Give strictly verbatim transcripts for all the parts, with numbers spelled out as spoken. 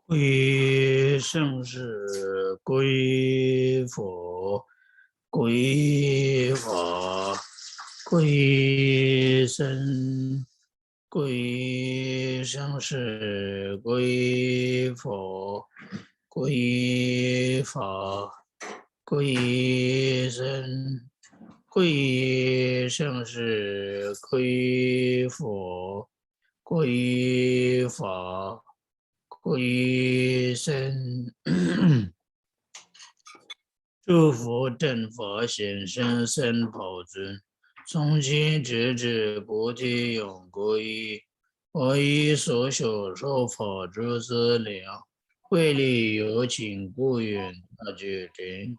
归于圣是归于佛，归于法，归于僧，归于圣是归于佛，归于法，归于僧，归于圣是归于佛，归于法，归于僧。诸佛正法显圣三宝尊，从今直至菩提永归依。我以所学说法诸资粮，为利有情，故愿大觉成。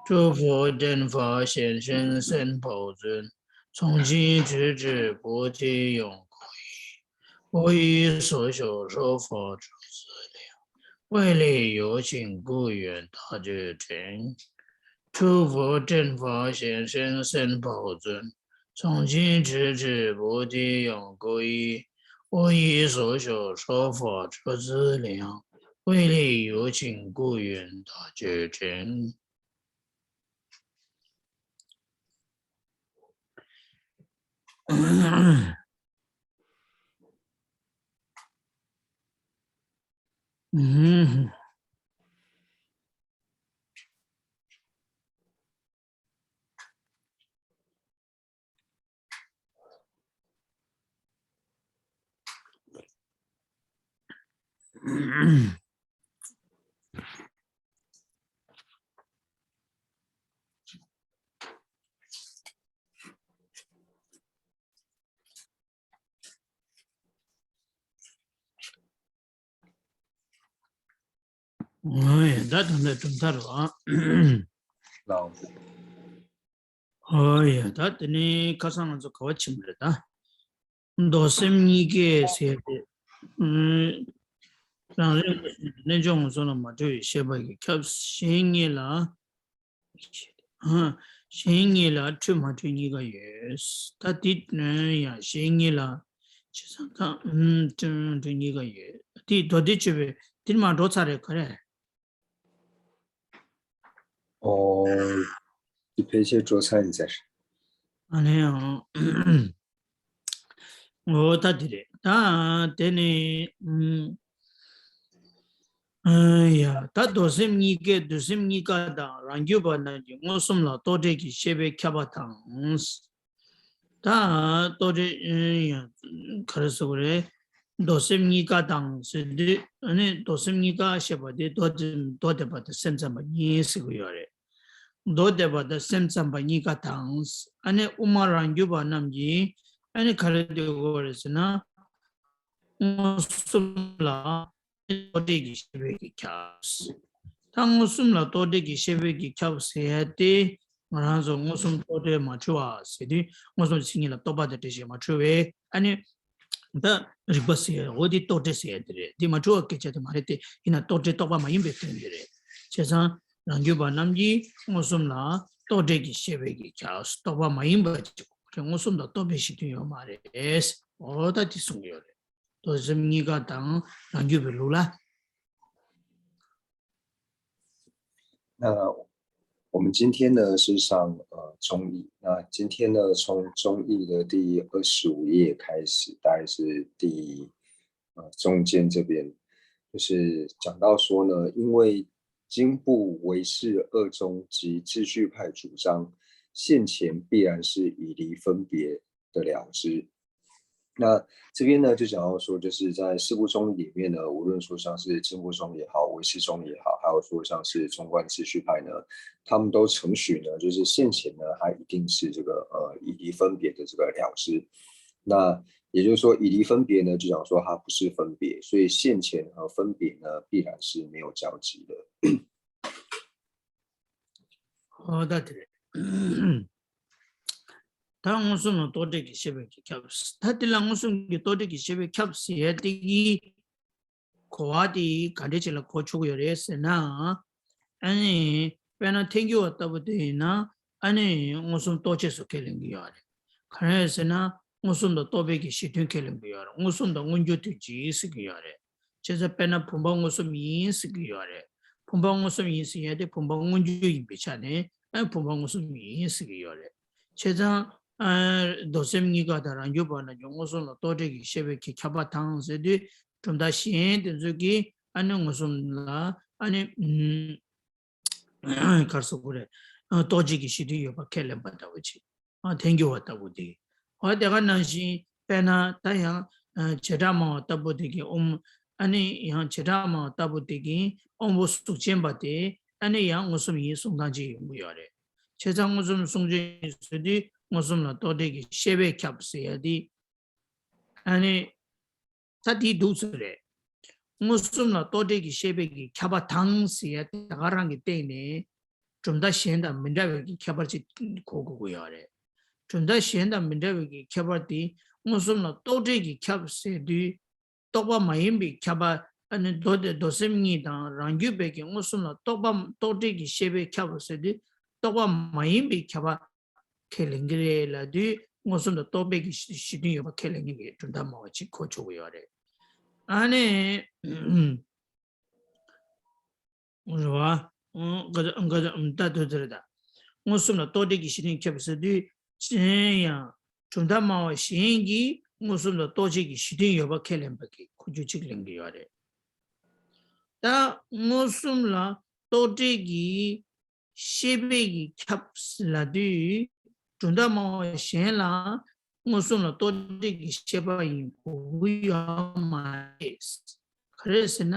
诸佛正法显圣三宝尊，从今直至菩提永归依。我以所学说法诸资粮，为利有情，故愿大觉成。诸佛正法显圣三宝尊，从今直至菩提永归依。我以所学说法诸资粮，为利有情，故愿大觉成。ཨོ་ཡ། ད་ད་ལྟ་གྲུབ་མཐའ་རེད་བ། ལའོ། ཨོ་ཡ། ད་དེ་ནས་ཁ་སང་ང་ཚོ་ག་བ་ཕྱིན་པ་རེད་ད། མདོ་སེམས་གཉིས་ཀའི་ཟེར་ཏེ། ཨུམ། རང་རིག་པ་གཞན་དུ་རྣལ་འབྱོར་མངོན་སུམ་ལ་མ་གྲོལ་བའི་ཤེས་པ་གིས་ཁྱབ། གཞན་གཉིས་ལ། ཨ། གཞན་གཉིས་ལ་འཁྲུལ་མ་འཁྲུལ་གཉིས་ཀ་ཡོད། ད་འདི་ནས་ཡང་གཞན་གཉིས་ལ་བྱས་ཙང་ད་ཨུམ་འཁྲུལ་འཁྲུལ་གཉིས་ཀ་ཡོད། དེ་མདོ་སྡེ་སྤྱོད་པའི་འདིར་མ་འགྲོ་ཚར་རེད་ག་རེ། ཨོ། འདི་ཕལ་ཆེར་འགྲོ་ཚར་ཡིན་ཟེར། ཨ་ནི་ཡང་། འོ་ད་འདི་རེད་ད། དེ་ནི་ཨུམ། ཨ་ཡ། ད་མདོ་སེམས་གཉིས་ཀའི་འདོད་སེམས་གཉིས་ཀ་དང་རང་རྒྱུད་པ་རྣམས་ཀྱི་མངོན་སུམ་ལ་རྟོག་བྲལ་གྱི་ཤེས་པས་ཁྱབ་པ་དང་། ད་རྟོག་བྲལ་ཡང་ག་རེ་ཟེར་དགོས་རེད། མདོ་སེམས་གཉིས་ཀ་དང་ཟེར་དུས་ཨ་ནི་མདོ་སེམས་གཉིས་ཀ་ཞེས་པ་དེ་མདོ་སྡེ་མདོ་སྡེ་པ་དང་སེམས་ཙམ་པ་གཉིས་ཟེར་གྱི་ཡོད་རེད། མདོ་སྡེ་པ་དང་སེམས་ཙམ་པ་གཉིས་ཀ་དང་། ཨ་ནི་དབུ་མ་རང་རྒྱུད་པ་རྣམས་ཀྱིས་ཨ་ནི་ག་རེ་འདོད་ཀྱི་ཡོད་རེད་ཟེར་ན། མངོན་སུམ་ལ་རྟོག་བྲལ་གྱི་ཤེས་པས་ཀྱིས་ཁྱབ། ད་མངོན་སུམ་ལ་རྟོག་བྲལ་གྱི་ཤེས་པས་ཀྱིས་ཁྱབ་ཟེར་ཡ་དེ། ང་རང་ཚོ་མངོན་སུམ་རྟོག་བྲལ་མ་འཁྲུལ་བ་ཟེར་དུས་མངོན་སུམ་མཚན་ཉིད་ལ་རྟོག་པ་དང་བྲལ་ཞིང་མ་འཁྲུལ་བས་ཨ་ནི། ད་རིག་པ་ཟེར་ཡ་འོ་དེ་རྟོག་བྲལ་ཟེར་ཡ་དེ་རེད། དེ་མ་འཁྲུལ་བ་སྐད་ཆ་དེ་མ་རེད་དེ། ཡིན་ན་རྟོག་བྲལ་རྟོག་པ་མ་ཡིན་པའི་དོན་དེ་རེད། བྱས་ཙང་རང་རྒྱུད་པ་རྣམས་ཀྱིས་མངོན་སུམ་ལ་རྟོག་བྲལ་གྱི་ཤེས་པས་ཀྱིས་ཁྱབ། རྟོག་པ་མ་ཡིན་པ་ཅིག་མངོན་སུམ་དང་རྟོག་པའི་གཞི་མཐུན་ཡོད་མ་རེད། འོ་ད་དེ་གསུང་གི་ཡོད་རེད། མདོ་སེམས་གཉིས་ཀ་དང་རང་རྒྱུད་པའི་ལུགས་ལ། 那我们今天呢是上呃中译，那今天呢从中译的第二十五页开始，大概是第呃中间这边，就是讲到说呢，因为经部唯识二宗及秩序派主张现前必然是已离分别的了知，那这边呢，就讲到说，就是在四部中义里面呢，无论说像是经部中义也好，唯识中义也好，还有说像是中观秩序派呢，他们都承许呢，就是现前呢，它一定是这个呃以离分别的这个了知。那也就是说，以离分别呢，就讲说它不是分别，所以现前和分别呢，必然是没有交集的。 ཨོ་ད་དེ་རེད། ད་མངོན་སུམ་ལ་རྟོག་བྲལ་གྱི་ཤེས་པས་ཀྱིས་ཁྱབ། ད་དེ་ལ་མངོན་སུམ་གྱི་རྟོག་བྲལ་གྱི་ཤེས་པས་ཁྱབ་ཟེར་ཡ་དེ་གི་གོ་བ་དེ་ག་འདྲ་ཅིག་ལ་གོ་ཆོག་གི་ཡོད་རེད་ཟེར་ན། ཨ་ནི་དཔེར་ན་ཐལ་འགྱུར་བ་ལྟ་བུ་དེ་ཡིན་ན་ཨ་ནི་མངོན་སུམ་རྟོག་བཅས་སུ་ཁས་ལེན་གྱི་ཡོད་རེད། ག་རེ་ཟེར་ན་མངོན་སུམ་དང་རྟོག་པའི་གི་གཞི་མཐུན་ཁས་ལེན་གྱི་ཡོད་རེད། མངོན་སུམ་དང་མངོན་རྒྱུ་དོན་གཅིག་ཟེར་གྱི་ཡོད་རེད། བྱས་ཙང་དཔེར་ན་བུམ་པ་མངོན་སུམ་ཡིན་ཟེར་གྱི་ཡོད་རེད། བུམ་པ་མངོན་སུམ་ཡིན་ཟེར་ཡ་དེ་བུམ་པ་མངོན་རྒྱུ་ཡིན་པའི་ཆ་ནས་ཨ་བུམ་པ་མངོན་སུམ་ཡིན་ཟེར་གྱི་ཡོད་རེད། བྱས་ཙང་ཨ་མདོ་སེམས་གཉིས་ཀ་དང་རང་རྒྱུད་པ་རྣམས་ཀྱི་མངོན་སུམ་ལ་རྟོག་བྲལ་གྱི་ཤེས་པས་ཀྱིས་ཁྱབ་པ་དང་ཟེར་དུས་གྲུབ་མཐའ་གཞན་དེ་ཚོ་གིས་ཨ་ནི་མངོན་སུམ་ལ་ཨ་ནི་ཨུམ། ག་རེ་ཟེར་དགོས་རེད། ཨ་རྟོག་བཅས་ཀྱི་གཞི་མཐུན་ཡོད་པ་ཁས་ལེན་པ་ལྟ་བུ་ཅིག་ཨ་ཐལ་འགྱུར་བ་ལྟ་བུ་དེ། འོ་དེ་ག་ནང་བཞིན་དཔེར་ན་ད་ཡང་ཨ་བྱེ་བྲག་སྨྲ་བ་ལྟ་བུ་དེ་གིས་ཨོམ། ཨ་ནི་ཡང་བྱེ་བྲག་སྨྲ་བ་ལྟ་བུ་དེ་གིས་དབང་པོ་གཟུགས་ཅན་པ་དེ་ཨ་ནི་ཡང་མངོན་སུམ་ཡིན་གསུང་སྟངས་ཅིག་ཡོང་གི་ཡོད་རེད། བྱས་ཙང་མངོན་སུམ་གསུང་ཆོས་ཡིན་ཟེར་དུས་མངོན་སུམ་ལ་རྟོག་བྲལ་གྱི་ཤེས་པས་ཁྱབ་ཟེར་ཡ་དེ། ཨ་ནི། ད་དེའི་འདུག་ཚུལ་རེད། མངོན་སུམ་ལ་རྟོག་བྲལ་གྱི་ཤེས་པས་ཀྱིས་ཁྱབ་པ་དང་ཟེར་ཡ་དེ་ག་རང་གི་སྟེང་ནས་གྲུབ་མཐའ་གཞན་དང་མི་འདྲ་བའི་གི་ཁྱད་པར་ཅིག་གོ་དགོས་ཀྱི་ཡོད་རེད། གྲུབ་མཐའ་གཞན་དང་མི་འདྲ་བའི་གི་ཁྱད་པར་དེ་མངོན་སུམ་ལ་རྟོག་བྲལ་གྱིས་ཁྱབ་ཟེར་དུས་རྟོག་པ་མ་ཡིན་པའི་ཁྱབ་པ་ཨ་ནི་མདོ་སྡེ་མདོ་སེམས་གཉིས་དང་རང་རྒྱུད་པའི་གི་མངོན་སུམ་ལ་རྟོག་པ་རྟོག་བྲལ་གྱི་ཤེས་པས་ཁྱབ་པ་ཟེར་དུས་རྟོག་པ་མ་ཡིན་པའི་ཁྱབ་པ། ཁས་ལེན་གྱི་རེད་ལབ་དུས་མངོན་སུམ་དང་རྟོག་པའི་གི་གཞི་གཞི་མཐུན་ཡོད་པ་ཁས་ལེན་མཁན་གྱི་གྲུབ་མཐའ་སྨྲ་བ་ཅིག་གོ་ཆོག་གི་ཡོད་རེད། ཨ་ནི། རེད་བ། ཨང་། ག་ག་ད་དུ་དེ་རེད་ད། མངོན་སུམ་ལ་རྟོག་བྲལ་གྱི་གཞི་མཐུན་ཁྱབ་ཟེར་དུས་གཞན་ཡང་གྲུབ་མཐའ་སྨྲ་བ་གཞན་གྱིས་མངོན་སུམ་ལ་རྟོག་བཅས་ཀྱི་གཞི་མཐུན་ཡོད་པ་ཁས་ལེན་པ་གི་གོ་རྒྱུ་གཅིག་ལེན་གྱི་ཡོད་རེད། ད་མངོན་སུམ་ལ་རྟོག་བྲལ་གྱི་ཤེས་པས་ཀྱིས་ཁྱབ་ལབ་དུས་གྲུབ་མཐའ་སྨྲ་བ་གཞན་ལ་མངོན་སུམ་ལ་རྟོག་བྲལ་གྱི་ཤེས་པ་ཡིན་དགོས་ཀྱི་ཡོད་མ་རེད། ག་རེ་ཟེར་ན་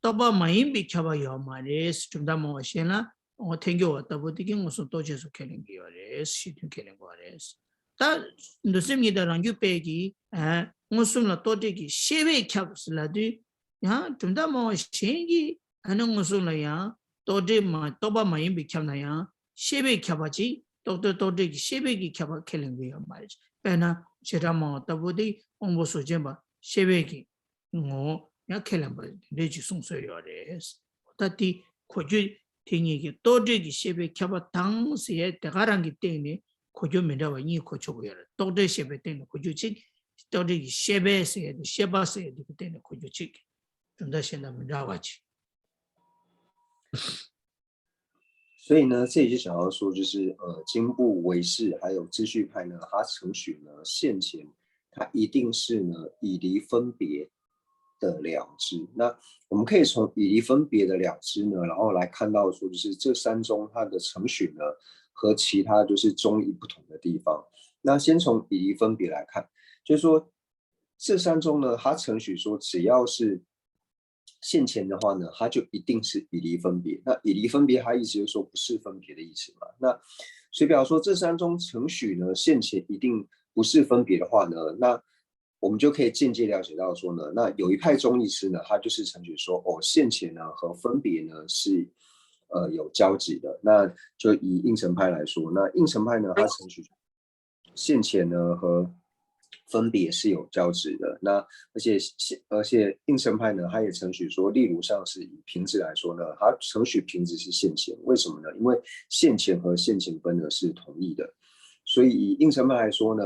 རྟོག་པ་མ་ཡིན་པའི་ཁྱབ་པ་ཡོད་མ་རེད། གྲུབ་མཐའ་སྨྲ་བ་གཞན་ལ་འོ་ཐལ་འགྱུར་བ་ལྟ་བུ་དེ་གིས་མངོན་སུམ་རྟོག་བཅས་སུ་ཁས་ལེན་གྱི་ཡོད་རེད། གཞི་མཐུན་ཁས་ལེན་དགོས་རེད། ད་མདོ་སེམས་གཉིས་དང་རང་རྒྱུད་པས་ཀྱིས་ཨ་མངོན་སུམ་ལ་རྟོག་བྲལ་གྱི་ཤེས་པས་ཁྱབ་ལབ་དུས་ཡང་གྲུབ་མཐའ་སྨྲ་བ་གཞན་གྱིས་ཨ་ནི་མངོན་སུམ་ལ་ཡང་རྟོག་བྲལ་མ་རྟོག་པ་མ་ཡིན་པས་ཁྱབ་ན་ཡང་ཤེས་པས་ཁྱབ་པ་ཅིག་རྟོག་བྲལ་རྟོག་བྲལ་གྱི་ཤེས་པས་ཀྱིས་ཁྱབ་པ་ཁས་ལེན་གྱི་ཡོད་མ་རེད། དཔེར་ན་བྱེ་བྲག་སྨྲ་བ་ལྟ་བུ་དེ་དབང་པོ་གཟུགས་ཅན་པ་ཤེས་པས་ཀྱི་ངོ་བོ་ཡང་ཁས་ལེན་པ་འདི་འདྲ་ཅིག་གསུངས་སྲོལ་ཡོད་རེད། ད་དེ་གོ་རྒྱུ་དེ་གཉིས་ཀྱི་རྟོག་བྲལ་གྱི་ཤེས་པས་ཁྱབ་པ་དང་ཟེར་ཡས་དེ་ག་རང་གི་སྟེང་ནས་གོ་རྒྱུ་མི་འདྲ་བ་གཉིས་གོ་ཆོག་གི་ཡོད་རེད། རྟོག་བྲལ་ཤེས་པའི་སྟེང་ནས་གོ་རྒྱུ་གཅིག་རྟོག་བྲལ་གྱི་ཤེས་པས་ཟེར་ཡས་དེ་ཤེས་པ་ཟེར་ཡས་དེ་གི་སྟེང་ནས་གོ་རྒྱུ་གཅིག་གྲུབ་མཐའ་གཞན་དང་མི་འདྲ་བ་ཅིག所以呢，这里就想要说，就是呃，经部唯识还有秩序派呢，它承许呢，现前它一定是呢以离分别的了知。那我们可以从以离分别的了知呢，然后来看到说，就是这三宗它的承许呢，和其他就是中义不同的地方。那先从以离分别来看，就是说这三宗呢，它承许说只要是现前的话呢，它就一定是以离分别。那以离分别，它意思就是说不是分别的意思嘛。那所以比方说这三宗程序呢，现前一定不是分别的话呢，那我们就可以间接了解到说呢，那有一派中医师呢，他就是程序说，哦，现前呢和分别呢是呃有交集的。那就以应成派来说，那应成派呢，他程序现前呢和分别是有交集的。那而且现而且应成派呢，他也程序说，例如像是以瓶子来说呢，他程序瓶子是现前，为什么呢？因为现前和现前分呢是同义的，所以以应成派来说呢，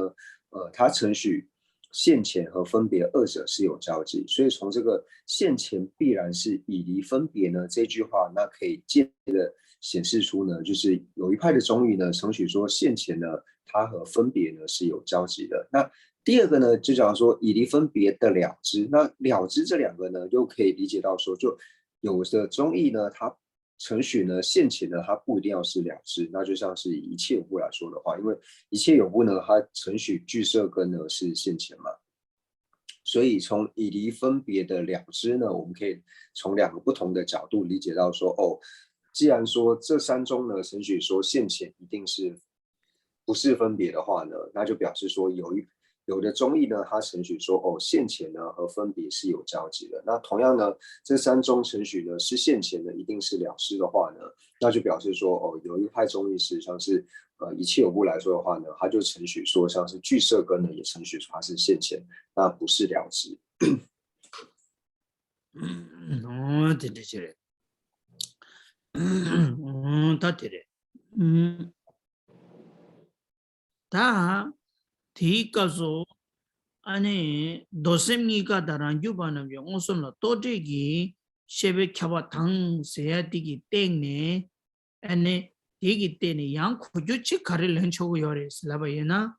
呃，他程序现前和分别二者是有交集，所以从这个现前必然是以离分别呢这句话，那可以间接的显示出呢，就是有一派的中医呢，程序说现前呢，它和分别呢是有交集的。那第二个呢，就讲说以离分别的了知，那了知这两个呢，又可以理解到说，就有的中医呢，它程序呢，现前呢，它不一定要是了知，那就像是以一切有部来说的话，因为一切有部呢，它程序俱色根呢是现前嘛。所以从以离分别的了知呢，我们可以从两个不同的角度理解到说，哦，既然说这三宗呢，程许说现前一定是不是分别的话呢，那就表示说有一有的宗义呢，它程许说哦，现前呢和分别是有交集的。那同样呢，这三宗程许呢是现前呢一定是了知的话呢，那就表示说哦，有一派宗义是像是呃以契偶部来说的话呢，它就程许说像是俱舍根呢也程许说它是现前，那不是了知。ཨོ་དེ་འདྲ་ཅིག་རེད། ཨོ་ད་དེ་རེད། ཨུམ། ད་དེའི་སྐབས་སུ་ཨ་ནི་མདོ་སེམས་གཉིས་ཀ་དང་རང་རྒྱུད་པ་རྣམས་ཀྱི་མངོན་སུམ་ལ་རྟོག་བྲལ་གྱི་ཤེས་པས་ཁྱབ་པ་དང་ཟེར་ཡ་དེ་གི་སྟེང་ནས། ཨ་ནི་དེ་གི་སྟེང་ནས་ཡང་གོ་རྒྱུ་གཅིག་ག་རེ་ལེན་ཆོག་གི་ཡོད་རེད་ལབ་པ་ཡིན་ན།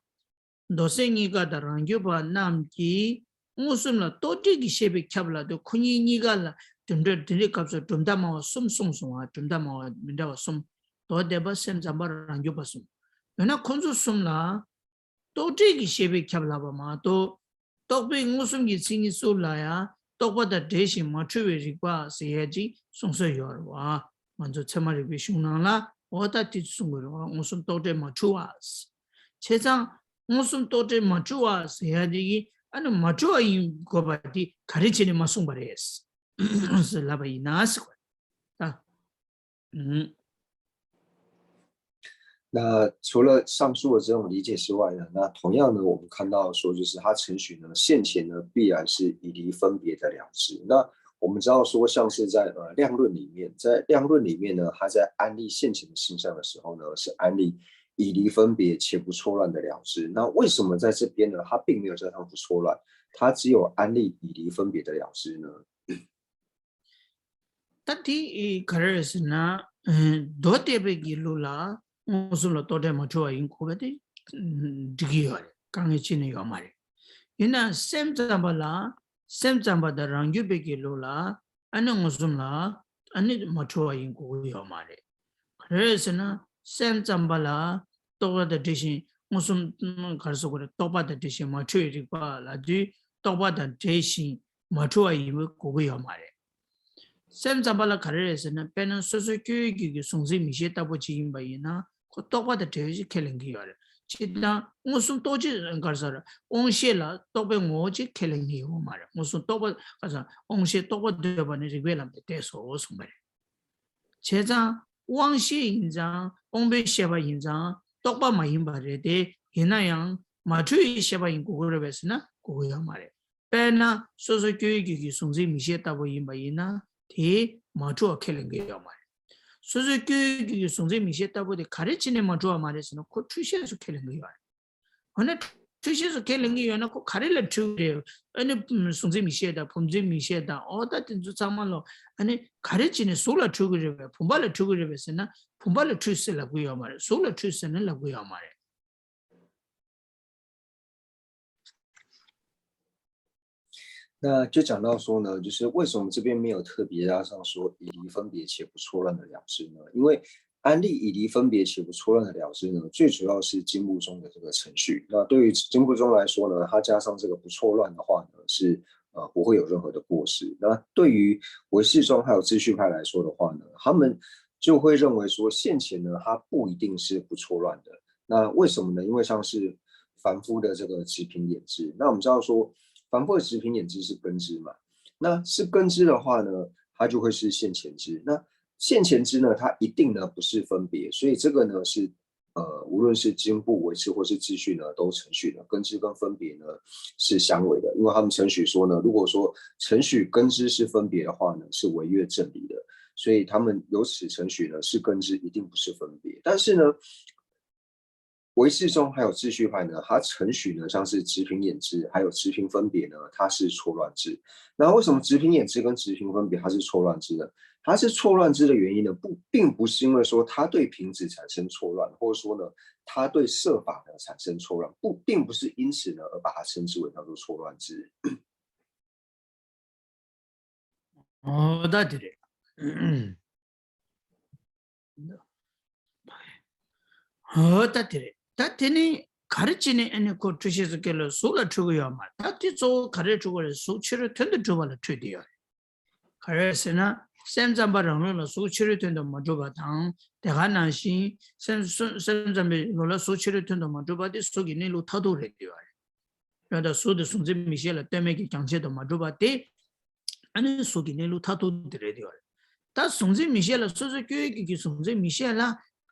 མདོ་སེམས་གཉིས་ཀ་དང་རང་རྒྱུད་པ་རྣམས་ཀྱིས་མངོན་སུམ་ལ་རྟོག་བྲལ་གྱི་ཤེས་པས་ཁྱབ་ལབ་དུས་ཁོ་གཉིས་གཉིས་ཀ་ལ་གྲུབ་འབྲས་དེ་འདྲའི་སྐབས་སུ་གྲུབ་མཐའ་སྨྲ་བ་གསུམ་གསུངས་སོང་བ། གྲུབ་མཐའ་སྨྲ་བ་མི་འདྲ་བ་གསུམ། མདོ་སྡེ་པ་སེམས་ཙམ་པ་རང་རྒྱུད་པ་གསུམ། འོ་ན་ཁོ་ཚོ་གསུམ་ལ་རྟོག་བྲལ་གྱི་ཤེས་པས་ཁྱབ་ལབ་པ་མ་གཏོགས། རྟོག་པའི་མངོན་སུམ་གྱི་མཚན་ཉིད་སུ་ལ་ཡང་རྟོག་པ་དང་བྲལ་ཞིང་མ་འཁྲུལ་བའི་རིག་པ་ཟེར་ཡ་ཅིག་གསུངས་སྲོལ་ཡོད་རེད་བ། ང་ཚོ་ཚད་མ་རིག་པའི་གཞུང་ནང་ལ་འོ་ད་དེ་གསུང་གི་རེད་བ། མངོན་སུམ་རྟོག་བྲལ་མ་འཁྲུལ་བ། བྱས་ཙང་མངོན་སུམ་རྟོག་བྲལ་མ་འཁྲུལ་བ་ཟེར་ཡ་དེ་གི་ཨ་ནི་མ་འཁྲུལ་བ་ཡིན་དགོས་པ་དེ་ག་རེ་བྱས་ནས་མ་གསུངས་པ་རེད་ཟེར་ལབ་པ་ཡིན་ན་ཟེར་བ། ད། ཨུམ།那除了上述的这种理解之外呢，那同样呢，我们看到说，就是它程许呢，现前呢必然是以离分别的了知。那我们知道说，像是在呃量论里面，在量论里面呢，它在安立现前的性相的时候呢，是安立以离分别且不错乱的了知。那为什么在这边呢，它并没有加上不错乱，它只有安立以离分别的了知呢？ ད་དེ་ག་རེ་རེད་ཟེར་ན། མདོ་སྡེ་པའི་གི་ལུགས་ལ་མངོན་སུམ་ལ་རྟོག་བྲལ་མ་འཁྲུལ་བ་ཡིན་དགོས་པ་དེ་འགྲིག་གི་ཡོད་རེད། དཀའ་ངལ་ཅི་ནས་ཡོད་མ་རེད། ཡིན་ན་སེམས་ཙམ་པ་ལ། སེམས་ཙམ་པ་དང་རང་རྒྱུད་པའི་གི་ལུགས་ལ་ཨ་ནི་མངོན་སུམ་ལ་ཨ་ནི་མ་འཁྲུལ་བ་ཡིན་དགོས་ཀྱི་ཡོད་མ་རེད། ག་རེ་རེད་ཟེར་ན་སེམས་ཙམ་པ་ལ་རྟོག་པ་དང་བྲལ་ཞིང་མངོན་སུམ་ག་རེ་ཟེར་དགོས་རེད། རྟོག་པ་དང་བྲལ་ཞིང་མ་འཁྲུལ་བའི་རིག་པ་ལབ་དུས་རྟོག་པ་དང་བྲལ་ཞིང་མ་འཁྲུལ་བ་ཡིན་པ་དགོས་ཀྱི་ཡོད་མ་རེད། སེམས་ཙམ་པ་ལ་ག་རེ་རེད་ཟེར་ན། དཔེར་ན་སོ་སོའི་སྐྱེ་བོའི་རྒྱུད་ཀྱི་གཟུང་འཛིན་མིག་ཤེས་ལྟ་བུ་ཅིག་ཡིན་པ་ཡིན་ན་ཁོ་རྟོག་པ་དང་བྲལ་བ་ཞིག་ཁས་ལེན་གྱི་ཡོད་རེད། སྤྱིར་བཏང་མངོན་སུམ་རྟོག་བཅས་ག་རེ་ཟེར། དབང་ཤེས་ལ་རྟོག་པའི་ངོ་བོ་ཅིག་ཁས་ལེན་གྱི་ཡོད་མ་རེད། མངོན་སུམ་རྟོག་པ་ག་རེ་ཟེར། དབང་ཤེས་རྟོག་པ་འདོད་པ་ནི་རིགས་པའི་ལམ་དུ་གཏད་སོ་གསུངས་པ་རེད། བྱས་ཙང་དབང་ཤེས་ཡིན་ཙང་དབང་པོའི་ཤེས་པ་ཡིན་ཙང་རྟོག་པ་མ་ཡིན་པ་རེད་དེ། ཡིན་ན་ཡང་མ་འཁྲུལ་བའི་ཤེས་པ་ཡིན་དགོས་ཀྱི་རེད་པས་ཟེར་ན་དགོས་ཀྱི་ཡོད་མ་རེད། དཔེར་ན་སོ་སོ་སྐྱེ་བོའི་རྒྱུད་ཀྱི་གཟུང་འཛིན་མིག་ཤེས་ལྟ་བུ་ཡིན་པ་ཡིན་ན་དེ་མ་འཁྲུལ་བ་ཁས་ལེན་གྱི་ཡོད་མ་རེད། སོ་སོའི་སྐྱེ་བོའི་རྒྱུད་ཀྱི་གཟུང་འཛིན་མིག་ཤེས་ལྟ་བུ་དེ་ག་རེ་བྱས་ནས་མ་འཁྲུལ་བ་མ་རེད་ཟེར་ན་ཁོ་འཁྲུལ་ཤེས་སུ་ཁས་ལེན་གྱི་ཡོད་རེད། འོ་ན་འཁྲུལ་ཤེས་སུ་ཁས་ལེན་གྱི་ཡོད་ན་ཁོ་ག་རེ་ལ་འཁྲུལ་གྱི་རེད། ཨ་ནི་གཟུང་འཛིན་མིག་ཤེས་དང་བུམ་འཛིན་མིག་ཤེས་དང་འོ་ད་དེ་ཚོ་ཚང་མ་ལོ། ཨ་ནི་ག་རེ་བྱས་ནས་གཟུགས་ལ་འཁྲུལ་གྱི་རེད་པས། བུམ་པ་ལ་འཁྲུལ་གྱི་རེད་པས་ཟེར་ན་བུམ་པ་ལ་འཁྲུལ་ཟེར་ལབ་ཀྱི་ཡོད་མ་རེད། གཟུགས་ལ་འཁྲུལ་ཟེར་ནས་ལབ་ཀྱི་ཡོད་མ་རེད། 那就讲到说呢，就是为什么这边没有特别加上说以离分别且不错乱的了知呢？因为安立以离分别且不错乱的了知呢，最主要是经部宗的这个程许。那对于经部宗来说呢，它加上这个不错乱的话呢，是呃不会有任何的过失。那对于唯识宗还有秩序派来说的话呢，他们就会认为说现前呢，它不一定是不错乱的。那为什么呢？因为像是凡夫的这个执凭眼知，那我们知道说，凡夫的执凭眼知是根知嘛，那是根知的话呢，它就会是现前知。那现前知呢，它一定呢不是分别，所以这个呢是呃，无论是经部、唯识或是秩序呢，都程许呢，根知跟分别呢是相违的，因为他们程许说呢，如果说程许根知是分别的话呢，是违越正理的，所以他们由此程许呢是根知，一定不是分别。但是呢，唯识宗还有秩序派呢，它程许呢像是执凭眼知，还有执凭分别呢，它是错乱知。那为什么执凭眼知跟执凭分别它是错乱知呢？它是错乱知的原因呢，不，并不是因为说它对瓶子产生错乱，或者说呢，它对色法呢产生错乱，不，并不是因此呢而把它称之为叫做错乱知。 ཨོ་ད་དེ་རེད། ཨོ་ད་དེ་རེད། ད་དེ་ནི་ ག་རེ་བྱས་ནས་ཨ་ནི་ཁོ་འཁྲུལ་ཤེས་སུ་སྐྱེ་ལ་གཟུགས་ལ་འཁྲུལ་གྱི་ཡོད་མ་རེད། ད་དེ་གཙོ་བོ་ག་རེ་འཁྲུལ་གྱི་རེད། གཟུགས་ཕྱི་རོལ་དོན་དུ་གྲུབ་པ་ལ་འཁྲུལ་བསྡད་ཡོད་རེད། ག་རེ་ཟེར་ན་སེམས་ཙམ་པ་རང་ལུགས་ལ་གཟུགས་ཕྱི་རོལ་དོན་དུ་མ་གྲུབ་པ་དང་དེ་ག་ནང་བཞིན་སེམས་སེམས་ཙམ་པའི་ལུགས་ལ་གཟུགས་ཕྱི་རོལ་དོན་དུ་མ་གྲུབ་པ་དེ་གཟུགས་ཀྱི་གནས་ལུགས་མཐར་ཐུག་རེད་བསྡད་ཡོད་རེད། ཡང་ད་གཟུགས་དེ་གཟུང་འཛིན་མིག་ཤེས་ལ་ལྟོས་མེད་ཀྱི་རྒྱང་ཆད་དུ་མ་གྲུབ་པ་དེ། ཨ་ནི་གཟུགས་ཀྱི་གནས་ལུགས་མཐར་ཐུག་དེ་རེད་ཡོད་རེད། ད་གཟུང་འཛིན་མིག་ཤེས་ལ་སོ་སོ་སྐྱེ་བོའི་རྒྱུད་ཀྱི་གཟུང་འཛིན་མིག་ཤེས་ལ་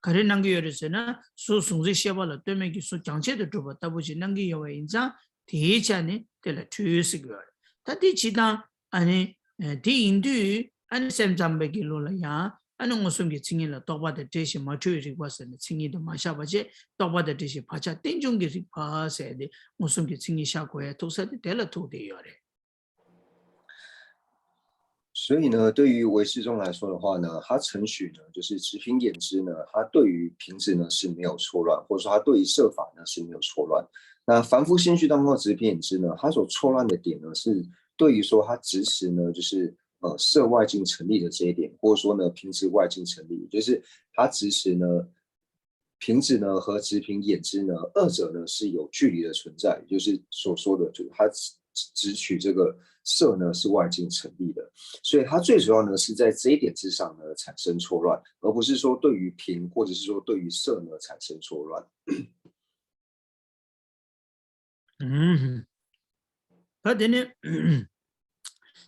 ག་རེ་སྣང་གི་ཡོད་རེད་ཟེར་ན། གཟུགས་གཟུང་འཛིན་ཤེས་པ་ལ་ལྟོས་མེད་ཀྱི་གཟུགས་རྒྱང་ཆད་དུ་གྲུབ་པ་ལྟ་བུ་ཞིག་སྣང་གི་ཡོད་པ་ཡིན་ཙང་དེའི་ཆ་ནས་དེ་ལ་འཁྲུལ་ཟེར་གྱི་ཡོད་རེད། ད་དེ་ཇི་ལྟར་ཨ་ནི་དེ་ཡིན་དུས་ཨ་ནི་སེམས་ཙམ་པའི་གི་ལུགས་ལ་ཡང་ཨ་ནི་མངོན་སུམ་གྱི་མཚན་ཉིད་ལ་རྟོག་པ་དང་བྲལ་ཞིང་མ་འཁྲུལ་བའི་རིག་པ་ཟེར་ནས་མཚན་ཉིད་དུ་མ་བཞག་པ་བྱས། རྟོག་པ་དང་བྲལ་ཞིང་བག་ཆགས་རྟེན་འབྱུང་གི་རིག་པ་ཟེར་ཏེ་མངོན་སུམ་གྱི་མཚན་ཉིད་བཞག་དགོས་ཡ་ཐུག་ས་དེ་དེ་ལ་ཐུག་བསྡད་ཡོད་རེད།所以呢，对于唯识宗来说的话呢，它承许呢，就是直凭眼知呢，它对于瓶子呢是没有错乱，或者说它对于色法呢是没有错乱。那凡夫心绪当中的直凭眼知呢，它所错乱的点呢，是对于说它直持呢，就是呃色外境成立的这一点，或者说呢瓶子外境成立，就是它直持呢瓶子呢和直凭眼知呢，二者呢是有距离的存在，也就是所说的，就是它只只取这个色呢是外境成立的，所以它最主要呢是在这一点之上呢产生错乱，而不是说对于瓶或者是说对于色呢产生错乱。ད་དེ་ནི་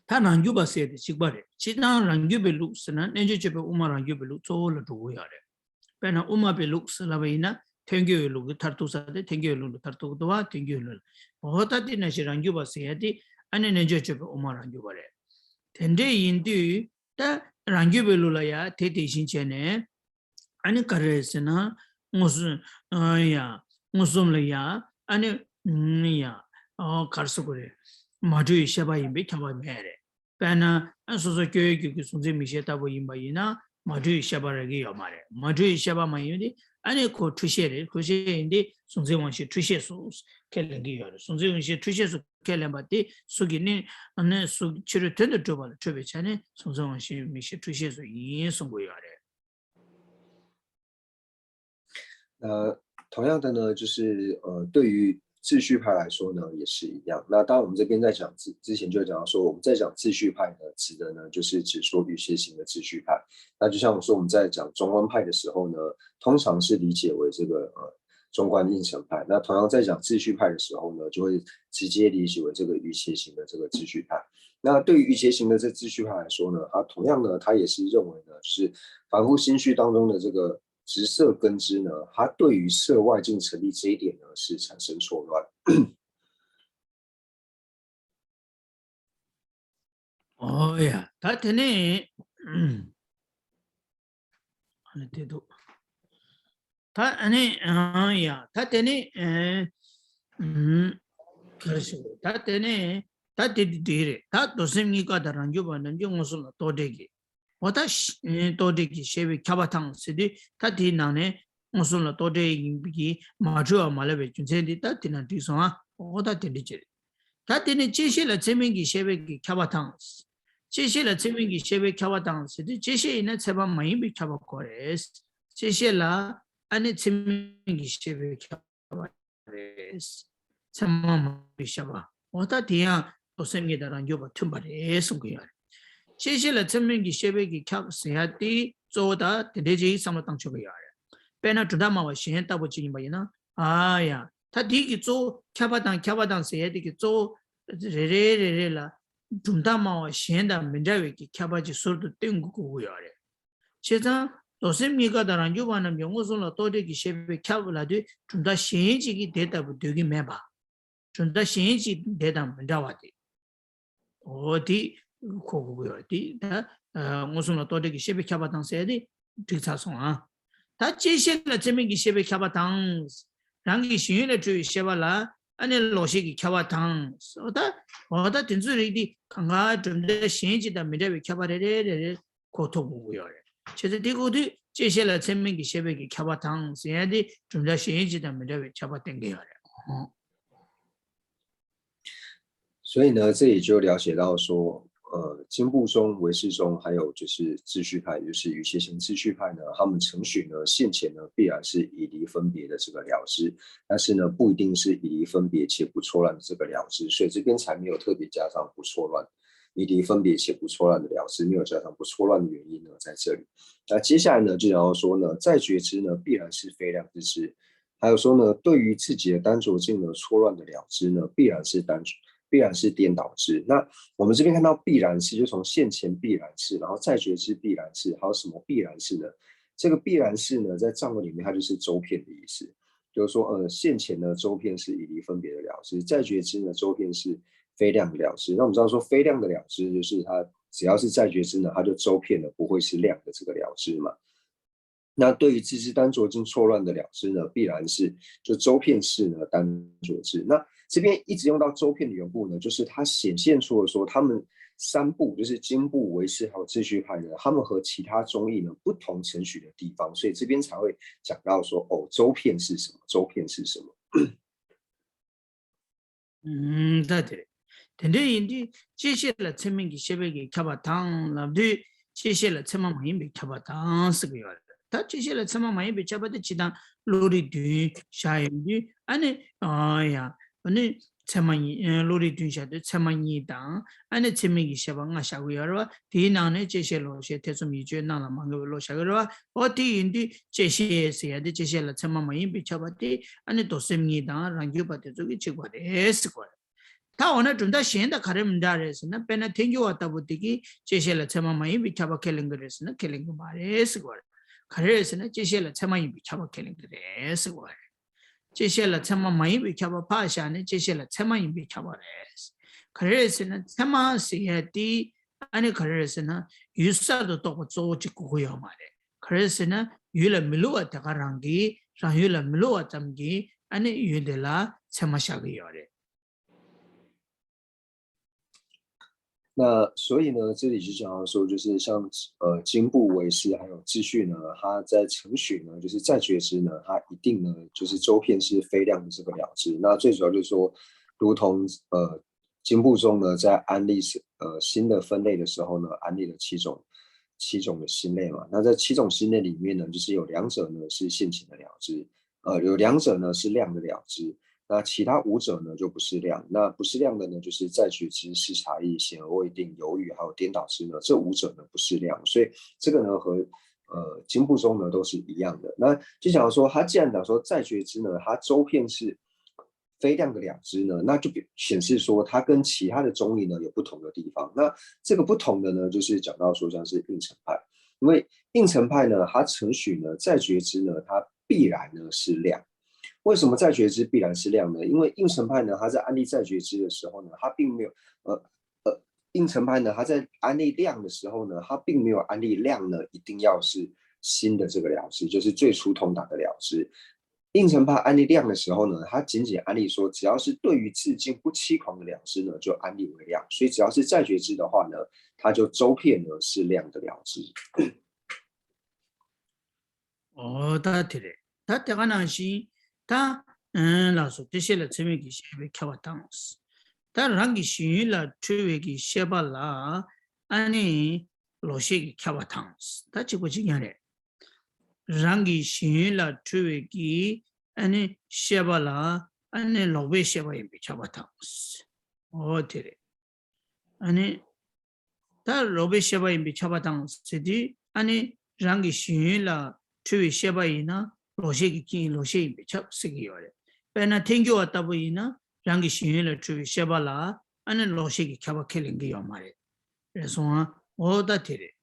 ད་རང་རྒྱུད་པ་ཟེར་དེ་གཅིག་པ་རེད། སྤྱིར་བཏང་རང་རྒྱུད་པའི་ལུགས་ཟེར་ན་རྣལ་འབྱོར་སྤྱོད་པའི་དབུ་མ་རང་རྒྱུད་པའི་ལུགས་གཙོ་བོ་ལ་འགྲོ་གི་ཡོད་རེད། དཔེར་ན་དབུ་མ་པའི་ལུགས་ཟེར་ལབ་པ་ཡིན་ན་ཐལ་འགྱུར་བའི་ལུགས་ཀྱི་མཐར་ཐུག་ས་དེ་ཐལ་འགྱུར་བའི་ལུགས་ལ་མཐར་ཐུག་འདུག་བ། ཐལ་འགྱུར་ལུགས་ལ། འོ་ད་དེ་ནང་བཞིན་རང་རྒྱུད་པ་ཟེར་ཡ་དེ་ཨ་ནི་རྣལ་འབྱོར་སྤྱོད་པའི་དབུ་མ་རང་རྒྱུད་པ་རེད། དེ་འདྲས་ཡིན་དུས་ད་རང་རྒྱུད་པའི་ལུགས་ལ་ཡ་དེ་དེ་བཞིན་བྱས་ནས། ཨ་ནི་ག་རེ་རེད་ཟེར་ན། མངོན་སུམ་ཨ་ཡ། མངོན་སུམ་ལ་ཡ། ཨ་ནི་ཨ་ཡ། ཨ་ག་རེ་ཟེར་དགོས་རེད། མ་འཁྲུལ་བའི་ཤེས་པ་ཡིན་པས་ཁྱབ་པ་མེད་རེད། དཔེར་ན་ཨ་སོ་སོ་སྐྱེ་བོའི་རྒྱུད་ཀྱི་གཟུང་འཛིན་མིག་ཤེས་ལྟ་བུ་ཡིན་པ་ཡིན་ན་མ་འཁྲུལ་བའི་ཤེས་པ་རག་གི་ཡོད་མ་རེད། མ་འཁྲུལ་བའི་ཤེས་པ་མ་ཡིན་ཏེ་ཨ་ནི་ཁོ་འཁྲུལ་ཤེས་རེད། འཁྲུལ་ཤེས་ཡིན་ཏེ་གཟུང་འཛིན་དབང་ཤེས་འཁྲུལ་ཤེས་སུ་ཁས་ལེན་གྱི་ཡོད་རེད། གཟུང་འཛིན་དབང་ཤེས་འཁྲུལ་ཤེས་སུ་ཁས་ལེན་པ་དེ་གཟུགས་ཀྱི་གནས་ཨ་ནི་གཟུགས་ཕྱི་རོལ་དོན་དུ་གྲུབ་པ་ལ་འཁྲུལ་བའི་ཆ་ནས་གཟུང་འཛིན་དབང་ཤེས་མིག་ཤེས་འཁྲུལ་ཤེས་སུ་ཡིན་གསུང་གི་ཡོད་རེད། 呃，同样的呢，就是呃，对于秩序派来说呢，也是一样。那当然，我们这边在讲秩，之前就讲到说，我们在讲秩序派呢，指的呢就是指说余邪行的秩序派。那就像我说我们在讲中观派的时候呢，通常是理解为这个呃中观应成派。那同样在讲秩序派的时候呢，就会直接理解为这个余邪行的这个秩序派。那对于余邪行的这秩序派来说呢，他同样呢，他也是认为呢，就是凡夫心绪当中的这个直色根知呢，它对于色外境成立这一点呢，是产生错乱。 ཨོ་ཡ། ད་དེ་ནས་ཨ་ནི་དེ་འདུག་ད་ཨ་ནི་ཨ་ཡ། ད་དེ་ནས་ཨ་ཨུམ་ག་རེ་ཞུ། ད་དེ་ནས་ད་དེ་འདི་རེད། ད་མདོ་སེམས་གཉིས་ཀ་དང་རང་རྒྱུད་པ་རྣམས་ཀྱི་མངོན་སུམ་ལ་རྟོག་བྲལ་གྱི། འོ་ད་ཤ་རྟོག་བྲལ་གྱི་ཤེས་པས་ཁྱབ་པ་དང་ཟེར་དུས་ད་དེའི་ནང་ནས་མངོན་སུམ་ལ་རྟོག་བྲལ་ཡིན་པའི་གི་མ་འཁྲུལ་བ་མ་ལབ་པའི་རྒྱུ་མཚན་འདི་ད་དེ་ན་འགྲིག་སོང་ཨ། འོ་ད་དེ་འདྲ་ཅིག་རེད། ད་དེ་ནས་བཅད་ཤེས་ལ་ཚད་མིན་གྱི་ཤེས་པའི་གི་ཁྱབ་པ་དང་། བཅད་ཤེས་ལ་ཚད་མིན་གྱི་ཤེས་པས་ཁྱབ་པ་དང་ཟེར་དུས་བཅད་ཤེས་ཡིན་ན་ཚད་མ་མ་ཡིན་པའི་ཁྱབ་པ་གོ་རེད། བཅད་ཤེས་ལ་ཨ་ནི་ཚད་མིན་གྱི་ཤེས་པས་ཁྱབ་པ་རེད། ཚད་མ་མ་ཡིན་པའི་ཤེས་པ། འོ་ད་དེ་ཡང་མདོ་སེམས་གཉིས་དང་རང་རྒྱུད་པ་མཐུན་པ་རེད་གསུང་གི་ཡོད་རེད། བཅད་ཤེས་ལ་ཚད་མིན་གྱི་ཤེས་པའི་གི་ཁྱབ་ཟེར་ཡ་དེ་གཙོ་བོ་ད་དེ་འདྲའི་ཅིག་བསམ་བློ་བཏང་ཆོག་གི་ཡོད་རེད། དཔེར་ན་གྲུབ་མཐའ་སྨྲ་བ་གཞན་ལྟ་བུ་ཅིག་ཡིན་པ་ཡིན་ན། ཨ་ཡ། ད་དེ་གི་གཙོ་བོ་ཁྱབ་པ་དང་ཁྱབ་པ་དང་ཟེར་ཡ་དེ་གི་གཙོ་བོ་རེ་རེ་རེ་རེ་ལ་གྲུབ་མཐའ་སྨྲ་བ་གཞན་དང་མི་འདྲ་བའི་གི་ཁྱབ་པ་ཅིག་ཟུར་དུ་སྟོན་དགོས་ཀྱི་ཡོད་རེད། བྱས་ཙང་མདོ་སེམས་གཉིས་ཀ་དང་རང་རྒྱུད་པ་རྣམས་ཀྱི་མངོན་སུམ་ལ་རྟོག་བྲལ་གྱི་ཤེས་པས་ཁྱབ་ལབ་དུས་གྲུབ་མཐའ་གཞན་ཅིག་གིས་དེ་ལྟ་བུ་འདོད་ཀྱི་མེད་པ། གྲུབ་མཐའ་གཞན་ཅིག་དེ་དང་མི་འདྲ་བ་དེ། འོ་དེ་གོ་དགོས་ཀྱི་ཡོད་རེད། དེ་ད་མངོན་སུམ་ལ་རྟོག་བྲལ་གྱི་ཤེས་པས་ཁྱབ་པ་དང་ཟེར་དེ་འགྲིག་ཚར་སོང་ཨ། ད་བཅད་ཤེས་ལ་ཚད་མིན་གྱི་ཤེས་པས་ཁྱབ་པ་དང་། རང་གི་ཞེན་ཡུལ་ལས་གྲོལ་བའི་ཤེས་པ་ལ་ཨ་ནི་ལོག་ཤེས་ཀྱིས་ཁྱབ་པ་དང་། འོ་ད་འོ་ད་དེ་ཚོའི་རིགས་དེ་གང་ག་གྲུབ་མཐའ་གཞན་ཅིག་དང་མི་འདྲ་བའི་ཁྱབ་པ་རེ་རེ་རེ་རེ་གོ་ཐུབ་དགོས་ཀྱི་ཡོད་རེད། བྱས་ཙང་དེ་གོ་དུས་བཅད་ཤེས་ལ་ཚད་མིན་གྱི་ཤེས་པས་ཀྱི་ཁྱབ་པ་དང་ཟེར་ཡ་དེ་གྲུབ་མཐའ་གཞན་ཅིག་དང་མི་འདྲ་བའི་ཁྱབ་པ་བསྟན་གྱི་ཡོད་རེད། 所以呢，这里就了解到说，呃，经部宗、唯识宗，还有就是秩序派，就是瑜伽行秩序派呢，他们承许呢，现前呢必然是以离分别的这个了知，但是呢不一定是以离分别且不错乱的这个了知，所以这边才没有特别加上不错乱，以离分别且不错乱的了知，没有加上不错乱的原因呢在这里。那接下来呢，就然后说呢，再觉知呢必然是非量之知，还有说呢，对于自己的单着境呢错乱的了知呢，必然是单必然是颠倒知。那我们这边看到必然是，就从现前必然是，然后再觉知必然是，还有什么必然是呢？这个必然是呢，在藏文里面它就是周遍的意思，就是说，呃，现前呢周遍是以离分别的了知，再觉知呢周遍是非量的了知。那我们知道说非量的了知就是它只要是再觉知呢，它就周遍了，不会是量的这个了知嘛。那对于自知单着境错乱的了知呢，必然是就周遍是呢单着境。那这边一直用到周遍的缘故呢，就是它显现出了说他们三部，就是经部、唯识还有秩序派呢，他们和其他宗义呢不同程序的地方，所以这边才会讲到说，哦，周遍是什么？周遍是什么？ཨུམ། ད་དེ་རེད། དེ་འདྲ་ཡིན་དུས་བཅད་ཤེས་ལ་ཚད་མིན་གྱི་ཤེས་པའི་གི་ཁྱབ་པ་དང་ལབ་དུས་བཅད་ཤེས་ལ་ཚད་མ་མ་ཡིན་པའི་ཁྱབ་པ་དང་ཟེར་གི་ཡོད་རེད། ད་བཅད་ཤེས་ལ་ཚད་མ་མ་ཡིན་པའི་ཁྱབ་པ་དེ་སྤྱིར་བཏང་བློ་རིག་བདུན་བཞག་ཡོང་དུས་ཨ་ནི་ཨ་ཡ་ཨ་ནི་ཚད་མ་གཉིས་བློ་རིག་བདུན་བཞག་དུས་ཚད་མ་གཉིས་དང་ཨ་ནི་ཚད་མིན་གྱི་ཤེས་པ་ལྔ་བཞག་གི་ཡོད་རེད་བ། དེའི་ནང་ནས་བཅད་ཤེས་ལོག་ཤེས་ཐེ་ཚོམ་ཡིད་དཔྱོད་རྣམས་ལ་མ་འགལ་བའི་བློ་བཞག་གི་རེད་བ། འོ་དེ་ཡིན་དུས་བཅད་ཤེས་ཟེར་ཡ་དེ་བཅད་ཤེས་ལ་ཚད་མ་མ་ཡིན་པའི་ཁྱབ་པ་དེ་ཨ་ནི་རྡོར་སེམས་གཉིས་དང་རང་རྒྱུད་པ་དེ་ཚོ་གི་གཅིག་པ་རེད་ཟེར་གོ་རེད། ད་འོ་ན་གྲུབ་མཐའ་གཞན་དང་ག་རེ་མི་འདྲ་རེད་ཟེར་ན། དཔེར་ན་ཐལ་འགྱུར་བ་ལྟ་བུ་དེ་གིས་བཅད་ཤེས་ལ་ཚད་མ་མ་ཡིན་པའི་ཁྱབ་པ་ཁས་ལེན་གི་རེད་ཟེར་ན་ཁས་ལེན་གི་མ་རེད་ཟེར་གོ་རེད། ག་རེ་རེད་ཟེར་ན་བཅད་ཤེས་ལ་ཚད་མ་ཡིན་པའི་ཁྱབ་པ་ཁས་ལེན་གི་རེད་ཟེར་གོ་རེད། བཅད་ཤེས་ལ་ཚད་མ་མ་ཡིན་པའི་ཁྱབ་པ་ཕར་བཞག་ནས་བཅད་ཤེས་ལ་ཚད་མ་ཡིན་པའི་ཁྱབ་པ་རེད། ག་རེ་རེད་ཟེར་ན་ཚད་མ་ཟེར་ཡ་དེ་ཨ་ནི་ག་རེ་རེད་ཟེར་ན་ཡུལ་གསར་དུ་རྟོགས་པ་གཙོ་བོ་གཅིག་དགོས་ཀྱི་ཡོད་མ་རེད། ག་རེ་རེད་ཟེར་ན་ཡུལ་ལ་མི་སླུ་བ་དེ་ག་རང་གིས་རང་ཡུལ་ལ་མི་སླུ་བ་ཙམ་གྱིས་ཨ་ནི་ཡུལ་དེ་ལ་ཚད་མ་བཞག་གི་ཡོད་རེད།那所以呢，这里就讲到说，就是像呃经部、唯识还有秩序呢，它在承许呢，就是再觉知呢，它一定呢就是周遍是非量的这个了知。那最主要就是说，如同呃经部中呢，在安立呃心的分类的时候呢，安立了七种七种的心类嘛。那在七种心类里面呢，就是有两者呢是现前的了知，呃，有两者呢是量的了知，那其他五者呢就不是量。那不是量的呢，就是再觉知、视察意、显而未定、犹豫，还有颠倒知呢，这五者呢不是量。所以这个呢和呃经部中呢都是一样的。那就讲说，它既然讲说再觉知呢，它周遍是非量的了知呢，那就显示说它跟其他的中义呢有不同的地方。那这个不同的呢，就是讲到说像是应成派，因为应成派呢，它承许呢再觉知呢，它必然呢是量。为什么再觉知必然是量呢？因为应成派呢，他在安立再觉知的时候呢，他并没有呃呃，应成派呢，他在安立量的时候呢，他并没有安立量呢一定要是心的这个了知，就是最初通达的了知。应成派安立量的时候呢，他仅仅安立说，只要是对于自境不期狂的了知呢，就安立为量。所以只要是再觉知的话呢，它就周遍呢是量的了知。哦，ད་དེ་རེད། ད་དེ་ག་ནང་བཞིན་ད་ཨ་ལགས་སོ། བཅད་ཤེས་ལ་ཚད་མིན་གྱི་ཤེས་པའི་ཁྱབ་པ་དང་། ད་རང་གི་ཞེན་ཡུལ་ལ་འཁྲུལ་བའི་གི་ཤེས་པ་ལ་ཨ་ནི་ལོག་ཤེས་ཀྱི་ཁྱབ་པ་དང་། ད་གཅིག་པ་གཅིག་རྐྱང་རེད། རང་གི་ཞེན་ཡུལ་ལ་འཁྲུལ་བའི་གི་ཨ་ནི་ཤེས་པ་ལ་ཨ་ནི་ལོག་པའི་ཤེས་པ་ཡིན་པའི་ཁྱབ་པ་དང་། འོ་དེ་རེད། ཨ་ནི་ད་ལོག་པའི་ཤེས་པ་ཡིན་པའི་ཁྱབ་པ་དང་ཟེར་དུས་ཨ་ནི་རང་གི་ཞེན་ཡུལ་ལ་འཁྲུལ་བའི་ཤེས་པ་ཡིན་ན་ལོག་ཤེས་ཀྱི་རྐྱེན་ལོག་ཤེས་ཡིན་པའི་ཁྱབ་ཟེར་གྱི་ཡོད་རེད། དཔེར་ན་ཐལ་འགྱུར་བ་ལྟ་བུ་ཡིན་ན་རང་གི་ཞེན་ཡུལ་ལ་འཁྲུལ་བའི་ཤེས་པ་ལ་ཨ་ནི་ལོག་ཤེས་ཀྱི་ཁྱབ་པ་ཁས་ལེན་གྱི་ཡོད་མ་རེད། རེད་སོང་ཨ། འོ་ད་དེ་རེད།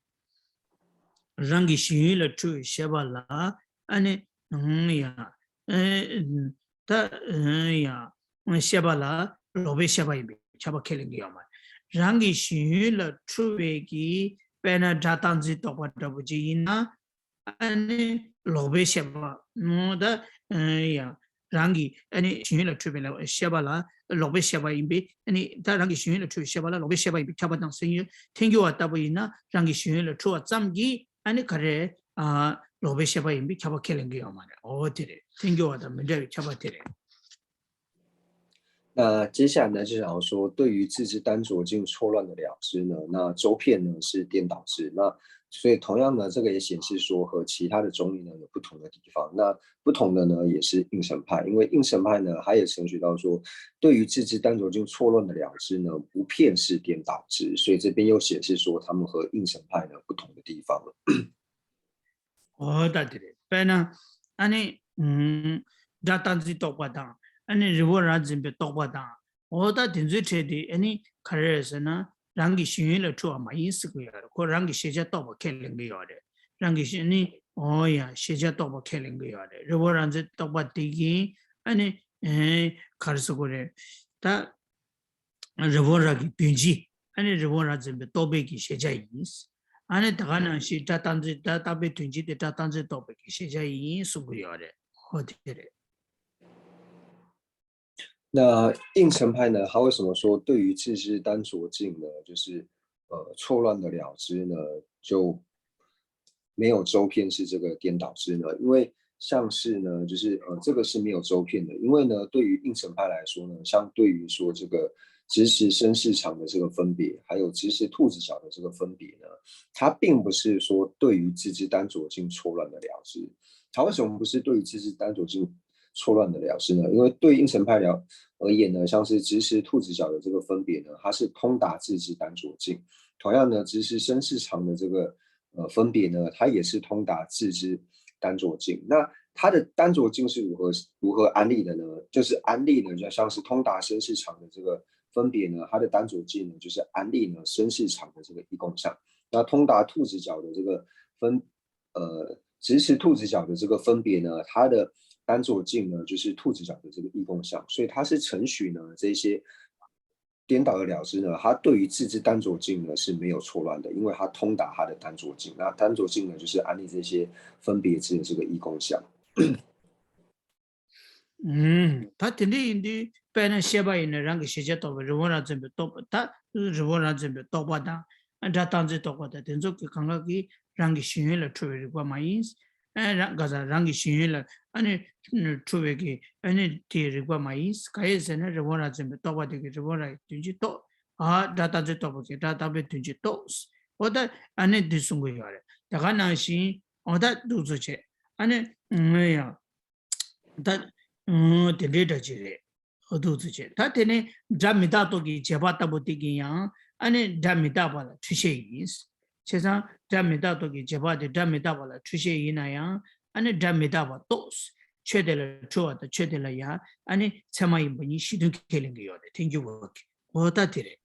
རང་གི་ཞེན་ཡུལ་ལ་འཁྲུལ་བའི་ཤེས་པ་ལ་ཨ་ནི་ཡང་ད་ཡང་ཤེས་པ་ལ་ལོག་པའི་ཤེས་པ་ཡིན་པའི་ཁྱབ་པ་ཁས་ལེན་གྱི་ཡོད་མ་རེད། རང་གི་ཞེན་ཡུལ་ལ་འཁྲུལ་བའི་གི་དཔེར་ན་སྒྲ་རྟག་འཛིན་རྟོག་པ་འདྲ་པོ་ཅིག་ཡིན་ན་ཨ་ནི་ལོག་པའི་ཤེས་པ་ནོ་ད་ཡང་རང་གི་ཨ་ནི་ཞེན་ཡུལ་ལ་འཁྲུལ་བའི་ལ་ཤེས་པ་ལ་ལོག་པའི་ཤེས་པ་ཡིན་པའི་ཨ་ནི་ད་རང་གི་ཞེན་ཡུལ་ལ་འཁྲུལ་བའི་ཤེས་པ་ལ་ལོག་པའི་ཤེས་པ་ཡིན་པའི་ཁྱབ་པ་དང་ཟེར་ཡོད། ཐལ་འགྱུར་བ་ལྟ་བུ་ཡིན་ན་རང་གི་ཞེན་ཡུལ་ལ་འཁྲུལ་བ་ཙམ་གྱིས་ཨ་ནི་ག་རེ་ཨ་ལོག་པའི་ཤེས་པ་ཡིན་པའི་ཁྱབ་པ་ཁས་ལེན་གྱི་ཡོད་མ་རེད། འོ་དེ་རེད། ཐལ་འགྱུར་བ་དང་མི་འདྲ་བའི་ཁྱབ་པ་དེ་རེད། 那接下来呢，就想要说，对于自知单着境错乱的了知呢，那周遍呢是颠倒之。那所以同样呢，这个也显示说和其他的中例呢有不同的地方。那不同的呢，也是应成派，因为应成派呢，他也承许到说，对于自知单着境错乱的了知呢，不遍是颠倒之。所以这边又显示说他们和应成派呢不同的地方了。 འོ་ད་དེ་རེད། དཔེར་ན་ཨ་ནི་ཨུམ། སྒྲ་རྟག་འཛིན་རྟོག་པ་དང་ཨ་ནི་རི་བོ་རང་འཛིན་པའི་རྟོག་པ་དང་། འོ་ད་དེ་ཚོའི་གྲས་དེ་ཨ་ནི་ག་རེ་རེད་ཟེར་ན། རང་གི་ཞེན་ཡུལ་ལ་འཁྲུལ་བ་མ་ཡིན་ཟེར་གི་ཡོད་རེད། ཁོ་རང་གི་ཤེས་བྱ་རྟོགས་པ་ཁས་ལེན་གི་ཡོད་རེད། རང་གི་ཤེས་ནི་འོ་ཡ་ཤེས་བྱ་རྟོགས་པ་ཁས་ལེན་གི་ཡོད་རེད། རི་བོ་རང་འཛིན་རྟོག་པ་དེ་གིས་ཨ་ནི་ཨེ་ག་རེ་ཟེར་གི་རེད། ད་རི་བོ་རང་གི་དོན་སྤྱི། ཨ་ནི་རི་བོ་རང་འཛིན་པའི་རྟོག་པའི་གི་ཤེས་བྱ་ཡིན། ཨ་ནི་ད་ག་ནང་བཞིན་སྒྲ་རྟག་འཛིན་སྒྲ་རྟག་པའི་དོན་སྤྱི་དེ་སྒྲ་རྟག་འཛིན་རྟོག་པའི་གི་ཤེས་བྱ་ཡིན་གསུང་གི་ཡོད་རེད། ཧོ་དེ་རེད། 那应成派呢，他为什么说对于自知单着境呢，就是呃错乱的了知呢，就没有周遍是这个颠倒之呢？因为像是呢，就是呃这个是没有周遍的，因为呢，对于应成派来说呢，相对于说这个直识生识尝的这个分别，还有直识兔子脚的这个分别呢，它并不是说对于自知单着境错乱的了知。它为什么不是对于自知单着境错乱的了知呢？因为对于应成派了而言呢，像是直识兔子脚的这个分别呢，它是通达自知单着境。同样呢，直识生识尝的这个呃分别呢，它也是通达自知单着境。那它的单着境是如何如何安立的呢？就是安立呢，就像是通达生识尝的这个分别呢，它的单着境呢，就是安立呢生识尝的这个一共相。那通达兔子脚的这个分呃，直识兔子脚的这个分别呢，它的单着境呢，就是兔子脚的这个一共相，所以它是承许呢这些颠倒的了知呢，它对于自知单着境呢是没有错乱的，因为它通达它的单着境。那单着境呢，就是安立这些分别之的这个一共相。 ད་དེ་འདྲ་ཡིན་དུས་དཔེར་ན་ཤེས་པ་ཡིན་ན་རང་གི་ཤེས་བྱ་རྟོགས་པའི་རི་བོ་རང་འཛིན་པའི་རྟོག་པ། ད་རི་བོ་རང་འཛིན་པའི་རྟོག་པ་དང་སྒྲ་རྟག་འཛིན་རྟོག་པ་དང་དེ་ཚོ་གི་གང་ག་གིས་རང་གི་ཞེན་ཡུལ་ལ་འཁྲུལ་བའི་རིག་པ་མ་ཡིན། རང་ག་ས་རང་གི་ཞེན་ཡུལ་ལ་ཨ་ནི་འཁྲུལ་བའི་གི་ཨ་ནི་དེའི་རིག་པ་མ་ཡིན། ག་ཡིན་ཟེར་ན་རི་བོ་རང་འཛིན་པའི་རྟོག་པ་དེ་གིས་རི་བོ་རང་གི་དོན་སྤྱི་རྟོགས། ཨ་སྒྲ་རྟག་འཛིན་རྟོག་པ་གིས་སྒྲ་རྟག་པའི་དོན་སྤྱི་རྟོགས། འོ་ད་ཨ་ནི་འདི་གསུང་གི་ཡོད་རེད། ད་ག་ནང་བཞིན་འོ་ད་འདུག་ཚོ་བྱས་ཨ་ནི་ཡང་། ད། ཨང་། དེ་འདྲའི་སྒྲ་ཅིག་རེད། ཧོ་ཐུག་ཚུལ་བྱེད། ད་དེ་ནི་སྒྲ་མི་རྟག་རྟོག་གི་རྗེས་དཔག་ལྟ་བུ་དེ་གིས་ཡང་ཨ་ནི་སྒྲ་མི་རྟག་པ་ལ་འཁྲུལ་ཤེས་ཡིན། བྱས་ཙང་སྒྲ་མི་རྟག་རྟོག་གི་རྗེས་དཔག་དེ་སྒྲ་མི་རྟག་པ་ལ་འཁྲུལ་ཤེས་ཡིན་ན་ཡང་ཨ་ནི་སྒྲ་མི་རྟག་པ་རྟོགས། ཆོས་དེ་ལ་འཁྲུལ་བ་དང་ཆོས་དེ་ལ་ཡང་ཨ་ནི་ཚད་མ་ཡིན་པ་གཉིས་གཞི་མཐུན་ཁས་ལེན་གྱི་ཡོད་རེད། ཐེན་གྱི་འོག་གི་འོ་ད་དེ་རེད།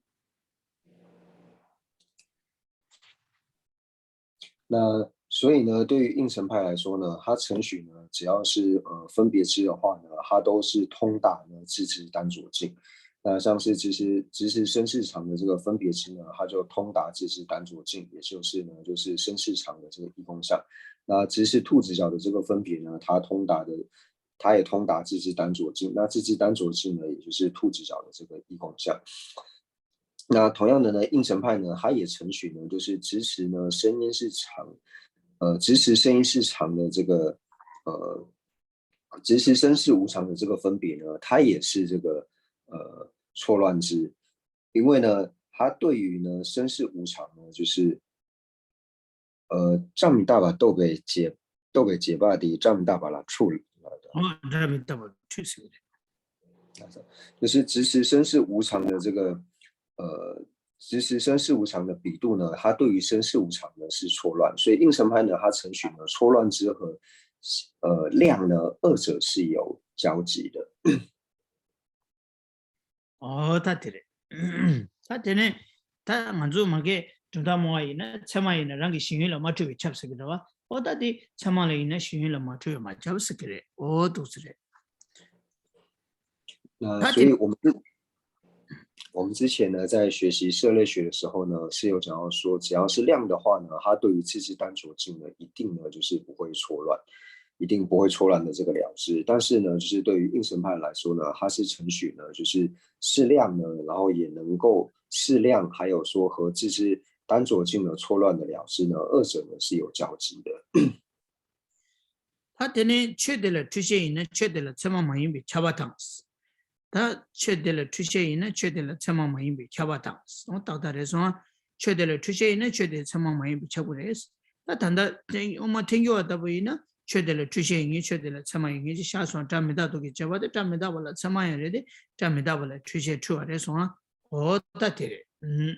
那所以呢，对于应成派来说呢，他承许呢，只要是呃分别知的话呢，它都是通达呢自知单着境。那像是其实其实生世常的这个分别知呢，它就通达自知单着境，也就是呢就是生世常的这个一空相。那其实兔子脚的这个分别呢，它通达的它也通达自知单着境。那自知单着境呢，也就是兔子脚的这个一空相。那同样的呢，应成派呢，他也承许呢，就是支持呢声音是常，呃，支持声音是常的这个，呃，支持声是无常的这个分别呢，它也是这个呃错乱之，因为呢，他对于呢声是无常呢，就是呃，藏米大法都被解都被解释的藏米大法拉出来的。 འོ་སྒྲ་མི་རྟག་པ་འཁྲུལ་ཟེར་གི་རེད། 就是支持生死无常的这个呃，支持生死无常的比度呢，它对于生死无常呢是错乱，所以应成派呢，它承许呢错乱之和呃量呢，二者是有交集的。 ཨོ་ད་དེ་རེད། ད་དེ་ནས་ད་ང་ཚོ་མ་གི་གྲུབ་མཐའ་སྨྲ་བ་ཡིན་ན་ཚད་མ་ཡིན་ན་རང་གི་ཞེན་ཡུལ་ལ་མ་འཁྲུལ་བས་ཁྱབ་ཟེར་གི་རེད་བ། ཨོ་ད་དེ་ཚད་མ་ལ་ཡིན་ན་ཞེན་ཡུལ་ལ་མ་འཁྲུལ་བས་མ་ཁྱབ་ཟེར་གི་རེད། ཨོ་འདུག་ཟེར་རེད། 那 ད་所以 དེ་我们之我们之前呢，在学习涉类学的时候呢，是有讲到说，只要是量的话呢，它对于自知单着境呢，一定呢就是不会错乱，一定不会错乱的这个了知。但是呢，就是对于应成派来说呢，它是承许呢，就是适量呢，然后也能够适量，还有说和自知单着境的错乱的了知呢，二者呢是有交集的。 ད་དེ་ནས་ཆོས་དེ་ལ་འཁྲུལ་ཤེས་ཡིན་ན་ཆོས་དེ་ལ་ཚད་མ་མ་ཡིན་པའི་ཁྱབ་པ་དང་། ད་ཆོས་དེ་ལ་འཁྲུལ་བཤད་ཡིན་ན་ཆོས་དེ་ལ་ཚད་མ་མ་ཡིན་པས་ཁྱབ་པ་དང་། ཏག་ཏག་རེད་སོང་ཨ། ཆོས་དེ་ལ་འཁྲུལ་བཤད་ཡིན་ན་ཆོས་དེ་ཚད་མ་མ་ཡིན་པས་ཁྱབ་ཀྱི་རེད། ད་ད་ལྟ་དབུ་མ་ཐལ་འགྱུར་བ་ལྟ་བུ་ཡིན་ན་ཆོས་དེ་ལ་འཁྲུལ་བཤད་ཡིན་ངེས་ཆོས་དེ་ལ་ཚད་མ་ཡིན་ངེས་ཅེས་བཞག་སོང་། སྒྲ་མི་རྟག་སྟོང་གི་བྱས་པ་དེ་སྒྲ་མི་རྟག་པ་ལ་ཚད་མ་ཡང་རེད་དེ་སྒྲ་མི་རྟག་པ་ལ་འཁྲུལ་བཤད་འཁྲུལ་བ་རེད་སོང་ཨ། འོ་ད་དེ་རེད།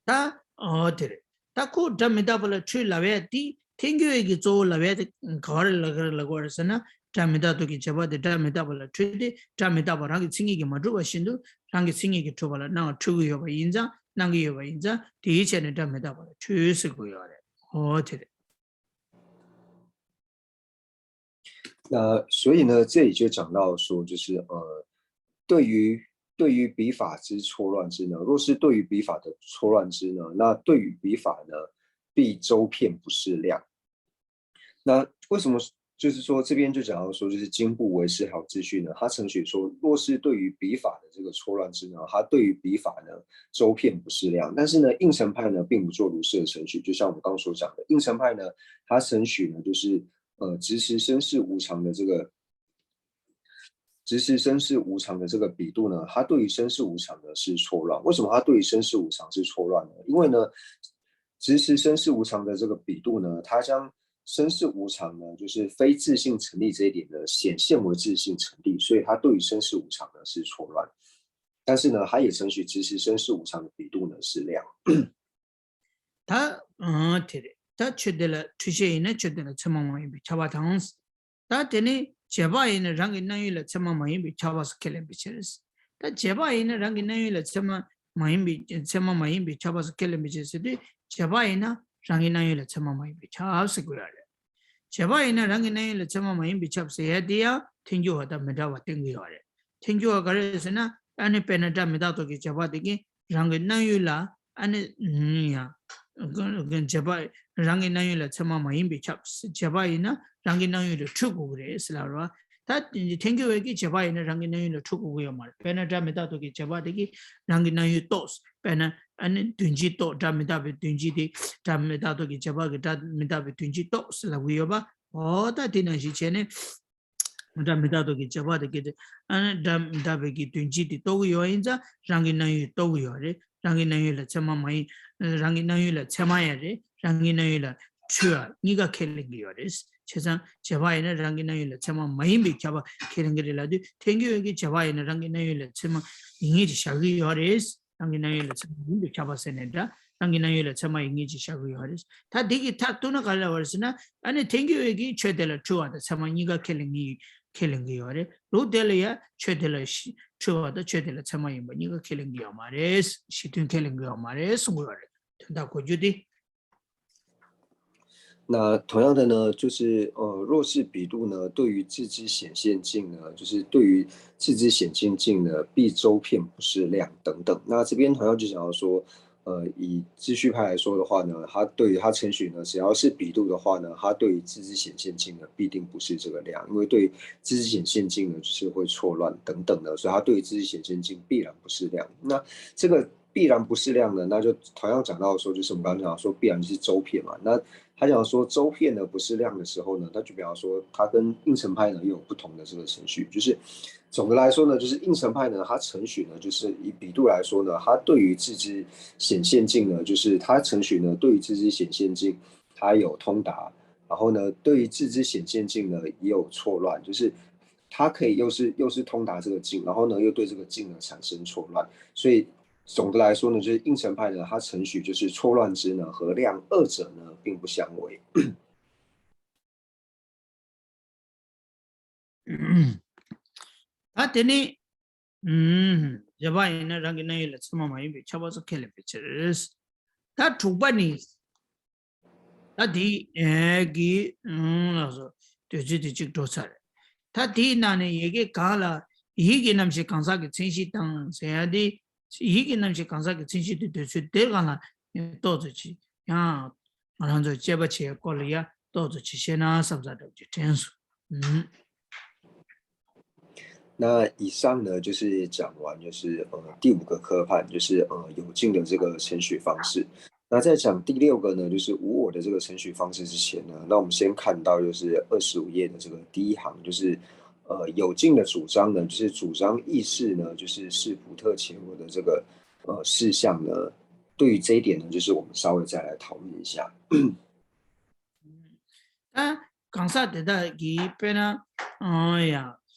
ད་འོ་དེ་རེད། ད་ཁོ་སྒྲ་མི་རྟག་པ་ལ་འཁྲུལ་ལབ་ཡ་དེ་ཐལ་འགྱུར་བའི་གི་གཙོ་བོ་ལབ་ཡ་དེ་ག་བ་རེད་ལབ་ག་རེ་ལབ་དགོས་རེད་ཟེར་ན། སྒྲ་མི་རྟག་སྟོང་གི་བྱས་པ་དེ་སྒྲ་མི་རྟག་པ་ལ་འཁྲུལ་ཏེ་སྒྲ་མི་རྟག་པ་རང་གི་མཚན་ཉིད་ཀྱིས་མ་གྲུབ་པ་བཞིན་དུ་རང་གི་མཚན་ཉིད་ཀྱིས་གྲུབ་པ་ལ་སྣང་བ་འཁྲུལ་གྱི་ཡོད་པ་ཡིན་ཙང་སྣང་གི་ཡོད་པ་ཡིན་ཙང་དེའི་ཆ་ནས་སྒྲ་མི་རྟག་པ་ལ་འཁྲུལ་ཟེར་དགོས་ཡོད་རེད། འོ་དེ་རེད། 那所以呢，这里就讲到说，就是呃，对于对于彼法之错乱之呢，若是对于彼法的错乱之呢，那对于彼法呢，必周遍不适量。那为什么就是说这边就讲到说，就是今不为是好秩序呢？他程许说，若是对于彼法的这个错乱之呢，他对于彼法呢周遍不适量。但是呢，应成派呢并不做如是的程许，就像我们刚刚所讲的，应成派呢，他程许呢就是呃，执持生死无常的这个，执持生死无常的这个比度呢，他对于生死无常呢是错乱。为什么他对于生死无常是错乱呢？因为呢，执持生死无常的这个比度呢，他将生死无常呢，就是非自性成立这一点呢，显现为自性成立，所以他对于生死无常呢是错乱。但是呢，他也程许执持生死无常的比度呢是量。 ད་ཨང་དེ་རེད། ད་ཆོས་དེ་ལ་འཁྲུལ་བཤད་ཡིན་ན་ཆོས་དེ་ལ་ཚད་མ་མ་ཡིན་པས་ཁྱབ་པ་དང་། ད་དེ་ནས་བྱས་པ་ཡིན་ན་རང་གི་སྣང་ཡུལ་ལ་ཚད་མ་མ་ཡིན་པས་ཁྱབ་པ་སོགས་ཁས་ལེན་པའི་ཕྱིར། ད་བྱས་པ་ཡིན་ན་རང་གི་སྣང་ཡུལ་ལ་ཚད་མ་མ་ཡིན་པས་ཚད་མ་མ་ཡིན་པས་ཁྱབ་པ་སོགས་ཁས་ལེན་པའི་ཕྱིར་ཟེར་དུས་བྱས་པ་ཡིན་ན་རང་གི་སྣང་ཡུལ་ལ་ཚད་མ་མ་ཡིན་པས་ཁྱབ་ཟེར་དགོས་ཡ་རེད། བྱས་པ་ཡིན་ན་རང་གི་སྣང་ཡུལ་ལ་ཚད་མ་མ་ཡིན་པས་ཁྱབ་ཟེར་ཡ་དེ་ཡང་ཐལ་འགྱུར་བ་དང་མི་འདྲ་བ་སྟོན་གྱི་ཡོད་རེད། ཐལ་འགྱུར་བ་ག་རེ་ཟེར་ན་ཨ་ནི་དཔེར་ན་སྒྲ་མི་རྟག་སྟོང་གི་བྱས་པ་དེ་གིས་རང་གི་སྣང་ཡུལ་ལ་ཨ་ནི་ཡང་བྱས་པ་རང་གི་སྣང་ཡུལ་ལ་ཚད་མ་མ་ཡིན་པས་ཁྱབ། བྱས་པ་ཡིན་ན་རང་གི་སྣང་ཡུལ་ལ་འཁྲུལ་དགོས་ཀྱི་རེད་ཟེར་ལབ་རེད་བ། ད་ཐལ་འགྱུར་བས་ཀྱི་བྱས་པ་ཡིན་ན་རང་གི་སྣང་ཡུལ་ལ་འཁྲུལ་དགོས་ཀྱི་ཡོད་མ་རེད། དཔེར་ན་སྒྲ་མི་རྟག་སྟོང་གི་བྱས་པ་དེ་གིས་རང་གི་སྣང་ཡུལ་རྟོགས། དཔེར་ན་ཨ་ནི་དོན་སྤྱི་རྟོགས། སྒྲ་མི་རྟག་པའི་དོན་སྤྱི་དེ་སྒྲ་མི་རྟག་སྟོང་གི་བྱས་པ་གིས་སྒྲ་མི་རྟག་པའི་དོན་སྤྱི་རྟོགས་ཟེར་ལབ་ཀྱི་ཡོད་པ། འོ་ད་དེ་ནང་བཞིན་བྱས་ནས་སྒྲ་མི་རྟག་སྟོང་གི་བྱས་པ་དེ་གིས་དེ་ཨ་ནི་སྒྲ་མི་རྟག་པའི་གི་དོན་སྤྱི་དེ་རྟོགས་ཀྱི་ཡོད་ཡིན་ཙང་རང་གི་སྣང་ཡུལ་རྟོགས་ཀྱི་ཡོད་རེད། རང་གི་སྣང་ཡུལ་ལ་ཚད་མ་མ་ཡིན། རང་གི་སྣང་ཡུལ་ལ་ཚད་མ་ཡང་རེད། རང་གི་སྣང་ཡུལ་ལ་འཁྲུལ་བ་གཉིས་ཀ་ཁས་ལེན་གྱི་ཡོད་རེད། བྱས་ཙང་བྱས་པ་ཡིན་ན་རང་གི་སྣང་ཡུལ་ལ་ཚད་མ་མ་ཡིན་པས་ཁྱབ་པ་ཁས་ལེན་གྱི་རེད་ལབ་དུས་ཐལ་འགྱུར་བས་ཀྱི་བྱས་པ་ཡིན་ན་རང་གི་སྣང་ཡུལ་ལ་ཚད་མ་ཡིན་ངེས་ཅེས་བཞག་གི་ཡོད་རེད། རང་གི་སྣང་ཡུལ་ལ་ཚད་མ་ཡིན་པས་ཁྱབ་པ་ཟེར་ནས་འདྲ། རང་གི་སྣང་ཡུལ་ལ་ཚད་མ་ཡིན་ངེས་ཅེས་བཞག་གི་ཡོད་རེད། ད་འདི་གི་མཐར་གཏུགས་ན་ག་རེ་ལབ་པ་རེད་ཟེར་ན་ཨ་ནི་ཐལ་འགྱུར་བས་ཀྱི་ཆོས་དེ་ལ་འཁྲུལ་བ་དང་ཚད་མ་གཉིས་ཀ་ཁས་ལེན་གྱི་ཁས་ལེན་གྱི་ཡོད་རེད། ལུགས་དེ་ལ་ཡང་ཆོས་དེ་ལ་ཤི་འཁྲུལ་བ་དང་ཆོས་དེ་ལ་ཚད་མ་ཡིན་པ་གཉིས་ཀ་ཁས་ལེན་གྱི་ཡོད་མ་རེད། གཞི་མཐུན་ཁས་ལེན་གྱི་ཡོད་མ་རེད་གསུང་གི་ཡོད་རེད། དོན་དག་གོ་རྒྱུ་དེ། 那同样的呢，就是呃，若是彼度呢，对于自知显现境呢，就是对于自知显现境呢，必周遍不适量等等。那这边同样就讲到说，呃，以秩序派来说的话呢，他对于他程许呢，只要是彼度的话呢，他对于自知显现境呢，必定不是这个量，因为对于自知显现境呢，就是会错乱等等的，所以他对于自知显现境必然不是量。那这个必然不是量呢，那就同样讲到说，就是我们刚刚讲说必然是周遍嘛，那他讲说周遍呢不是量的时候呢，他就比方说他跟应成派呢又有不同的这个程许，就是总的来说呢，就是应成派呢，他程许呢，就是以彼度来说呢，他对于自知显现境呢，就是他程许呢对于自知显现境他有通达，然后呢，对于自知显现境呢也有错乱，就是他可以又是又是通达这个境，然后呢又对这个境呢产生错乱，所以总的来说呢，就是应成派呢，他程许就是错乱之呢和量二者呢并不相违。 ད་དེ་ནི་ཨུམ། བྱས་པ་ཡིན་ན་རང་གི་སྣང་ཡུལ་ལ་ཚད་མ་མ་ཡིན་པས་ཁྱབ་པ་སོགས་ཁས་ལེན་པའི་ཕྱིར། ད་དྲུག་པ་ནི། ད་དེ་གི་ཨུམ་ལགས་སོ། དུས་ཚོད་དེ་གཅིག་འགྲོ་ཚར་རེད། ད་དེའི་ནང་ནས་ཡི་གེ་གང་ལ་ཡིད་ཀྱི་རྣམ་ཤེས་གང་ཟག་གི་མཚན་གཞི་དང་ཟེར་ཡ་དེ། ཡིད་ཀྱི་རྣམ་ཤེས་གང་ཟག་གི་མཚན་གཞི་དེ་དུས་ཚོད་དེ་གང་ལ་ཏོག་ཙམ་ཅིག་ཡང་ང་རང་ཚོས་དཔྱད་པ་བྱེད་ཡ་སྐོར་ལ་ཡ་ཏོག་ཙམ་ཅིག་བཤད་ན་བསམ་ས་འདྲ་བོ་ཅིག་དྲན་སོང་། ཨུམ། 那以上呢，就是讲完，就是呃第五个科判，就是呃有境的这个程许方式。那在讲第六个呢，就是无我的这个程许方式之前呢，那我们先看到就是二十五页的这个第一行，就是呃，有劲的主张呢，就是主张意识呢，就是是普特伽罗的这个呃事项呢，对于这一点呢，就是我们稍微再来讨论一下。ད་གང་ཟག་དེ་དག་གིས་དཔེར་ན་ཨང་ཡ་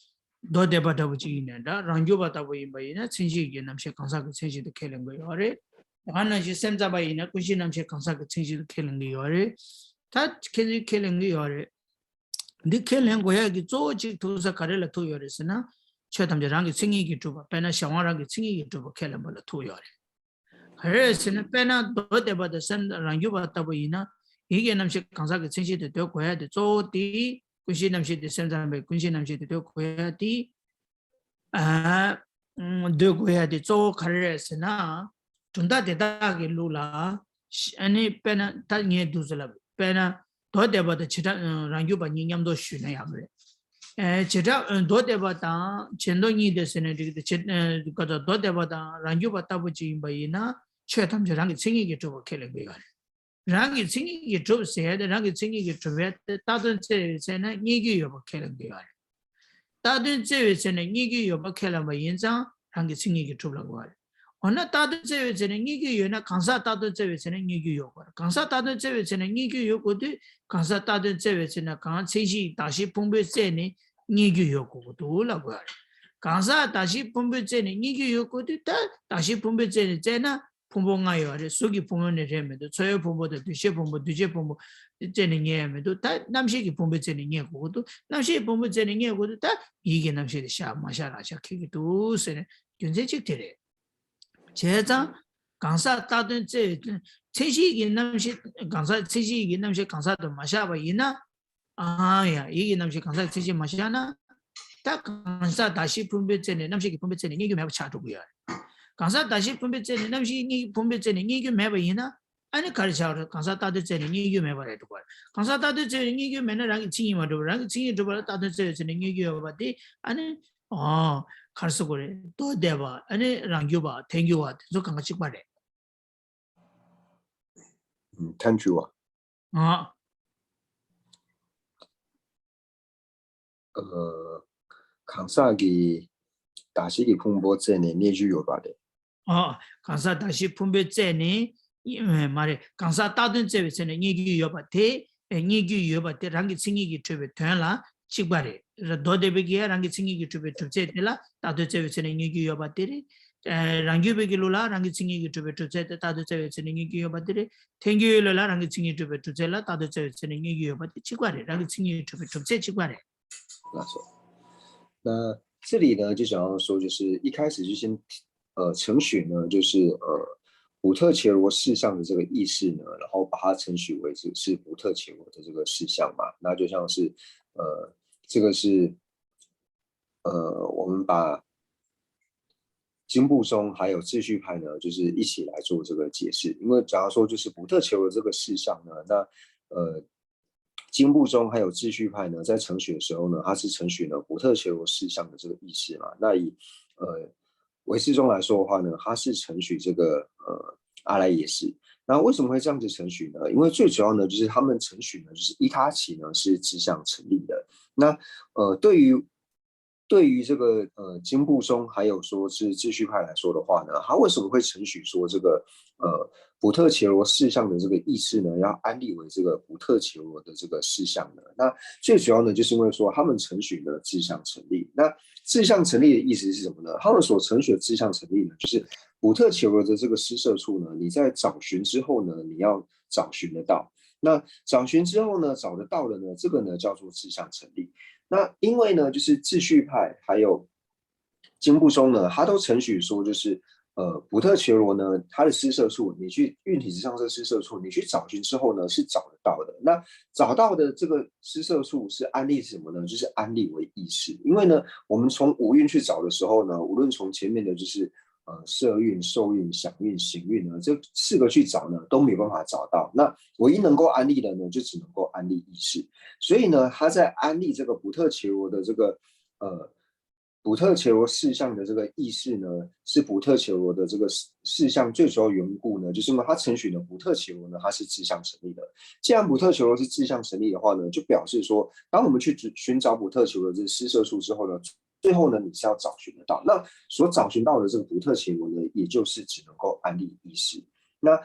མདོ་སྡེ་པ་འདྲ་པོ་ཅིག་ཡིན་ན་འདྲ། རང་རྒྱུད་པ་ལྟ་བུ་ཡིན་པ་ཡིན་ན་མཚན་གཞི་ཡི་རྣམ་ཤེས་གང་ཟག་གི་མཚན་གཞི་དུ་ཁས་ལེན་དགོས་ཡོད་རེད། ད་ནང་བཞིན་སེམས་ཙམ་པ་ཡིན་ན་ཀུན་གཞིའི་རྣམ་ཤེས་གང་ཟག་གི་མཚན་གཞི་དུ་ཁས་ལེན་གྱི་ཡོད་རེད། ད་ཁས་ཁས་ལེན་གྱི་ཡོད་རེད། འདི་ཁས་ལེན་དགོས་ཡག་གི་གཙོ་བོ་གཅིག་ཐུག་ས་ག་རེ་ལ་ཐུག་ཡོད་རེད་ཟེར་ན། ཆོས་ཐམས་ཅད་རང་གི་མཚན་ཉིད་ཀྱིས་གྲུབ་པ། དཔེར་ན་གཞན་དབང་རང་གི་མཚན་ཉིད་ཀྱིས་གྲུབ་པ་ཁས་ལེན་པ་ལ་ཐུག་ཡོད་རེད། ག་རེ་ཟེར་ན་དཔེར་ན་མདོ་སྡེ་པ་དང་སེམས་རང་རྒྱུད་པ་ལྟ་བུ་ཡིན་ན། ཡིད་ཀྱི་རྣམ་ཤེས་གང་ཟག་གི་མཚན་གཞི་དེ་འདོད་དགོས་ཡག་དེ་གཙོ་བོ་དེ། ཀུན་གཞིའི་རྣམ་ཤེས་དེ་སེམས་ཙམ་པས་ཀུན་གཞིའི་རྣམ་ཤེས་དེ་འདོད་དགོས་ཡག་དེ། ཨ། འདོད་དགོས་ཡག་དེ་གཙོ་བོ་ག་རེ་རེད་ཟེར་ན། གྲུབ་མཐའ་དེ་དག་གི་ལུགས་ལ། ཨ་ནི་དཔེར་ན་ད་ངས་འདུག་ཟེར་ལབ། དཔེར་ན་མདོ་སྡེ་པ་དང་བྱེ་བྲག་རང་རྒྱུད་པ་གཉིས་མཉམ་དུ་ཞུས་ན་ཡག་རེད། ཨེ་བྱེ་བྲག་མདོ་སྡེ་པ་དང་བྱེ་མདོ་གཉིས་དེ་ཟེར་ན་འགྲིག་གི་འདུག། བྱེ་མདོ་སྡེ་པ་དང་རང་རྒྱུད་པ་ལྟ་བུ་ཅིག་ཡིན་པ་ཡིན་ན་ཆོས་ཐམས་ཅད་རང་གི་མཚན་ཉིད་ཀྱིས་གྲུབ་པ་ཁས་ལེན་གྱི་ཡོད་རེད། རང་གི་མཚན་ཉིད་ཀྱིས་གྲུབ་ཟེར་ཡ་དེ་རང་གི་མཚན་ཉིད་ཀྱིས་གྲུབ་ཡ་དེ་རྟགས་དོན་བཙལ་བའི་ཚེ་ན་རྙེད་རྒྱུ་ཡོད་པ་ཁས་ལེན་གྱི་ཡོད་རེད། རྟགས་དོན་བཙལ་བའི་ཚེ་ན་རྙེད་རྒྱུ་ཡོད་པ་ཁས་ལེན་པ་ཡིན་ཙང་རང་གི་མཚན་ཉིད་ཀྱིས་གྲུབ་ལབ་དགོས་པ་རེད། འོ་ན་རྟགས་དོན་བཙལ་བའི་ཚེ་ན་རྙེད་རྒྱུ་ཡོད་ན་གང་ཟག་རྟགས་དོན་བཙལ་བའི་ཚེ་ན་རྙེད་རྒྱུ་ཡོད་དགོས་རེད། གང་ཟག་རྟགས་དོན་བཙལ་བའི་ཚེ་ན་རྙེད་རྒྱུ་ཡོད་དགོས་དུས་གང་ཟག་རྟགས་དོན་བཙལ་བའི་ཚེ་ན་གང་མཚན་གཞི་གདགས་གཞི་ཕུང་པོའི་རྩལ་ནས་རྙེད་རྒྱུ་ཡོད་དགོས་ཀྱི་འདུག་ལབ་དགོས་པ་རེད། གང་ཟག་གདགས་གཞི་ཕུང་པོའི་རྩལ་ནས་རྙེད་རྒྱུ་ཡོད་དགོས་དུས་ད་གདགས་གཞི་ཕུང་པོའི་རྩལ་ནས་བཙལ་ན། ཕུང་པོ་ལྔ་ཡོད་རེད། གཟུགས་ཀྱི་ཕུང་པོ་ནི་རེད་མི་འདུག། ཚོར་བའི་ཕུང་པོ་དང་འདུ་ཤེས་ཕུང་པོ། འདུ་བྱེད་ཕུང་པོ་རྩལ་ནས་རྙེད་ཡ་མི་འདུག། ད་རྣམ་ཤེས་ཀྱི་ཕུང་པོའི་རྩལ་ནས་རྙེད་དགོས་ཀྱི་འདུག། རྣམ་ཤེས་ཀྱི་ཕུང་པོའི་རྩལ་ནས་རྙེད་དགོས་འདུག། ད་ཡིད་ཀྱི་རྣམ་ཤེས་དེ་ཤར་མ་ཤར་ལ་ཤར་ཁེལ་གྱི་འདུག་ཟེར་ནས་རྒྱུ་མཚན་གཅིག་དེ་རེད། བྱས་ཙང་གང་ཟག་རྟགས་དོན་བཙལ་བའི་མཚན་གཞི་ཡི་རྣམ་ཤེས་གང་ཟག་མཚན་གཞི་ཡི་རྣམ་ཤེས་གང་ཟག་ཏུ་མ་ཤར་བ་ཡིན་ན། ཨང་ཡ། ཡིད་ཀྱི་རྣམ་ཤེས་གང་ཟག་མཚན་གཞི་མ་ཤར་ན། ད་གང་ཟག་གདགས་གཞི་ཕུང་པོའི་རྩལ་ནས་རྣམ་ཤེས་ཀྱི་ཕུང་པོའི་རྩལ་ནས་རྙེད་རྒྱུ་མེད་པ་ཆགས་འགྲོ་གི་ཡོད་རེད། གང་ཟག་གདགས་གཞི་ཕུང་པོའི་རྩལ་ནས་རྣམ་ཤེས་རྙེད་ཕུང་པོའི་རྩལ་ནས་རྙེད་རྒྱུ་མེད་པ་ཡིན་ན། ཨ་ནི་ག་རེ་ཆགས་རེད། གང་ཟག་རྟགས་དོན་རྩལ་ནས་རྙེད་རྒྱུ་མེད་པ་རེད་འགྲོ་གི་རེད། གང་ཟག་རྟགས་དོན་རྩལ་ནས་རྙེད་རྒྱུ་མེད་ན་རང་གི་མཚན་ཉིད་མ་གྲུབ་པ། རང་གི་མཚན་ཉིད་གྲུབ་པ་ལ་རྟགས་དོན་རྩལ་བའི་ཚེ་ནས་རྙེད་རྒྱུ་ཡོད་པ་དེ་ཨ་ནི། ཨོ། ག་རེ་ཟེར་དགོས་རེད། མདོ་སྡེ་པ་ཨ་ནི་རང་རྒྱུད་པ་ཐལ་འགྱུར་བ་དེ་ཚོ་གང་ག་གཅིག་པ་རེད། ཐལ་འགྱུར་བ། ཨ། གང་ཟག་གི་གདགས་གཞི་གི་ཕུང་པོ་རྩལ་ནས་རྙེད་རྒྱུ་ཡོད་པ་རེད། ཨ། གང་ཟག་གདགས་གཞི་ཕུང་པོའི་རྩལ་ནས་མ་རེད། གང་ཟག་རྟགས་དོན་བཙལ་བའི་ཚེ་ན་རྙེད་རྒྱུ་ཡོད་པ་དེ། རྙེད་རྒྱུ་ཡོད་པ་དེ་རང་གི་མཚན་ཉིད་ཀྱིས་གྲུབ་པའི་དོན་ལ་གཅིག་པ་རེད། མདོ་སྡེ་པའི་གི་རང་གི་མཚན་ཉིད་ཀྱིས་གྲུབ་པའི་གྲུབ་ཚད་དེ་ལ་རྟགས་དོན་བཙལ་བའི་ཚེ་ན་རྙེད་རྒྱུ་ཡོད་པ་དེ་རེད། རང་རྒྱུད་པའི་གི་ལུགས་ལ་རང་གི་མཚན་ཉིད་ཀྱིས་གྲུབ་པའི་གྲུབ་ཚད་དེ་རྟགས་དོན་བཙལ་བའི་ཚེ་ན་རྙེད་རྒྱུ་ཡོད་པ་དེ་རེད། ཐལ་འགྱུར་ལུགས་ལ་རང་གི་མཚན་ཉིད་གྲུབ་པའི་གྲུབ་ཚད་ལ་རྟགས་དོན་བཙལ་བའི་ཚེ་ན་རྙེད་རྒྱུ་ཡོད་པ་དེ་གཅིག་པ་རེད། རང་གི་མཚན་ཉིད་གྲུབ་པའི་གྲུབ་ཚད་གཅིག་པ་རེད། ལགས་སོ།那这里呢，就想要说，就是一开始就先呃，承许呢，就是呃，普特伽罗事项的这个意识呢，然后把它承许为是是普特伽罗的这个事项嘛，那就像是呃，这个是呃，我们把经部宗还有秩序派呢，就是一起来做这个解释，因为假如说就是普特伽罗这个事项呢，那呃，经部宗还有秩序派呢，在承许的时候呢，他是承许呢普特伽罗事项的这个意识嘛。那以呃唯识宗来说的话呢，他是承许这个呃阿赖耶识。那为什么会这样子承许呢？因为最主要呢，就是他们承许呢，就是依他起呢是知相成立的。那呃，对于对于这个呃经部宗还有说是秩序派来说的话呢，他为什么会承许说这个呃普特伽罗事项的这个意识呢，要安立为这个普特伽罗的这个事项呢？那最主要呢，就是因为说他们承许呢知相成立。那知相成立的意思是什么呢？他们所承许的知相成立呢，就是普特伽罗的这个施设处呢，你在找寻之后呢，你要找寻得到。那找寻之后呢，找得到的呢，这个呢叫做知相成立。那因为呢，就是秩序派还有经部宗呢，他都承许说，就是呃，普特伽罗呢，它的施设处，你去运体实相这施设处，你去找寻之后呢，是找得到的。那找到的这个施设处是安立什么呢？就是安立为意识。因为呢，我们从五蕴去找的时候呢，无论从前面的就是呃色蕴、受蕴、想蕴、行蕴呢，这四个去找呢，都没有办法找到。那唯一能够安立的呢，就只能够安立意识。所以呢，他在安立这个普特伽罗的这个呃普特伽罗四象的这个意思呢，是普特伽罗的这个四象最主要缘故呢，就是因为它承许呢，普特伽罗呢，它是四象成立的。既然普特伽罗是四象成立的话呢，就表示说，当我们去寻找普特伽罗这个施设处之后呢，最后呢，你是要找寻得到。那所找寻到的这个普特伽罗呢，也就是只能够安立意识。那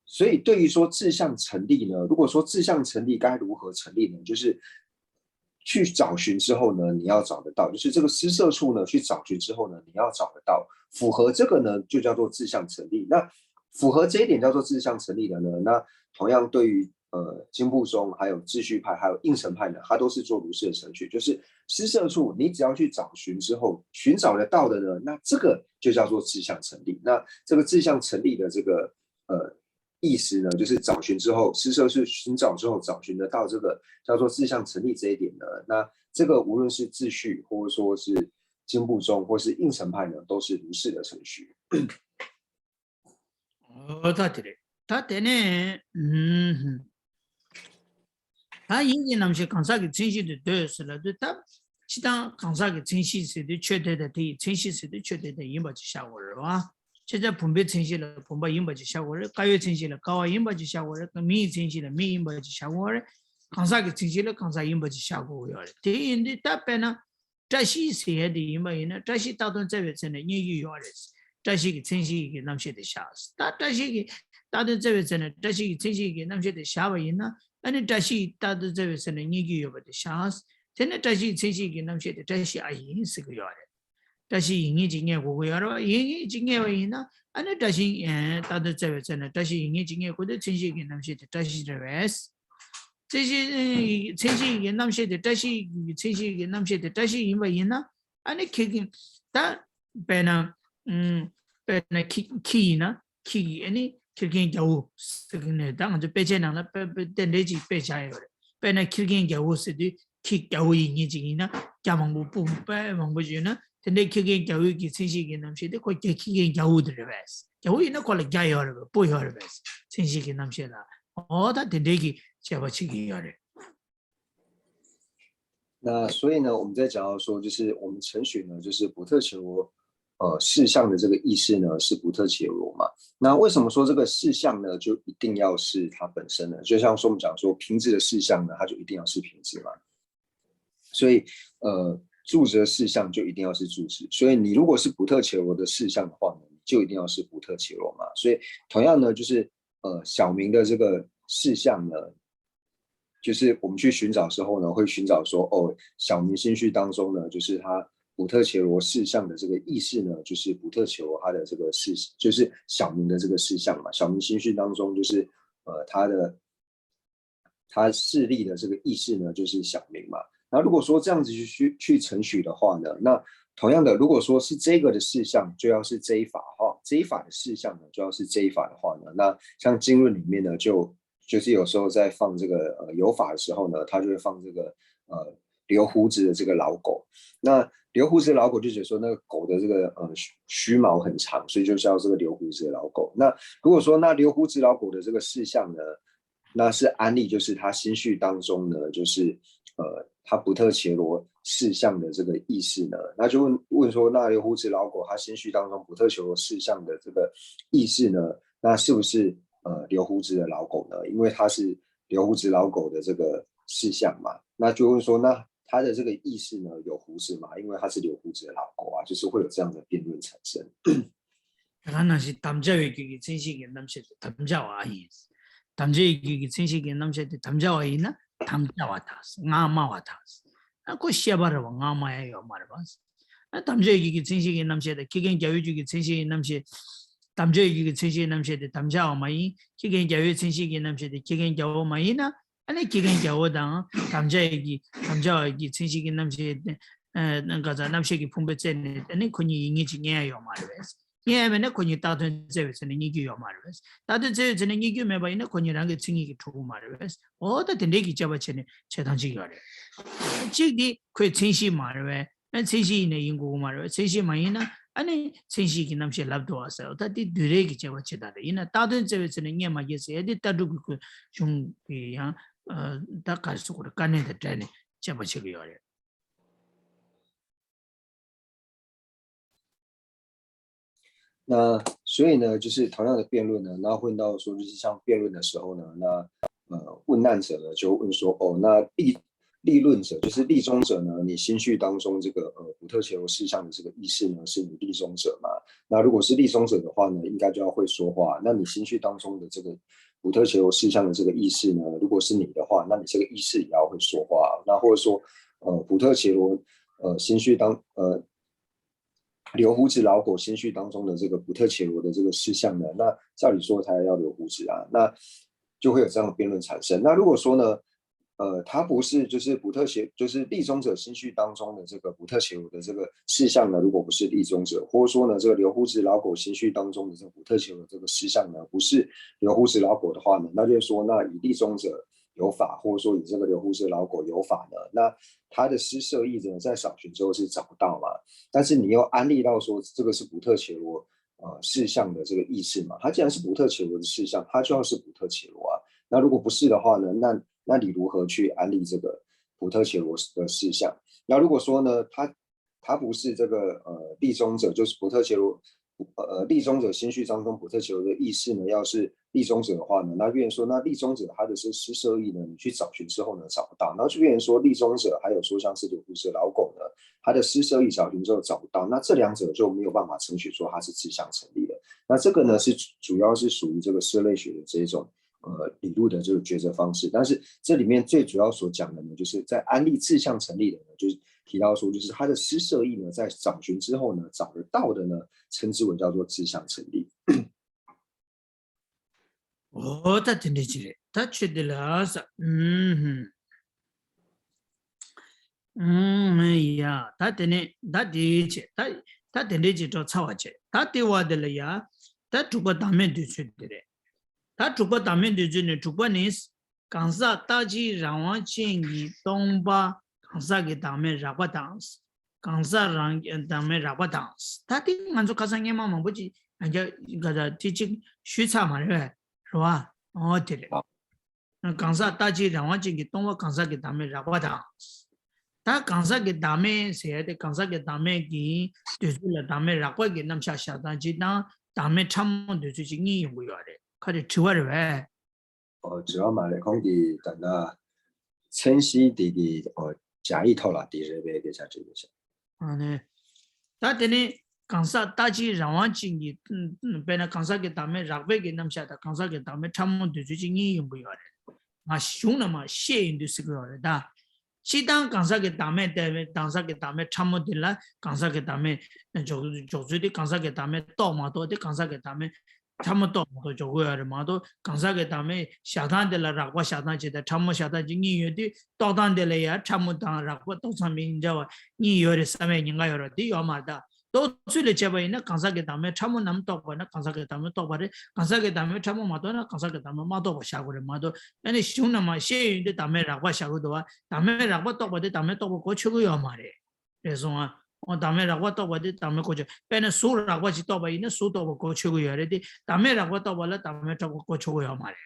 所以对于说四象成立呢，如果说四象成立该如何成立呢？就是去找寻之后呢，你要找得到，就是这个施设处呢，去找寻之后呢，你要找得到，符合这个呢，就叫做四象成立。那符合这一点叫做四象成立的呢，那同样对于呃经部宗还有秩序派还有应成派呢，它都是做如是的程序，就是施设处你只要去找寻之后，寻找得到的呢，那这个就叫做四象成立。那这个四象成立的这个呃意思呢，就是找寻之后，施设是寻找之后找寻得到这个叫做四象成立这一点呢，那这个无论是秩序或者说是经部宗或是应成派呢，都是如是的程序。哦，ད་དེ་རེད། ད་དེ་ནས་ཨུམ། ད་ཡིད་ཀྱི་རྣམ་ཤེས་གང་ཟག་གི་མཚན་གཞི་དུ་འདོད་ཟེར་ལབ་དུས། ད་སྤྱིར་བཏང་གང་ཟག་གི་མཚན་གཞི་ཟེར་དུས་ཆོས་དེ་དང་དེ་ཡི་མཚན་གཞི་ཟེར་དུས་ཆོས་དེ་དག་ཡིན་པ་ཅིག་བཞག་དགོས་རེད་བ། ཁྱེད་ཅག་བུམ་པའི་མཚན་གཞི་ལ་བུམ་པ་ཡིན་པ་ཅིག་བཞག་དགོས་རེད། ཀ་ཡོའི་མཚན་གཞི་ལ་ཀ་བ་ཡིན་པ་ཅིག་བཞག་དགོས་རེད། མིའི་མཚན་གཞི་ལ་མི་ཡིན་པ་ཅིག་བཞག་དགོས་རེད། གང་ཟག་གི་མཚན་གཞི་ལ་གང་ཟག་ཡིན་པ་ཅིག་བཞག་དགོས་ཡོད་རེད། དེ་ཡིན་དུས་ད་དཔེར་ན། བཀྲ་ཤིས་ཟེར་ཡ་དེ་ཡིན་པ་ཡིན་ན། བཀྲ་ཤིས་རྟག་དོན་བཙལ་བའི་ཚེ་ན་རྙེད་རྒྱུ་ཡོད་རེད། བཀྲ་ཤིས་ཀྱི་མཚན་གཞི་ཡི་གི་རྣམ་ཤེས་དེ་བཞག། ད་བཀྲ་ཤིས་ཀྱི་རྟག་དོན་བཙལ་བའི་ཚེ་ན་བཀྲ་ཤིས་ཀྱི་མཚན་གཞི་ཡི་གི་རྣམ་ཤེས་དེ་བཞག་པ་ཡིན་ན། ཨ་ནི་བཀྲ་ཤིས་ཀྱི་རྟག་དོན་བཙལ་བའི་ཚེ་ན་རྙེད་རྒྱུ་ཡོད་པ་དེ་བཞག། དེ་ནས་བཀྲ་ཤིས་ཀྱི་མཚན་གཞི་ཡི་གི་རྣམ་ཤེས་དེ་བཀྲ་ཤིས་ཨ་ཡིན་ཟེར་གི་ཡོད་རེད། བཀྲ་ཤིས་ཡིན་ངེས་ཅིག་རྙེད་དགོས་ཀྱི་ཡོད་རེད་བ། ཡིན་ངེས་ཅིག་རྙེད་པ་ཡིན་ན། ཨ་ནི་བཀྲ་ཤིས་རྟག་དོན་བཙལ་བའི་ཚེ་ན་བཀྲ་ཤིས་ཡིན་ངེས་ཅིག་རྙེད་དགོས་དུས་མཚན་གཞི་ཡི་གི་རྣམ་ཤེས་དེ་བཀྲ་ཤིས་རེད་བས། མཚན་གཞི་མཚན་གཞི་ཡི་གི་རྣམ་ཤེས་དེ་བཀྲ་ཤིས་ཀྱི་མཚན་གཞི་ཡི་གི་རྣམ་ཤེས་དེ་བཀྲ་ཤིས་ཡིན་པ་ཡིན་ན། ཨ་ནི་ཁྱི་གི་ད་དཔེར་ན་ཨུམ། དཔེར་ན་ཁྱི་ཁྱི་ཡིན་ན་ཁྱི་གི་ཨ་ནི་ཁྱི་རྒན་རྒྱལ་པོ་ཟེར་གི་ནས། ད་ང་ཚོ་དཔེ་ཆའི་ནང་ལ་དཔེ་དཔེ་དེ་འདྲའི་ཅིག་དཔེ་བཞག་ཡོད་རེད། དཔེར་ན་ཁྱི་རྒན་རྒྱལ་པོ་ཟེར་དུས་ཁྱི་རྒྱལ་པོ་ཡིན་ངེས་ཅིག་ཡིན་ན། རྒྱ་མང་པོ་སྤུན་དཔེ་མང་པོ་ཡོད་ན། དེ་འདྲའི་ཁྱི་རྒན་རྒྱལ་པོའི་གི་མཚན་གཞི་གི་རྣམ་ཤེས་དེ་ཁོ་རྒྱ་ཁྱི་རྒན་རྒྱལ་པོ་དེ་རེད་བས། རྒྱལ་པོ་ཡིན་ན་ཁོ་ལ་རྒྱ་ཡོད་རེད་བས། སྤུ་ཡོད་རེད་བས། མཚན་གཞི་གི་རྣམ་ཤེས་ལ། འོ་ད་དེ་འདྲའི་གི་དཔྱད་པ་བྱེད་ཀྱི་ཡོད་རེད། 那所以呢，我们在讲到说，就是我们程序呢，就是普特伽罗，呃，四象的这个意思呢，是普特伽罗嘛。那为什么说这个四象呢，就一定要是它本身呢？就像说我们讲说瓶子的四象呢，它就一定要是瓶子嘛。所以，呃，柱子的四象就一定要是柱子。所以你如果是普特伽罗的四象的话呢，你就一定要是普特伽罗嘛。所以同样呢，就是呃，小明的这个四象呢，就是我们去寻找的时候呢，会寻找说，哦，小明心绪当中呢，就是他普特伽罗四象的这个意识呢，就是普特伽罗他的这个四，就是小明的这个四象嘛。小明心绪当中就是呃他的他势力的这个意识呢，就是小明嘛。那如果说这样子去去去程序的话呢，那同样的，如果说是这个的四象，就要是这一法哈，这一法的四象呢，就要是这一法的话呢，那像经论里面呢，就就是有时候在放这个呃有法的时候呢，他就会放这个呃留胡子的这个老狗。那留胡子的老狗就觉得说那个狗的这个呃须须毛很长，所以就叫这个留胡子的老狗。那如果说那留胡子老狗的这个四象呢，那是安立，就是他心绪当中呢，就是呃他普特伽罗四象的这个意识呢，那就问问说，那留胡子老狗他心绪当中普特伽罗四象的这个意识呢，那是不是呃留胡子的老狗呢？因为他是留胡子老狗的这个四象嘛，那就问说，那他的这个意识呢有胡子吗？因为他是留胡子的老狗啊，就是会有这样的辩论产生。 དེ་ག་ནང་བཞིན་དམ་བཅའ་བའི་རྒྱུད་ཀྱི་མཚན་གཞི་གི་རྣམ་ཤེས་དེ་དམ་བཅའ་བ་ཡིན། དམ་བཅའ་བའི་རྒྱུད་ཀྱི་མཚན་གཞི་གི་རྣམ་ཤེས་དེ་དམ་བཅའ་བ་ཡིན་ན་དམ་བཅའ་བ་དང་ངག་སྨྲ་བ་དང་། ཨ་ཁོ་བཤད་པ་རེད་བ། ངག་སྨྲ་ཡ་ཡོད་མ་རེད་བ། ཨ་དམ་བཅའ་བའི་རྒྱུད་ཀྱི་མཚན་གཞི་གི་རྣམ་ཤེས་དང་ཁྱི་རྒན་རྒྱལ་པོའི་རྒྱུད་ཀྱི་མཚན་གཞི་གི་རྣམ་ཤེས། དམ་བཅའ་བའི་རྒྱུད་ཀྱི་མཚན་གཞི་གི་རྣམ་ཤེས་དེ་དམ་བཅའ་བ་མ་ཡིན། ཁྱི་རྒན་རྒྱལ་པོའི་མཚན་གཞི་གི་རྣམ་ཤེས་དེ་ཁྱི་རྒན་རྒྱལ་པོ་མ་ཡིན་ན། ཨ་ནི་ཁྱི་རྒན་རྒྱལ་པོ་དང་དམ་བཅའ་ཡི་གི་དམ་བཅའ་བ་གི་མཚན་གཞི་གི་རྣམ་ཤེས་དེ། ཨ་ག་ས་རྣམ་ཤེས་ཀྱི་ཕུང་པོ་བཙལ་ནས། ཨ་ནི་ཁོ་གཉིས་ཡིན་ངེས་ཅིག་རྙེད་ཡ་ཡོད་མ་རེད་བས། རྙེད་ཡ་མེད་ན་ཁོ་གཉིས་རྟག་དོན་བཙལ་བའི་ཚེ་ན་རྙེད་རྒྱུ་ཡོད་མ་རེད་བས། རྟག་དོན་བཙལ་བའི་ཚེ་ན་རྙེད་རྒྱུ་མེད་པ་ཡིན་ན་ཁོ་གཉིས་རང་གི་མཚན་ཉིད་ཀྱིས་གྲུབ་ཀྱི་མ་རེད་བས། འོ་ད་དེ་འདྲའི་གི་དཔྱད་པ་བྱས་ནས་བྱེད་སྟངས་གཅིག་ཡོད་རེད། གཅིག་དེ་ཁོའི་མཚན་གཞི་མ་རེད་བས། ཨ་མཚན་གཞི་ཡིན་ན་ཡིན་དགོས་ཀྱི་མ་རེད་བས། མཚན་གཞི་མ་ཡིན་ན་ཨ་ནི་མཚན་གཞི་གི་རྣམ་ཤེས་ལབ་འདུག་བ་ཟེར་བ། ད་དེ་བསྡུས་རེས་ཀྱི་དཔྱད་པ་བྱེད་སྟངས་རེད། ཡིན་ན་རྟག་དོན་བཙལ་བའི་ཚེ་ན་རྙེད་མ་རྙེད་ཟེར་ཡ་དེ་ལྟ་གྲུབ་ཀྱི་ཁོའི་གཞུང་གི་ཡང་ད་ག་རེ་ཟེར་དགོས་རེད། དཀའ་གནད་དང་འབྲེལ་ནས་དཔྱད་པ་བྱེད་ཀྱི་ཡོད་རེད། 那所以呢，就是同样的辩论呢，那问到说，就是像辩论的时候呢，那呃，问难者呢就问说，哦，那立立论者就是立中者呢，你心绪当中这个呃普特伽罗四相的这个意识呢，是你立中者嘛？那如果是立中者的话呢，应该就要会说话。那你心绪当中的这个普特伽罗四相的这个意识呢，如果是你的话，那你这个意识也要会说话。那或者说，呃，普特伽罗呃心绪当呃留胡子老狗心绪当中的这个普特伽罗的这个四相呢，那照理说他要留胡子啊，那就会有这样的辩论产生。那如果说呢，呃，他不是就是普特伽，就是立中者心绪当中的这个普特伽罗的这个四相呢，如果不是立中者，或者说呢，这个留胡子老狗心绪当中的这个普特伽罗这个四相呢，不是留胡子老狗的话呢，那就是说，那以立中者有法，或者说以这个留胡子老狗有法呢，那他的施设意呢，在找寻之后是找不到嘛。但是你又安立到说这个是普特伽罗呃四相的这个意识嘛，它既然是普特伽罗的四相，它就要是普特伽罗啊。那如果不是的话呢，那那你如何去安立这个普特伽罗的四相？那如果说呢，他他不是这个呃立中者，就是普特伽罗呃立中者心绪当中普特伽罗的意识呢，要是立中者的话呢，那变成说，那立中者他的是施设意呢，你去找寻之后呢找不到，然后就变成说立中者还有说像是留胡子老狗呢，他的施设意找寻之后找不到，那这两者就没有办法称许说它是自相成立的。那这个呢是主要是属于这个色类学的这一种呃理路的这个抉择方式，但是这里面最主要所讲的呢，就是在安立自相成立的呢，就是提到说，就是他的施设意呢，在找寻之后呢，找得到的呢，称之为叫做自相成立。哦，他真的是嘞，他觉得了啥？嗯哼，嗯，哎呀，他等呢，他的确，他他等的这种操作，他对我的了呀，他主观当面对出的嘞。 ད་དྲུག་པ་བདག་མེད་འདོད་རྩོད་ནི་དྲུག་པ་ནི། གང་ཟག་རྟག་གཅིག་རང་དབང་ཅན་གྱི་སྟོང་པ་གང་ཟག་གི་བདག་མེད་རགས་པ་དང་། གང་ཟག་རང་བདག་མེད་རགས་པ་དང་། ད་དེ་ང་ཚོ་ཁ་སང་སྔོན་མ་མང་པོ་ཅིག་ཡང་བསྐྱར་ག་ད་དེ་གཅིག་ཞུས་ཚར་མ་རེད་པས། རེད་པ། འོ་དེ་རེད། གང་ཟག་རྟག་གཅིག་རང་དབང་ཅན་གྱི་སྟོང་པ་གང་ཟག་གི་བདག་མེད་རགས་པ་དང་། ད་གང་ཟག་གི་བདག་མེད་ཟེར་ཡ་དེ་གང་ཟག་གི་བདག་མེད་ཀྱི་འདོད་ཚུལ་ལ་བདག་མེད་རགས་པ་གི་རྣམ་གཞག་བཞག་སྟངས་གཅིག་དང་བདག་མེད་ཕྲ་མོ་འདོད་ཚུལ་གཅིག་གཉིས་ཡོང་གི་ཡོད་རེད། ཁ་རེ་དྲི་བ་རེད་པས། ཨོ་དྲི་བ་མ་རེད། ཁོང་གིས་ད་ལྟ་མཚན་གཞི་དེ་གི་ཨོ་སྦྱར་ཡིག་ཐོག་ལ་དེ་རེད་པས་སྐད་ཆ་དྲིས་པས་ཤག་ཨ་ནི། ད་དེ་ནི་གང་ཟག་རྟག་གཅིག་རང་དབང་ཅན་གྱི་དཔེར་ན་གང་ཟག་གི་བདག་མེད་རགས་པའི་གི་རྣམ་གཞག་དང་གང་ཟག་གི་བདག་མེད་ཕྲ་མོ་འདོད་ཚུལ་གཅིག་གཉིས་ཡོང་གི་ཡོད་རེད། ང་གཞུང་ནས་མར་བཤད་ཡོང་དུས་ཟེར་གི་ཡོད་རེད་ད། སྤྱིར་བཏང་གང་ཟག་གི་བདག་མེད་དེ་གང་ཟག་གི་བདག་མེད་ཕྲ་མོ་དེ་ལ་གང་ཟག་གི་བདག་མེད་འཇོག་འཇོག་ཚུལ་དེ་གང་ཟག་གི་བདག་མེད་རྟོགས་མ་གཏོགས་དེ་གང་ཟག་གི་བདག་མེད་ཕྲ་མོ་རྟོགས་མ་གཏོགས་འཇོག་གི་ཡོད་རེད་མ་གཏོགས། གང་ཟག་གི་བདག་མེད་བཞག་སྟངས་དེ་ལ་རགས་པ་བཞག་སྟངས་གཅིག་དང་ཕྲ་མོ་བཞག་སྟངས་གཅིག་གཉིས་ཡོད་དུས། རྟོགས་སྟངས་དེ་ལ་ཡང་ཕྲ་མོ་དང་རགས་པ་རྟོགས་སྟངས་མི་འདྲ་བ་གཉིས་ཡོད་རེད་བསམ་པའི་ཉེན་ཁ་ཡོད་རེད། དེ་ཡོད་མ་རེད་ད། རྟོགས་ཚུལ་ལ་བྱས་པ་ཡིན་ན་གང་ཟག་གི་བདག་མེད་ཕྲ་མོ་རྣམས་རྟོགས་པ་ན་གང་ཟག་གི་བདག་མེད་རྟོགས་པ་རེད། གང་ཟག་གི་བདག་མེད་ཕྲ་མོ་མ་རྟོགས་ན་གང་ཟག་གི་བདག་མེད་མ་རྟོགས་པ་བཞག་དགོས་རེད་མ་གཏོགས། ཨ་ནི་གཞུང་ནས་མར་བཤད་ཡོང་དུས་བདག་མེད་རགས་པ་བཞག་གི་འདུག་པ། བདག་མེད་རགས་པ་རྟོགས་པ་དེ་བདག་མེད་རྟོགས་པ་གོ་ཆོད་ཀྱི་ཡོད་མ་རེད། རེད་སོང་ཨ། འོ་བདག་མེད་རགས་པ་རྟོགས་པ་དེ་བདག་མེད་གོ་ཆོད། དཔེར་ན་གཟུགས་རགས་པ་ཅིག་རྟོགས་པ་ཡིན་ན་གཟུགས་རྟོགས་པ་གོ་ཆོད་ཀྱི་ཡོད་རེད་དེ། བདག་མེད་རགས་པ་རྟོགས་པ་ལ་བདག་མེད་རྟོགས་པ་གོ་ཆོད་ཀྱི་ཡོད་མ་རེད།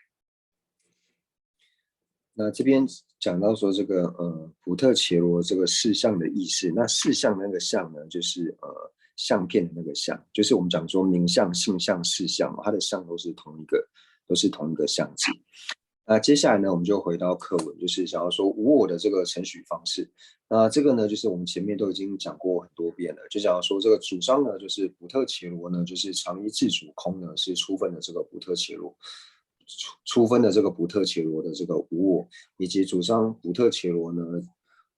那这边讲到说这个呃普特伽罗这个四相的意思，那四相那个相呢，就是呃相片的那个相，就是我们讲说名相、性相、四相嘛，它的相都是同一个，都是同一个相字。那接下来呢，我们就回到课文，就是想要说无我的这个承许方式。那这个呢，就是我们前面都已经讲过很多遍了，就想要说这个主张呢，就是普特伽罗呢，就是常一自主空呢，是初分的这个普特伽罗。初初分的这个普特伽罗的这个无我，以及主张普特伽罗呢，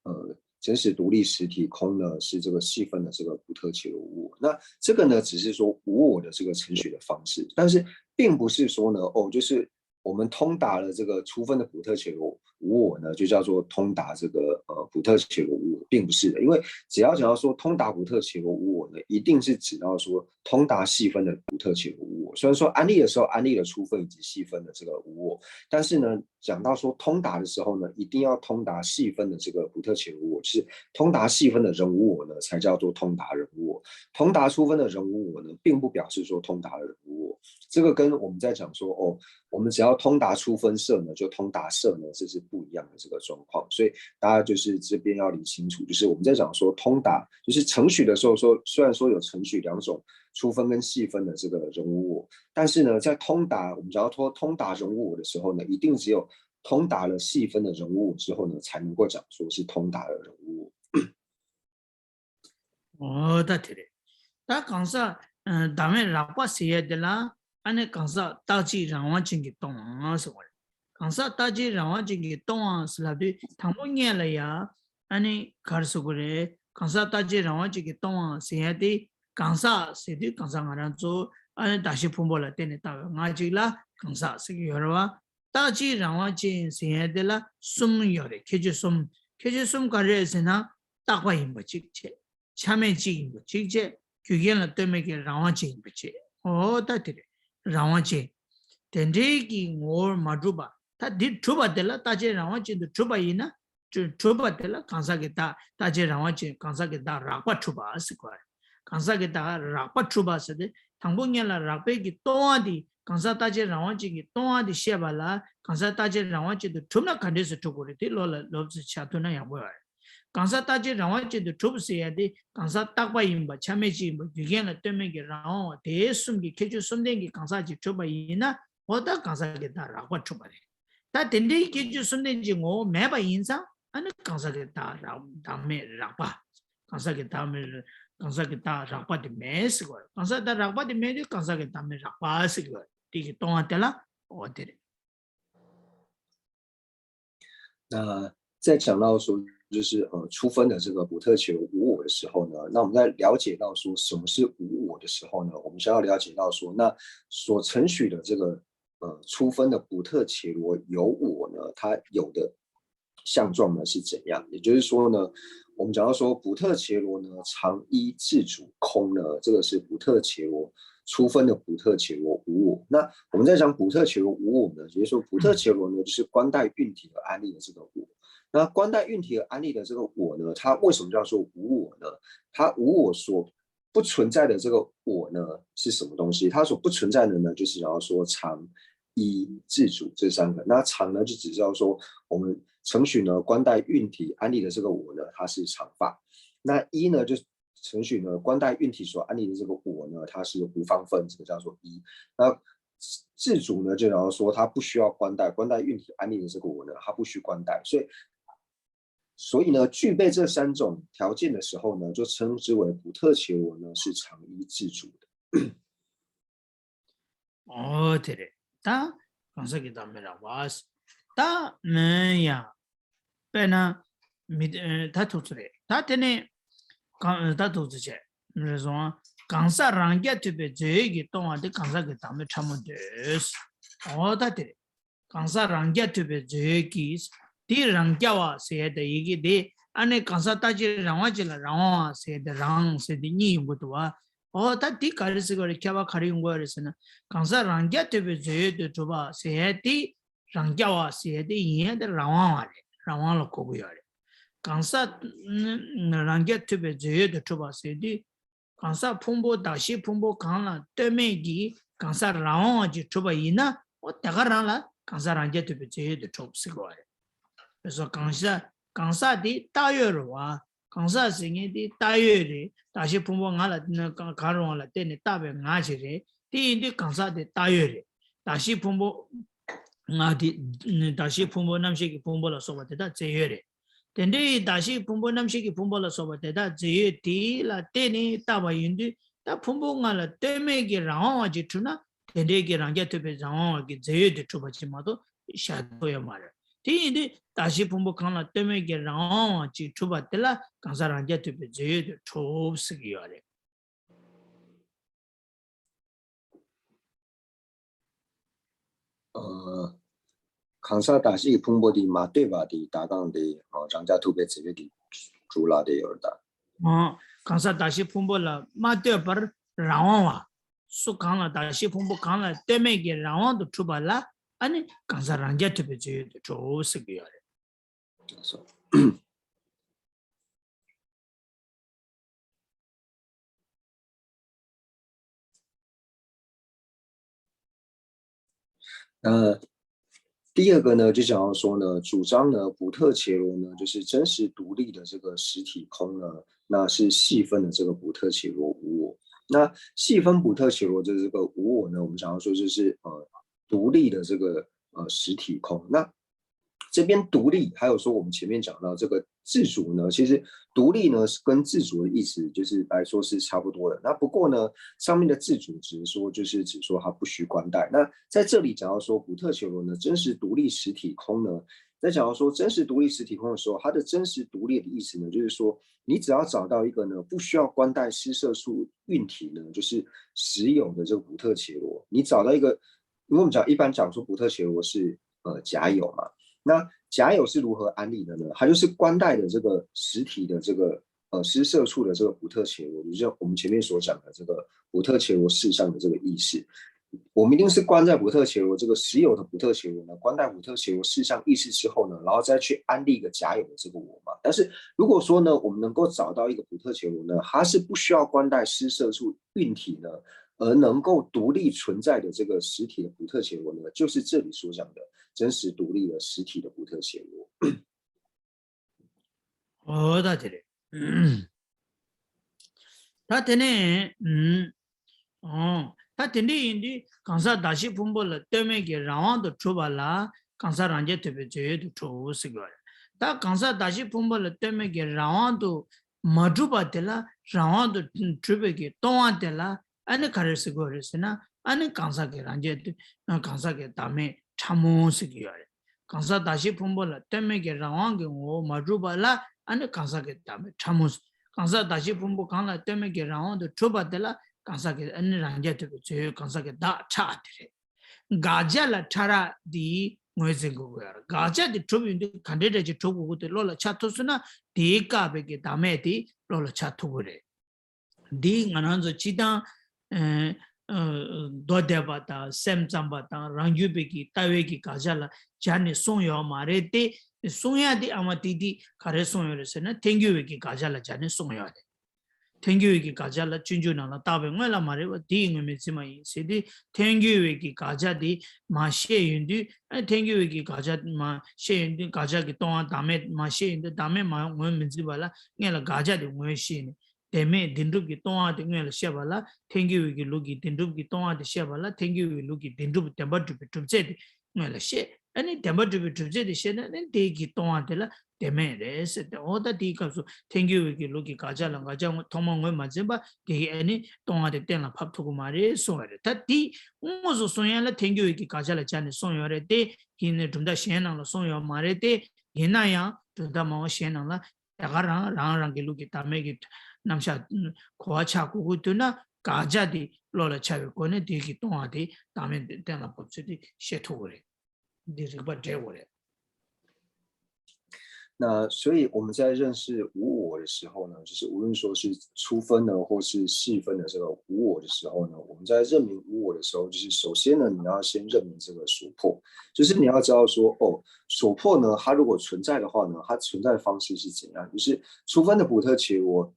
呃，真实独立实体空呢是这个细分的这个普特伽罗无我。那这个呢，只是说无我的这个程序的方式，但是并不是说呢，哦，就是我们通达了这个初分的普特伽罗无我呢，就叫做通达这个呃普特伽罗无我，并不是的。因为只要讲到说通达普特伽罗无我呢，一定是指到说通达细分的普特伽罗无我。虽然说安立的时候安立了初分以及细分的这个无我，但是呢，讲到说通达的时候呢，一定要通达细分的这个普特伽罗无我，就是通达细分的人无我呢，才叫做通达人无我。通达初分的人无我呢，并不表示说通达人无我。这个跟我们在讲说哦，我们只要通达初分色呢，就通达色呢，这是不一样的这个状况。所以大家就是这边要理清楚，就是我们在讲说通达，就是程序的时候说，虽然说有程序两种初分跟细分的这个人无我。但是呢，在通达，我们讲到通通达人无我的时候呢，一定只有通达了细分的人无我之后呢，才能够讲说是通达了人无我。 འོ་ད་དེ་རེད། ད་གང་ཟག་ཨ་བདག་མེད་རགས་པ་ཟེར་ཡ་དེ་ལ་ཨ་ནི་གང་ཟག་རྟག་གཅིག་རང་དབང་ཅན་གྱིས་སྟོང་བ་ཟེར་བ་རེད། གང་ཟག་རྟག་གཅིག་རང་དབང་ཅན་གྱིས་སྟོང་བ་ཟེར་ལབ་དུས་དང་པོ་སྔོན་ལ་ཡ་ཨ་ནི་ག་རེ་ཟེར་དགོས་རེད། གང་ཟག་རྟག་གཅིག་རང་དབང་ཅན་གྱིས་སྟོང་བ་ཟེར་ཡ་དེ་གང་ཟག་ཟེར་དུས་གང་ཟག་ང་རང་ཚོ་ཨ་ནི་བདག་གཞན་ཕུང་པོ་ལ་བརྟེན་ནས་བཏགས་པའི་ང་གཅིག་ལ་གང་ཟག་ཟེར་གྱི་ཡོད་རེད་བ། རྟག་གཅིག་རང་དབང་ཅན་ཟེར་ཡ་དེ་ལ་གསུམ་ཡོད་རེད། ཁྱད་ཆོས་གསུམ། ཁྱད་ཆོས་གསུམ་ག་རེ་རེད་ཟེར་ན། རྟག་པ་ཡིན་པ་གཅིག་བྱས། ཆ་མེད་གཅིག་ཡིན་པ་གཅིག་བྱས། རྒྱུ་རྐྱེན་ལ་ལྟོས་མེད་ཀྱི་རང་དབང་ཅན་ཡིན་པ་བྱས། འོ་ད་དེ་རེད། རང་དབང་ཅན། དེ་འདྲའི་གི་ངོ་བོར་མ་གྲུབ་པ། ད་འདི་གྲུབ་པ་དེ་ལ་རྟག་གཅིག་རང་དབང་ཅན་དུ་གྲུབ་པ་ཡིན་ན། གྲུབ་པ་དེ་ལ་གང་ཟག་གི་བདག་རྟག་གཅིག་རང་དབང་ཅན་གང་ཟག་གི་བདག་རགས་པ་གྲུབ་པ་ཟེར་གོ་རེད། གང་ཟག་གི་བདག་རགས་པ་གྲུབ་པ་ཟེར་ཏེ་དང་པོ་སྔོན་ལ་རགས་པའི་གི་སྟོང་བ་དེ་གང་ཟག་རྟག་གཅིག་རང་དབང་ཅན་གྱི་སྟོང་བ་དེ་བཤད་པ་ལ་གང་ཟག་རྟག་གཅིག་རང་དབང་ཅན་དུ་གྲུབ་ན་ག་འདྲས་སུ་གྲུབ་དགོས་རེད། དེ་བློ་ལ་ལོབས་ཙམ་བཞག་ཐུབ་ན་ཡག་པོ་ཡོད་རེད། གང་ཟག་རྟག་གཅིག་རང་དབང་ཅན་དུ་གྲུབ་ཟེར་ཡ་དེ་གང་ཟག་རྟག་པ་ཡིན་པ་ཆ་མེད་ཅིག་ཡིན་པ་རྒྱུ་རྐྱེན་ལ་ལྟོས་མེད་ཀྱི་རང་དབང་བ་དེ་གསུམ་གྱི་ཁྱད་ཆོས་གསུམ་ལྡན་གྱི་གང་ཟག་ཅིག་གྲུབ་པ་ཡིན་ན་འོ་ད་གང་ཟག་གི་བདག་རགས་པ་གྲུབ་པ་རེད། ད་དེ་འདྲའི་ཁྱད་ཆོས་གསུམ་ལྡན་གྱི་ངོ་བོ་མེད་པ་ཡིན་ཙང་ཨ་ནི་གང་ཟག་གི་བདག་རགས་བདག་མེད་རགས་པ། གང་ཟག་གི་བདག་མེད་གང་ཟག་གི་བདག་རགས་པ་དེ་མེད་ཟེར་གི་རེད། གང་ཟག་བདག་རགས་པ་དེ་མེད་དུས་གང་ཟག་གི་བདག་མེད་རགས་པ་ཟེར་གི་རེད། དེ་གི་སྟོང་བ་དེ་ལ་འོ་དེ་རེད། 那再讲到说，就是呃初分的这个不特伽罗无我的时候呢，那我们在了解到说什么是无我的时候呢，我们需要了解到说，那所承许的这个呃初分的不特伽罗有我呢，它有的相状呢是怎样？也就是说呢，我们讲到说不特伽罗呢常一自主空呢，这个是不特伽罗初分的不特伽罗无我。那我们在讲不特伽罗无我呢，也就是说不特伽罗呢就是观待运体而安立的这个我。那观待运体而安立的这个我呢，它为什么叫做无我呢？它无我所不存在的这个我呢是什么东西？它所不存在的呢，就是要说常一自主这三个。那常呢，就只是要说我们程许呢观待运体安立的这个我呢，它是常法。那一呢，就程许呢观待运体所安立的这个我呢，它是无方分，这个叫做一。那自主呢，就然后说它不需要观待，观待运体安立的这个我呢，它不需观待。所以所以呢，具备这三种条件的时候呢，就称之为不特伽罗呢是常一自主的。 འོ་དེ་རེད། ད་གང་ཟག་གི་བདག་མེད་རགས་པ། ད་མིན་ཡང་། དཔེར་ན་མི་ད་ཐུག་ཚོད་རེད། ད་དེ་ནས་གང་ད་ཐུག་ཚོད་བྱས་རེད་སོང་། གང་ཟག་རང་རྐྱ་ཐུབ་པའི་རྫས་ཡོད་ཀྱིས་སྟོང་བ་དེ་གང་ཟག་གི་བདག་མེད་ཕྲ་མོ་འདོད། འོ་ད་དེ་རེད། གང་ཟག་རང་རྐྱ་ཐུབ་པའི་རྫས་ཡོད་ཀྱིས། དེ་རང་རྐྱ་བ་ཟེར་ཡ་དེ་ཡི་གེ་དེ་ཨ་ནི་གང་ཟག་རྟག་གཅིག་རང་དབང་ཅན་ལ་རང་དབང་བ་ཟེར་ཡ་དེ་རང་ཟེར་དེ་གཉིས་ཡོང་གི་འདུག་བ། འོ་ད་དེ་ག་རེ་ཟེར་དགོས་རེད། ཁྱད་པར་ག་རེ་ཡོང་གི་རེད་ཟེར་ན། གང་ཟག་རང་རྐྱ་ཐུབ་པའི་རྫས་ཡོད་དུ་གྲུབ་པ་ཟེར་ཡ་དེ་རང་རྐྱ་བ་ཟེར་ཡ་དེ་ཡིན་ཡ་དེ་རང་དབང་བ་རེད། རང་དབང་ལ་གོ་གི་ཡོད་རེད། གང་ཟག་རང་རྐྱ་ཐུབ་པའི་རྫས་ཡོད་དུ་གྲུབ་པ་ཟེར་དུས། གང་ཟག་ཕུང་པོ་གདགས་གཞི་ཕུང་པོ་གང་ལ་ལྟོས་མེད་ཀྱི་གང་ཟག་རང་དབང་བ་ཅིག་གྲུབ་པ་ཡིན་ན་འོ་དེ་ག་རང་ལ་གང་ཟག་རང་རྐྱ་ཐུབ་པའི་རྫས་ཡོད་དུ་གྲུབ་ཟེར་གི་རེད། དེ་སོ་གང་ཟག་གང་ཟག་དེ་བཏགས་ཡོད་རེད་བ། གང་ཟག་ཟེར་མཁན་དེ་བཏགས་ཡོད་རེད། གདགས་གཞི་ཕུང་པོ་ང་ལ་གང་རུང་བ་ལ་བརྟེན་ནས་བཏགས་པའི་ང་ཞིག་རེད། དེ་ཡིན་དུས་གང་ཟག་དེ་བཏགས་ཡོད་རེད། གདགས་གཞི་ཕུང་པོ་ང་དེ་གདགས་གཞི་ཕུང་པོ་རྣམ་ཤེས་ཀྱི་ཕུང་པོ་ལ་སོགས་པ་དེ་དག་རྫས་ཡོད་རེད། དེ་འདྲའི་གདགས་གཞི་ཕུང་པོ་རྣམ་ཤེས་ཀྱི་ཕུང་པོ་ལ་སོགས་པ་དེ་དག་རྫས་ཡོད་དེ་ལ་བརྟེན་ནས་བཏགས་པ་ཡིན་དུས་ད་ཕུང་པོ་ལྔ་ལ་ལྟོས་མེད་ཀྱི་རང་དབང་བ་ཅིག་གྲུབ་ན་དེ་འདྲའི་གི་རང་རྐྱ་ཐུབ་པའི་རང་དབང་བ་གི་རྫས་ཡོད་དེ་གྲུབ་པ་ཅིག་མ་གཏོགས་བཞག་ཐུབ་ཡོད་མ་རེད། དེ་ཡིན་དུས་གདགས་གཞི་ཕུང་པོ་གང་ལ་ལྟོས་མེད་ཀྱི་རང་དབང་བ་ཅིག་གྲུབ་པ་དེ་ལ་གང་ཟག་རང་རྐྱ་ཐུབ་པའི་རྫས་ཡོད་དེ་གྲུབ་ཟེར་གྱི་ཡོད་རེད། ཨ། གང་ཟག་གདགས་གཞི་ཕུང་པོ་དེ་མ་ལྟོས་པ་དེ་ད་གང་དེ་རང་རྐྱ་ཐུབ་པའི་རྫས་ཡོད་དེ་གྲུབ་ལ་དེ་ཡོད་ད། ཨ། གང་ཟག་གདགས་གཞི་ཕུང་པོ་ལ་མ་ལྟོས་པར་རང་དབང་བ། སུ་གང་ལ་གདགས་གཞི་ཕུང་པོ་གང་ལ་ལྟོས་མེད་ཀྱི་རང་དབང་དུ་གྲུབ་པ་ལ་ཨ་ནི་གང་ཟག་རང་རྐྱ་ཐུབ་པའི་རྫས་ཡོད་དུ་གྲུབ་ཟེར་གྱི་ཡོད་རེད། ཨ། 第二个呢，就想要说呢，主张呢，不特伽罗呢，就是真实独立的这个实体空呢，那是细分的这个不特伽罗无我。那细分普特伽罗的这个无我呢，我们想要说就是呃独立的这个呃实体空。那这边独立，还有说我们前面讲到这个自主呢，其实独立呢是跟自主的意思就是来说是差不多的。那不过呢，上面的自主只是说就是指说它不需观待。那在这里讲到说普特伽罗呢，真实独立实体空呢，在讲到说真实独立实体空的时候，它的真实独立的意思呢，就是说你只要找到一个呢不需要观待施设处运体呢，就是实有的这个普特伽罗，你找到一个，因为我们讲一般讲说普特伽罗是呃假有嘛，那假有是如何安立的呢？它就是观待的这个实体的这个呃施设处的这个普特伽罗，也就是我们前面所讲的这个普特伽罗事上的这个意识。我们一定是观在普特伽罗这个实有的普特伽罗呢，观待普特伽罗事上意识之后呢，然后再去安立一个假有的这个我嘛。但是如果说呢，我们能够找到一个普特伽罗呢，它是不需要观待施设处运体呢，而能够独立存在的这个实体的普特伽罗呢，就是这里所讲的真实独立的实体的普特伽罗。ཨོ་ད་དེ་རེད། ད་དེ་ནས་ཨུམ། ཨོ། ད་དེ་འདྲ་ཡིན་དུས་གང་ཟག་གདགས་གཞི་ཕུང་པོ་ལ་ལྟོས་མེད་ཀྱི་རང་དབང་དུ་གྲུབ་པ་ལ་གང་ཟག་རང་རྐྱ་ཐུབ་པའི་རྫས་ཡོད་དུ་གྲུབ་ཟེར་གྱི་ཡོད་རེད། ད་གང་ཟག་གདགས་གཞི་ཕུང་པོ་ལ་ལྟོས་མེད་ཀྱི་རང་དབང་དུ་མ་གྲུབ་པ་དེ་ལ་རང་དབང་དུ་གྲུབ་པའི་གི་སྟོང་བ་དེ་ལ་ཨ་ནི་ག་རེ་ཟེར་གྱི་ཡོད་རེད་ཟེར་ན། ཨ་ནི་གང་ཟག་གི་རང་རྐྱ་ཐུབ། གང་ཟག་གི་བདག་མེད་ཕྲ་མོ་ཟེར་གྱི་ཡོད་རེད། གང་ཟག་གདགས་གཞི་ཕུང་པོ་ལ་ལྟོས་མེད་ཀྱི་རང་དབང་གི་ངོ་བོ་མ་གྲུབ་པ་ལ་ཨ་ནི་གང་ཟག་གི་བདག་མེད་ཕྲ་མོ། གང་ཟག་གདགས་གཞི་ཕུང་པོ་གང་ལ་ལྟོས་མེད་ཀྱི་རང་དབང་དུ་གྲུབ་པ་དེ་ལ་གང་ཟག་གི་ཨ་ནི་རང་རྐྱ་ཐུབ་པའི་རྫས་ཡོད་གང་ཟག་གི་བདག་ཕྲ་དེ་རེད། དགག་བྱ་ལ་ཕྲ་རགས་འདི་ངོས་འཛིན་དགོས་ཀྱི་ཡོད་རེད། དགག་བྱ་དེ་གྲུབ་ཡོང་དུས་ག་འདྲའི་འདྲ་ཅིག་གྲུབ་དགོས་ཀྱི་དེ་བློ་ལ་འཆར་ཐུབ་སོང་ན་དེའི་བཀག་པའི་གི་བདག་མེད་དེ་བློ་ལ་འཆར་ཐུབ་ཀྱི་རེད། འདི་ང་རང་ཚོ་སྤྱིར་བཏང་ཨ་ཨ་མདོ་སྡེ་པ་དང་སེམས་ཙམ་པ་དང་རང་རྒྱུད་པའི་གི་ལྟ་བའི་གི་དགག་བྱ་ལ་སྦྱར་ནས་གསུངས་ཡོད་མ་རེད་དེ། གསུང་ཡག་འདི་ཨ་མ་ཏིག་ཏིག་ག་རེ་གསུངས་ཡོད་རེད་ཟེར་ན། ཐལ་འགྱུར་བའི་གི་དགག་བྱ་ལ་སྦྱར་ནས་གསུངས་ཡོད་རེད། ཐལ་འགྱུར་བའི་གི་དགག་བྱ་ལ་སྤྱོད་འཇུག་ནང་ལ་བཏགས་པའི་དངོས་ལ་མ་རེད་པ་དེ་ཡི་དངོས་མེད་རྫུན་མ་ཡིན་ཟེར་དུས། ཐལ་འགྱུར་བའི་གི་དགག་བྱ་དེ་མར་བཤད་ཡོང་དུས། ཨ་ཐལ་འགྱུར་བའི་གི་དགག་བྱ་མར་བཤད་ཡོང་དུས་དགག་བྱ་གི་སྟོང་པ་བདག་མེད་མར་བཤད་ཡོང་དུས་བདག་མེད་མར་ངོས་མི་འཛིན་པ་ལ་སྔོན་ལ་དགག་བྱ་དེ་ངོས་བཤད་ནས། བདེན་མེད་བདེན་གྲུབ་ཀྱི་སྟོང་པ་དེ་སྔོན་ལ་བཤད་པ་ལ་ཐལ་འགྱུར་བའི་གི་ལུགས་ཀྱི་བདེན་གྲུབ་ཀྱི་སྟོང་པ་དེ་བཤད་པ་ལ་ཐལ་འགྱུར་བའི་ལུགས་ཀྱི་བདེན་གྲུབ་བདེན་པར་གྲུབ་པའི་གྲུབ་ཚད་དེ་སྔོན་ལ་བཤད། ཨ་ནི་བདེན་པར་གྲུབ་པའི་གྲུབ་ཚད་དེ་བཤད་ན་ཨ་ནི་དེའི་གི་སྟོང་པ་དེ་ལ་བདེན་མེད་རེད་ཟེར་ཏེ། འོ་ད་དེའི་སྐབས་སུ་ཐལ་འགྱུར་བའི་གི་ལུགས་ཀྱི་དགག་བྱ་ལ་དགག་བྱ་ངོ་ཐོག་མར་ངོས་མ་འཛིན་པ་དེ་གི་ཨ་ནི་སྟོང་པ་དེ་གཏན་ལ་ཕབ་ཐུབ་ཀྱི་མ་རེད་གསུངས་པ་རེད། ད་དེ་དངོས་སུ་གསུང་ཡག་ལ་ཐལ་འགྱུར་བའི་གི་དགག་བྱ་ལ་སྦྱར་ནས་གསུངས་ཡོད་རེད་དེ། ཡིན་ནའི་གྲུབ་མཐའ་གཞན་ནང་ལ་གསུངས་ཡོད་མ་རེད་དེ། ཡིན་ན་ཡང་གྲུབ་མཐའ་མང་པོ་གཞན་ནང་ལ་དེ་ག་རང་རང་རང་གི་ལུགས་ཀྱི་བདག་མེད་ཀྱི་རྣམ་གཞག་གོ་བ་ཆགས་དགོས་ཀྱི་འདུག་ན། དགག་བྱ་དེ་བློ་ལ་འཆར་བའི་སྒོ་ནས་དེ་གི་སྟོང་པ་དེ་བདག་མེད་གཏན་ལ་ཕབ་ཚུལ་དེ་བཤད་ཐུབ་ཀྱི་རེད། འདི་རིགས་པ་འགྲེལ་དགོས་རེད། 那所以我们在认识无我的时候呢，就是无论说是初分呢，或是细分的这个无我的时候呢，我们在认明无我的时候，就是首先呢，你要先认明这个所破，就是你要知道说，哦，所破呢，它如果存在的话呢，它存在的方式是怎样？就是初分的普特伽罗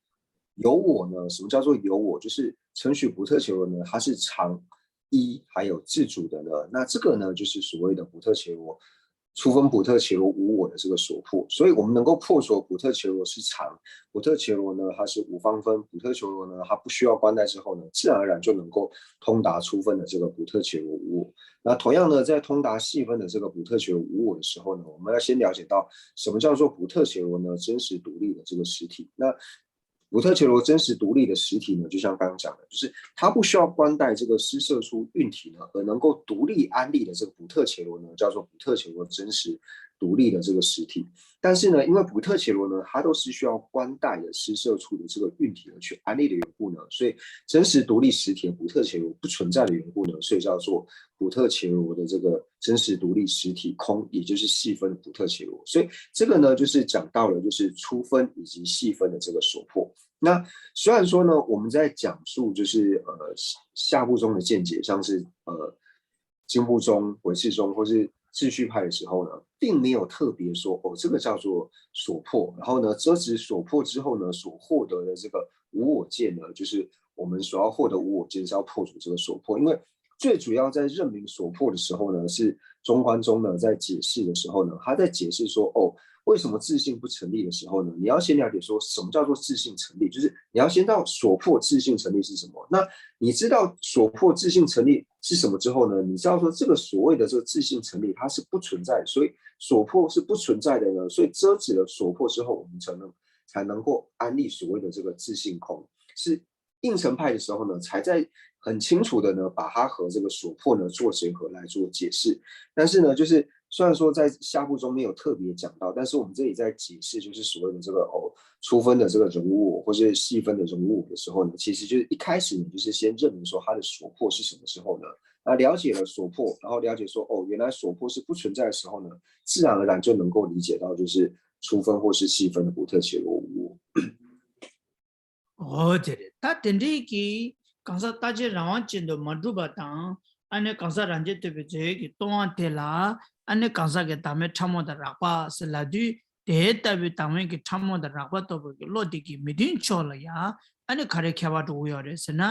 有我呢？什么叫做有我？就是承许普特伽罗呢，它是常一还有自主的呢。那这个呢，就是所谓的普特伽罗初分普特伽罗无我的这个所破。所以我们能够破除普特伽罗是常，普特伽罗呢它是无方分，普特伽罗呢它不需要观待之后呢，自然而然就能够通达初分的这个普特伽罗无我。那同样呢，在通达细分的这个普特伽罗无我的时候呢，我们要先了解到什么叫做普特伽罗呢？真实独立的这个实体。那普特伽罗真实独立的实体呢，就像刚刚讲的，就是它不需要观待这个施设出运体呢，而能够独立安立的这个普特伽罗呢，叫做普特伽罗真实独立的这个实体。但是呢，因为普特伽罗呢，它都是需要观待的施设出的这个运体而去安立的缘故呢，所以真实独立实体的普特伽罗不存在的缘故呢，所以叫做普特伽罗的这个真实独立实体空，也就是细分的普特伽罗。所以这个呢，就是讲到了就是初分以及细分的这个所破。那虽然说呢，我们在讲述就是呃下部宗的见解，像是呃经部宗、唯识宗或是智序派的时候呢，并没有特别说哦这个叫做所破，然后呢遮止所破之后呢所获得的这个无我见呢，就是我们所要获得无我见是要破除这个所破，因为最主要在认明所破的时候呢，是中观中呢，在解释的时候呢，他在解释说，哦，为什么自性不成立的时候呢，你要先了解说什么叫做自性成立，就是你要先知道所破自性成立是什么。那你知道所破自性成立是什么之后呢，你知道说这个所谓的这个自性成立它是不存在的，所以所破是不存在的呢，所以遮止了所破之后，我们才能才能够安立所谓的这个自性空，是应成派的时候呢，才在很清楚的呢，把它和这个所破呢做结合来做解释。但是呢，就是虽然说在下部中没有特别讲到，但是我们这里在解释就是所谓的这个哦初分的这个人无我，或是细分的人无我的时候呢，其实就是一开始呢，就是先认为说它的所破是什么时候呢？那了解了所破，然后了解说哦，原来所破是不存在的时候呢，自然而然就能够理解到就是初分或是细分的不特伽罗无我。 འོ་དེ་རེད། ད་དེ་འདྲའི་གི་གང་ཟག་རྟག་གཅིག་རང་དབང་ཅན་དུ་མ་གྲུབ་པ་དང་། ཨ་ནི་གང་ཟག་རང་རྒྱལ་ཐོབ་པའི་རྫས་ཡོད་ཀྱི་སྟོང་པ་དེ་ལ། ཨ་ནི་གང་ཟག་གི་བདག་མེད་ཕྲ་མོ་དང་རགས་པ་ཟེར་ལབ་དུས། དེ་ལྟ་བུའི་བདག་མེད་ཀྱི་ཕྲ་མོ་དང་རགས་པ་རྟོགས་པའི་གི་བློ་དེ་གི་མི་མཐུན་ཕྱོགས་ལ་ཡང་ཨ་ནི་ག་རེ་ཁྱད་པར་འགྲོ་གི་ཡོད་རེད་ཟེར་ན།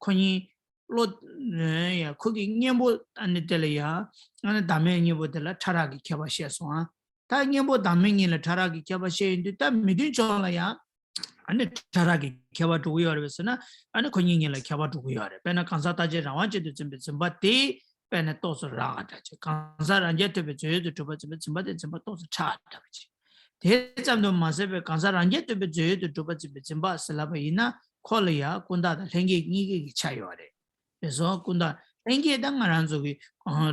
ཁོ་གཉིས་བློ་ཡ་ཁོ་གི་གཉེན་པོ་ཨ་ནི་དེ་ལ་ཡང་ཨ་ནི་བདག་མེད་གཉེན་པོ་དེ་ལ་ཕྲ་རགས་ཀྱི་ཁྱད་པར་བཤད་སོང་ཨ། ད་གཉེན་པོ་བདག་མེད་གཉིས་ལ་ཕྲ་རགས་ཀྱི་ཁྱད་པར་བཤད་ཡོང་དུས། ད་མི་མཐུན་ཕྱོགས་ལ་ཡང་ཨ་ནི་ཕྲ་རགས་ཀྱི་ཁྱད་པར་འགྲོ་གི་ཡོད་རེད་ཟེར་ན། ཨ་ནི་ཁོ་གཉིས་གཉིས་ལ་ཁྱད་པར་འགྲོ་གི་ཡོད་རེད། དཔེར་ན་གང་ཟག་རྟག་གཅིག་རང་དབང་ཅན་དུ་འཛིན་པའི་འཛིན་པ་དེ་དཔེར་ན་རྟོག་ཚོགས་རགས་པ་འདྲ་ཅིག་གང་ཟག་རང་རྒྱལ་ཐོབ་པའི་རྫས་ཡོད་དུ་གྲུབ་པ་འཛིན་པའི་འཛིན་པ་དེ་འཛིན་པ་རྟོག་ཚོགས་ཁྲག་འདྲ་བ་ཅིག་དེ་ཙམ་དུ་མ་ཟད་པའི་གང་ཟག་རང་རྒྱལ་ཐོབ་པའི་རྫས་ཡོད་དུ་གྲུབ་པ་འཛིན་པའི་འཛིན་པ་ཟེར་ལབ་པ་ཡིན་ན། ཁོ་ལ་ཡང་ཀུན་བརྟགས་དང་ལྷན་སྐྱེས་གཉིས་ཀའི་གི་ཆ་ཡོད་རེད། རེད་སོང་། ཀུན་བརྟགས་ལྷན་སྐྱེས་དང་ང་རང་ཚོ་གི་ཨ་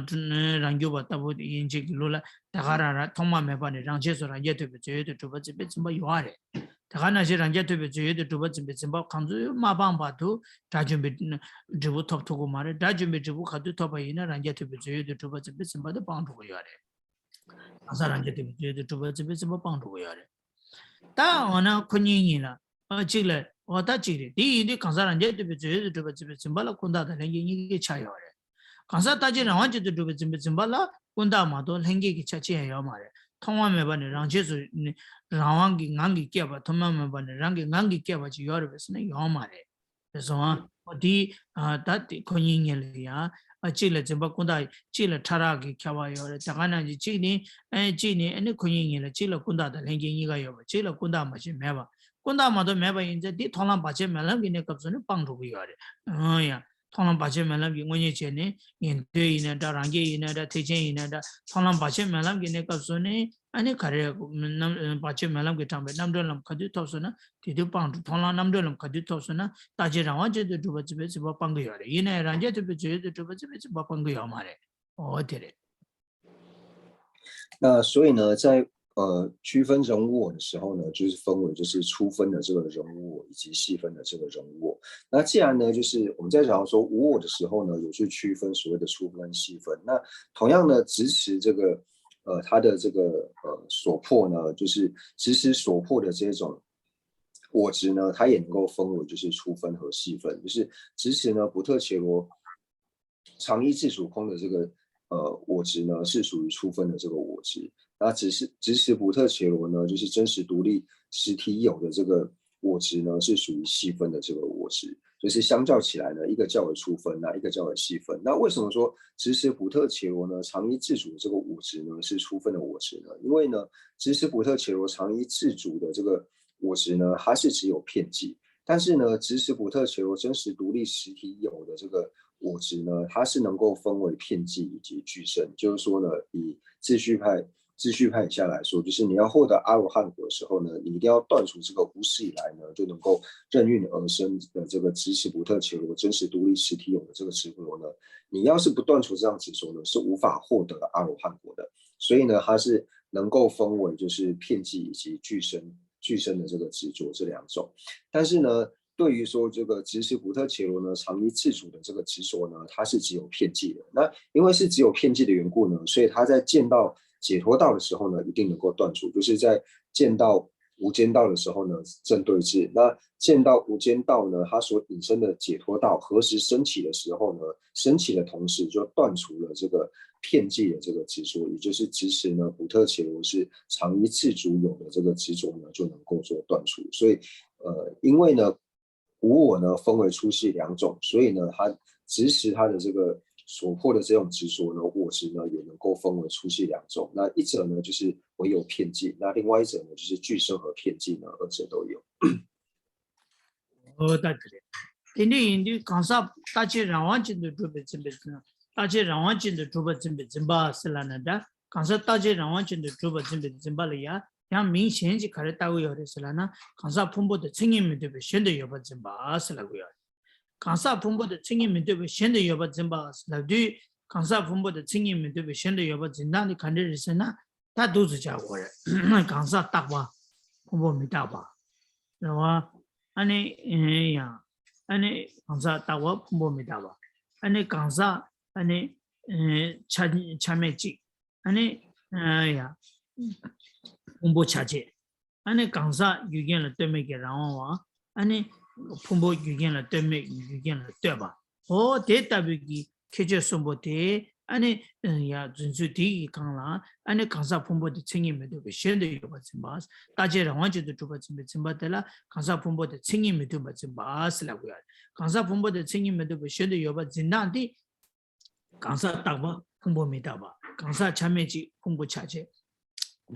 རང་རྒྱུད་པ་ལྟ་བུ་དེ་ཡན་ཆད་ཀྱི་ལུགས་ལ་ད་ག་རང་རང་ཐོག་མ་མེད་པ་ནས་རང་ཆས་སུ་རང་རྒྱལ་ཐོབ་པའི་རྫས་ཡོད་དུ་གྲུབ་པ་འཛིན་པའི་འཛིན་པ་ཡོད་རེད། ད་ག་ནང་བཞིན་རང་རྒྱལ་ཐོབ་པའི་རྫས་ཡོད་དུ་གྲུབ་པ་འཛིན་པའི་འཛིན་པ་གང་ཚོད་མ་སྤངས་བར་དུ་དགྲ་བཅོམ་པའི་འབྲས་བུ་ཐོབ་ཐུབ་ཀྱི་མ་རེད། དགྲ་བཅོམ་པའི་འབྲས་བུ་ག་དུས་ཐོབ་པ་ཡིན་ན་རང་རྒྱལ་ཐོབ་པའི་རྫས་ཡོད་དུ་གྲུབ་པ་འཛིན་པའི་འཛིན་པ་དེ་སྤངས་འགྲོ་གི་ཡོད་རེད། གང་ཟག་རང་རྒྱལ་ཐོབ་པའི་རྫས་ཡོད་དུ་གྲུབ་པ་འཛིན་པའི་འཛིན་པ་སྤངས་འགྲོ་གི་ཡོད་རེད། ད་འོ་ན་ཁོ་གཉིས་གཉིས་ལ། ཨ་གཅིག་ལ་འོ་ད་གཅིག་རེད། དེ་ཡིན་དུས་གང་ཟག་རང་རྒྱལ་ཐོབ་པའི་རྫས་ཡོད་དུ་གྲུབ་པ་འཛིན་པའི་འཛིན་པ་ལ་ཀུན་བརྟགས་དང་ལྷན་སྐྱེས་གཉིས་ཀའི་ཆ་ཡོད་རེད། གང་ཟག་རྟག་གཅིག་རང་དབང་ཅན་དུ་གྲུབ་པའི་འཛིན་པའི་འཛིན་པ་ལ་ཀུན་བརྟགས་མ་གཏོགས་ལྷན་སྐྱེས་ཀྱི་ཆ་ཅི་ཡང་ཡོད་མ་རེད། ཐོག་མ་མེད་པ་ནས་རང་ཆས་སུ་ནི་རང་དབང་གིས་ངང་གིས་སྐྱེས་པ། ཐོག་མ་མེད་པ་ནས་རང་གིས་ངང་གིས་སྐྱེས་པ་ཅིག་ཡོད་རེད་པས་ཟེར་ན་ཡོད་མ་རེད། རེད་སོང་ཨ། འོ་དེ་ཨ་ད་དེ་ཁོ་གཉིས་གཉིས་ལ་ཡང་ཨ་གཅིག་ལ་འཛིན་པ་ཀུན་བརྟགས། གཅིག་ལ་ཕྲ་རགས་ཀྱི་ཁྱད་པར་ཡོད་རེད། ད་ག་ནང་བཞིན་གཅིག་ནི་ཨ་གཅིག་ནི་ཨ་ནི་ཁོ་གཉིས་གཉིས་ལ་གཅིག་ལ་ཀུན་བརྟགས་དང་ལྷན་སྐྱེས་གཉིས་ཀ་ཡོད་པ། གཅིག་ལ་ཀུན་བརྟགས་མ་བྱས་མེད་པ། ཀུན་བརྟགས་མ་གཏོགས་མེད་པ་ཡིན་ཚེ་དེ་མཐོང་ལམ་བར་ཆད་མེད་ལམ་གྱི་གནས་སྐབས་སུ་ནི་སྤངས་འགྲོ་གི་ཡོད་རེད། ཨང་ཡ། མཐོང་ལམ་བར་ཆད་མེད་ལམ་གྱི་དངོས་གཉེན་བྱས་ནས་ཉན་ཐོས་ཡིན་ན་འདྲ། རང་རྒྱལ་ཡིན་ན་འདྲ། ཐེག་ཆེན་ཡིན་ན་འདྲ། མཐོང་ལམ་བར་ཆད་མེད་ལམ་གྱི་གནས་སྐབས་སུ་ནི་ཨ་ནི་ག་རེ་རྣམ་བར་ཆད་མེད་ལམ་གྱིས་དྲངས་པའི་རྣམ་གྲོལ་ལམ་ག་དུས་ཐོབ་སོང་ན་དེ་དུས་སྤངས་འགྲོ། མཐོང་ལམ་རྣམ་གྲོལ་ལམ་ག་དུས་ཐོབ་སོང་ན་རྟག་གཅིག་རང་དབང་ཅན་དུ་གྲུབ་པ་འཛིན་པའི་འཛིན་པ་སྤང་གི་ཡོད་རེད། ཡིན་ན་ཡང་རང་རྒྱལ་ཐོབ་པའི་རྫས་ཡོད་དུ་གྲུབ་པ་འཛིན་པའི་འཛིན་པ་སྤང་གི་ཡོད་མ་རེད། འོ་དེ་རེད།那所以呢，在呃区分人无我的时候呢，就是分为就是初分的这个人无我以及细分的这个人无我。那既然呢，就是我们在讲说无我的时候呢，有去区分所谓的初分跟细分。那同样呢，支持这个呃他的这个呃所破呢，就是支持所破的这种我执呢，它也能够分为就是初分和细分。就是支持呢不特伽罗常一自主空的这个呃我执呢，是属于初分的这个我执。那支持支持不特伽罗呢，就是真实独立实体有的这个我执呢，是属于细分的这个我执。就是相较起来呢，一个较为初分，那一个较为细分。那为什么说支持不特伽罗呢，常一自主的这个我执呢，是初分的我执呢？因为呢，支持不特伽罗常一自主的这个我执呢，它是只有片剂。但是呢，支持不特伽罗真实独立实体有的这个我执呢，它是能够分为片剂以及俱生。就是说呢，以秩序派秩序派以下来说，就是你要获得阿罗汉果的时候呢，你一定要断除这个无始以来呢就能够任运而生的这个支持不特伽罗真实独立实体有的这个执着呢，你要是不断除这样执着呢，是无法获得阿罗汉果的。所以呢，它是能够分为就是片剂以及俱生俱生的这个执着这两种。但是呢，对于说这个执持不特伽罗呢，常一自主的这个执着呢，它是只有片剂的。那因为是只有片剂的缘故呢，所以他在见到解脱道的时候呢，一定能够断除，就是在见到无间道的时候呢，正对治。那见到无间道呢，它所引申的解脱道何时升起的时候呢，升起的同时就断除了这个片剂的这个执着，也就是支持呢不特伽罗是常一自主有的这个执着呢，就能够做断除。所以，呃，因为呢，无我呢分为粗细两种，所以呢，它支持它的这个所破的这种执着呢，我执呢，也能够分为粗细两种。那一者呢，就是唯有遍计；那另外一者呢，就是俱生和遍计呢，二者都有。ཨོ་ད་དེ་རེད། དེ་འདྲ་ཡིན་དུས་གང་ཟག་རྟག་ཆད་རང་དབང་ཅན་དུ་གྲུབ་པའི་འཛིན་པའི་འཛིན། རྟག་ཆད་རང་དབང་ཅན་དུ་གྲུབ་པ་འཛིན་པའི་འཛིན་པ་ཟེར་ལབ་ན་འདྲ། གང་ཟག་རྟག་ཆད་རང་དབང་ཅན་དུ་གྲུབ་པ་འཛིན་པའི་འཛིན་པ་ལ་ཡང་ཡང་མིང་གཞན་གྱིས་ག་རེ་བཏགས་ཀྱི་ཡོད་རེད་ཟེར་ལབ་ན། གང་ཟག་ཕུང་པོ་དང་མཚན་ཉིད་མི་ལྡན་པའི་གཞན་དུ་ཡོད་པར་འཛིན་པ་ཟེར་ལབ་ཀྱི་ཡོད་རེད། གང་ཟག་ཕུང་པོ་དང་མཚན་ཉིད་མི་ལྡན་པའི་གཞན་དུ་ཡོད་པར་འཛིན་པ་ལབ་དུས། གང་ཟག་ཕུང་པོ་དང་མཚན་ཉིད་མི་ལྡན་པའི་གཞན་དུ་ཡོད་པར་འཛིན་སྟངས་དེ་ག་འདྲ་རེད་ཟེར་ན། ད་འདུག་སེ་བྱ་དགོས་རེད། གང་ཟག་རྟག་པ། ཕུང་པོ་མི་རྟག་པ། རེད་བ། ཨ་ནི་ཡང་། ཨ་ནི་གང་ཟག་རྟག་པ་ཕུང་པོ་མི་རྟག་པ། ཨ་ནི་གང་ཟག་ཨ་ནི་ཆ་ཆ་མེད་གཅིག་ཨ་ནི་ཡང་། ཕུང་པོ་ཆ་བཅས། ཨ་ནི་གང་ཟག་རྒྱུ་རྐྱེན་ལ་ལྟོས་མེད་ཀྱི་རང་དབང་བ། ཨ་ནི་ཕུང་པོ་རྒྱུ་རྐྱེན་ལ་ལྟོས་མེད་རྒྱུ་རྐྱེན་ལ་ལྟོས་པ། འོ་དེ་ལྟ་བུའི་གི་ཁྱད་ཆོས་གསུམ་པོ་དེ་ཨ་ནི་ཡ་འཛིན་ཚུལ་དེ་ཡི་སྒང་ལ། ཨ་ནི་གང་ཟག་ཕུང་པོ་དེ་མཚན་ཉིད་མི་ལྡན་པའི་གཞན་དུ་ཡོད་པར་འཛིན་པ། རྟག་ཆད་རང་དབང་ཅན་དུ་གྲུབ་པར་འཛིན་པའི་འཛིན་པ་དེ་ལ་གང་ཟག་ཕུང་པོ་དེ་མཚན་ཉིད་མི་ལྡན་པར་འཛིན་པ་ཟེར་ལབ་དགོས་ཡ་རེད། གང་ཟག་ཕུང་པོ་དེ་མཚན་ཉིད་མི་ལྡན་པའི་གཞན་དུ་ཡོད་པར་འཛིན་སྟངས་དེ། གང་ཟག་རྟག་པ་ཕུང་པོ་མི་རྟག་པ། གང་ཟག་ཆ་མེད་གཅིག་ཕུང་པོ་ཆ་བཅས།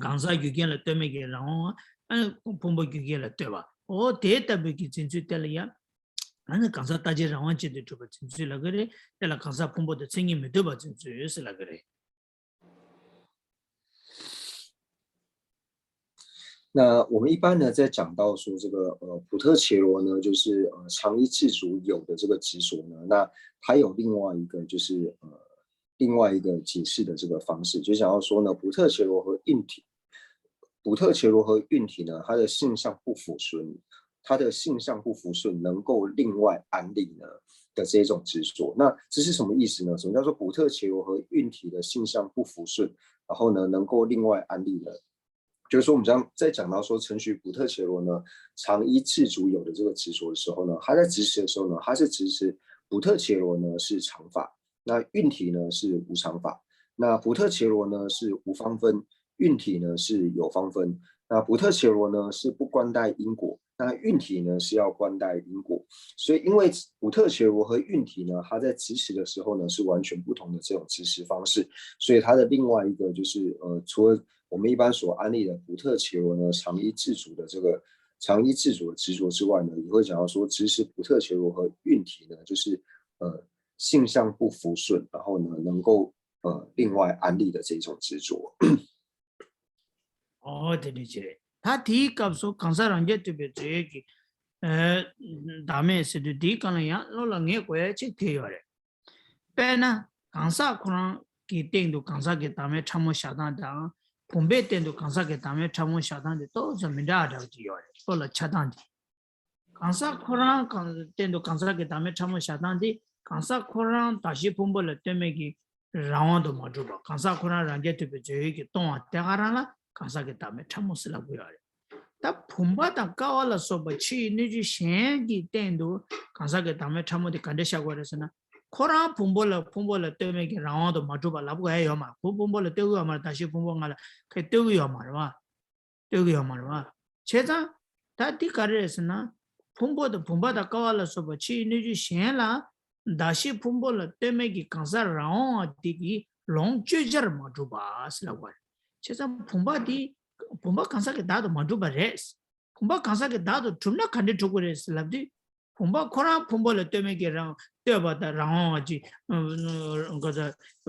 གང་ཟག་རྒྱུ་རྐྱེན་ལ་ལྟོས་མེད་ཀྱི་རང་དབང་། ཨ་ནི་ཕུང་པོ་རྒྱུ་རྐྱེན་ལ་ལྟོས་པ། འོ་དེ་ལྟ་བུའི་གི་འཛིན་ཚུལ་དེ་ལ་ཡང་། ཨ་ནི་གང་ཟག་རྟག་ཆད་རང་དབང་ཅན་དུ་གྲུབ་པ་འཛིན་ཚུལ་ལབ་ཀྱི་རེད། དེ་ལ་གང་ཟག་ཕུང་པོ་དང་མཚན་ཉིད་མི་ལྡན་པ་འཛིན་ཚུལ་ཟེར་ལབ་ཀྱི་རེད། 那我们一般呢，在讲到说这个呃普特伽罗呢，就是呃常依自主有的这个执着呢，那它有另外一个就是呃另外一个解释的这个方式，就想要说呢，普特伽罗和运体，普特伽罗和运体呢，它的性相不抚顺，它的性相不抚顺能够另外安立呢的这一种执着。那这是什么意思呢？什么叫做普特伽罗和运体的性相不抚顺，然后呢能够另外安立呢？就是说，我们讲在讲到说承许普特伽罗呢，常依自主有的这个执着的时候呢，他在执持的时候呢，他是执持普特伽罗呢是常法，那运体呢是无常法。那普特伽罗呢是无方分，运体呢是有方分。那普特伽罗呢是不关待因果，那运体呢是要关待因果。所以，因为普特伽罗和运体呢，它在执持的时候呢是完全不同的这种执持方式，所以它的另外一个就是呃，除了我们一般所安立的普特伽罗呢，常依自主的这个常依自主的执着之外呢，也会讲到说，执持普特伽罗和运体呢，就是呃性相不抚顺，然后呢能够呃另外安立的这一种执着。ཨོ་དེ་འདྲ་ཅིག་རེད། ད་དེའི་སྐབས་སུ་གང་ཟག་རང་རྐྱ་ཐུབ་པའི་རྫས་ཀྱི་བདག་མེད་ཟེར་དུས། དེའི་སྒང་ལ་ཡང་བློ་ལ་ངེས་དགོས་ཡ་གཅིག་དེ་ཡོད་རེད། དཔེར་ན་གང་ཟག་ཁོ་རང་གི་སྟེང་དུ་གང་ཟག་གི་བདག་མེད་ཕྲ་མོ་བཞག་སྟངས་དང་། བུམ་པའི་སྟེང་དུ་གང་ཟག་གི་བདག་མེད་ཕྲ་མོ་བཞག་སྟངས་དེ་ཏོག་ཙམ་མི་འདྲ་བ་འདྲ་བ་ཅིག་ཡོད་རེད། བློ་ལ་འཆར་སྟངས་དེ། གང་ཟག་ཁོ་རང་གང་སྟེང་དུ་གང་ཟག་གི་བདག་མེད་ཕྲ་མོ་བཞག་སྟངས་དེ། གང་ཟག་ཁོ་རང་གདགས་གཞི་ཕུང་པོ་ལ་ལྟོས་མེད་ཀྱི་རང་དབང་དུ་མ་གྲུབ་པ། གང་ཟག་ཁོ་རང་རང་རྐྱ་ཐུབ་པའི་རྫས་ཡོད་ཀྱིས་སྟོང་བ་དེ་ག་རང་ལ་གང་ཟག་གི་བདག་མེད་ཕྲ་མོ་ཟེར་ལབ་དགོས་ཡོད་རེད། ད་བུམ་པ་དང་ཀ་བ་ལ་སོགས་པ་ཕྱི་ཡི་སྣོད་བཅུད་གཞན་གྱི་སྟེང་དུ་གང་ཟག་གི་བདག་མེད་ཕྲ་མོ་དེ་ག་འདྲ་བཞག་དགོས་རེད་ཟེར་ན། ཁོ་རང་བུམ་པ་ལ་ཕུང་པོ་ལ་ལྟོས་མེད་ཀྱི་རང་དབང་དུ་མ་གྲུབ་པ་ལབ་དགོས་ཡ་ཡོད་མ་རེད། ཁོ་ཕུང་པོ་ལ་ལྟོས་ཀྱི་ཡོད་མ་རེད། གདགས་གཞི་ཕུང་པོ་ལྔ་ལ་ཁོས་ལྟོས་ཀྱི་ཡོད་མ་རེད་བ། ལྟོས་ཀྱི་ཡོད་མ་རེད་བ། བྱས་ཙང་། ད་འདི་ག་རེ་རེད་ཟེར་ན། ཕུང་པོ་དང་བུམ་པ་དང་ཀ་བ་ལ་སོགས་པ་ཕྱི་ཡི་སྣོད་བཅུད་གཞན་ལ་གདགས་གཞི་ཕུང་པོ་ལ་ལྟོས་མེད་ཀྱི་གང་ཟག་རང་དབང་བ་དེ་གིས་ལོངས་སྤྱོད་བྱར་མ་གྲུབ་པ་ཟེར་ལབ་པ་རེད། བྱས་ཙང་བུམ་པ་དེ་བུམ་པ་གང་ཟག་གི་བདག་ཏུ་མ་གྲུབ་པ་རེད། བུམ་པ་གང་ཟག་གི་བདག་ཏུ་གྲུབ་ན་ག་འདྲས་གྲུབ་ཀྱི་རེད་ཟེར་ལབ་དུས། བུམ་པ་ཁོ་རང་ཕུང་པོ་ལ་ལྟོས་མེད་ཀྱི་རང་ལྟོས་པ་དང་རང་དབང་བ་ཅིག་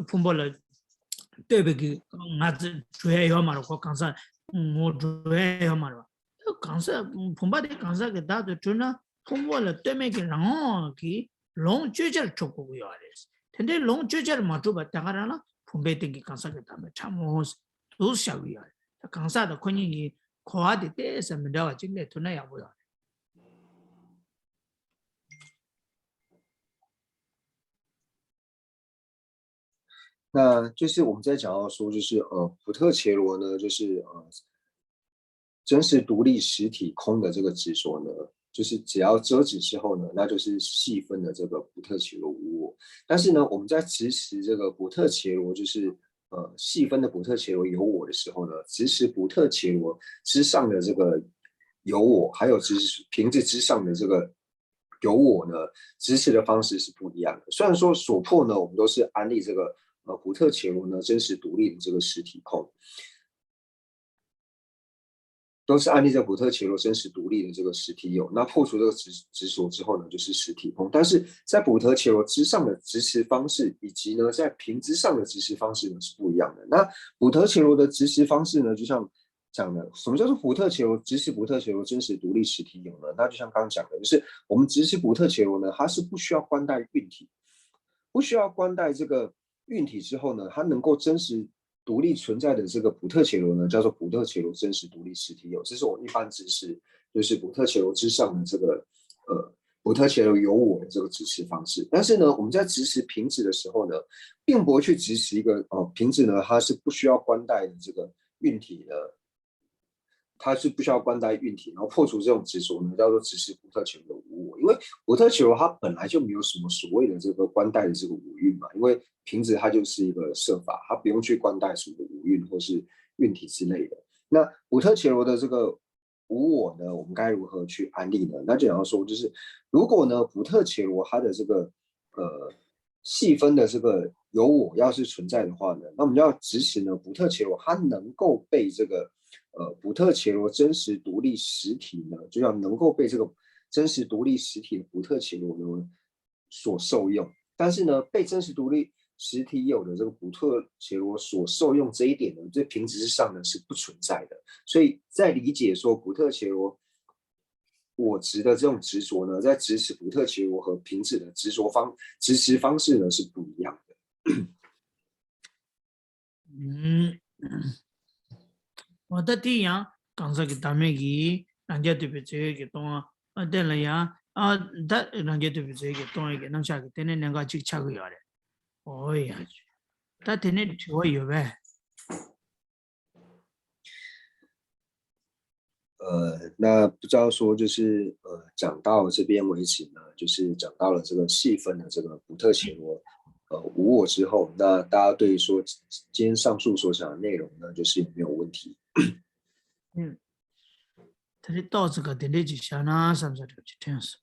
ཕུང་པོ་ལ་ལྟོས་པའི་གི་ང་ཚོ་གྲུབ་ཡ་ཡོད་མ་རེད། ཁོ་གང་ཟག་ངོ་གྲུབ་ཡ་ཡོད་མ་རེད་བ། གང་ཟག་བུམ་པ་དེ་གང་ཟག་གི་བདག་ཏུ་གྲུབ་ན་ཕུང་པོ་ལ་ལྟོས་མེད་ཀྱི་རང་དབང་གིས་ལོངས་སྤྱོད་བྱར་གྲུབ་དགོས་ཀྱི་ཡོད་རེད། དེ་འདྲའི་ལོངས་སྤྱོད་བྱར་མ་གྲུབ་པ་དེ་ག་རང་ལ་བུམ་པའི་སྟེང་གི་གང་ཟག་གི་བདག་མེད་ཕྲ་མོ་དུ་བཞག་གི་ཡོད་རེད། ད་གང་ཟག་དང་ཁོ་གཉིས་ཀྱི་གོ་བ་དེ་ཏོག་ཙམ་མི་འདྲ་བ་ཅིག་སླེབས་ཐུབ་ན་ཡག་པོ་ཡོད་རེད། 那就是我们在讲到说，就是呃，普特伽罗呢，就是呃，真是独立实体空的这个执着呢，就是只要遮止之后呢，那就是细分的这个普特伽罗无我。但是呢，我们在执持这个普特伽罗，就是呃细分的普特伽罗有我的时候呢，执持普特伽罗之上的这个有我，还有执持瓶子之上的这个有我呢，执持的方式是不一样的。虽然说所破呢，我们都是安立这个呃普特伽罗呢真实独立的这个实体空，都是安立在普特伽罗真实独立的这个实体有。那破除这个执执着之后呢，就是实体空。但是在普特伽罗之上的执持方式，以及呢在瓶之上的执持方式呢是不一样的。那普特伽罗的执持方式呢，就像讲的，什么叫做普特伽罗？执持普特伽罗真实独立实体有呢？那就像刚刚讲的，就是我们执持普特伽罗呢，它是不需要观待运体，不需要观待这个运体之后呢，它能够真实独立存在的这个普特伽罗呢，叫做普特伽罗真实独立实体有。这是我们一般执持，就是普特伽罗之上的这个呃普特伽罗有我的这个执持方式。但是呢，我们在执持瓶子的时候呢，并不会去执持一个哦瓶子呢，它是不需要观待的这个运体的。它是不需要观待运体，然后破除这种执着呢，叫做执持普特伽罗的无我。因为普特伽罗它本来就没有什么所谓的这个观待的这个五蕴嘛，因为瓶子它就是一个色法，它不用去观待什么五蕴或是运体之类的。那普特伽罗的这个无我呢，我们该如何去安立呢？那就想要说，就是如果呢，普特伽罗它的这个呃细分的这个有我要是存在的话呢，那我们要执持呢，普特伽罗它能够被这个呃普特伽罗真实独立实体呢，就要能够被这个真实独立实体的普特伽罗呢所受用。但是呢，被真实独立实体有的这个普特伽罗所受用这一点呢，在瓶子之上呢是不存在的。所以在理解说普特伽罗我执的这种执着呢，在执持普特伽罗和瓶子的执着方执持方式呢是不一样的。ཨུམ། འོ་ད་དེ་ཡང་གང་ཟག་གི་བདག་མེད་ཀྱི་རང་རྐྱ་ཐུབ་པའི་རྩོད་ཡུལ་གྱི་སྟོང་པ། ཨ་དེ་ལ་ཡང་ཨ་ད་རང་རྐྱ་ཐུབ་པའི་རྩོད་ཡུལ་གྱི་སྟོང་པའི་གི་རྣམ་གཞག་གི་དེ་ནས་གནད་འགག་གཅིག་ཆགས་ཀྱི་ཡོད་རེད། འོ་ཡ། ད་དེ་ནས་དྲི་བ་ཡོད་པས།呃，那不知道说就是呃，讲到这边为止呢，就是讲到了这个细分的这个普特伽罗，呃，无我之后，那大家对于说今天上述所讲的内容呢，就是有没有问题？嗯，他的道这个点点就想那什么的去听是。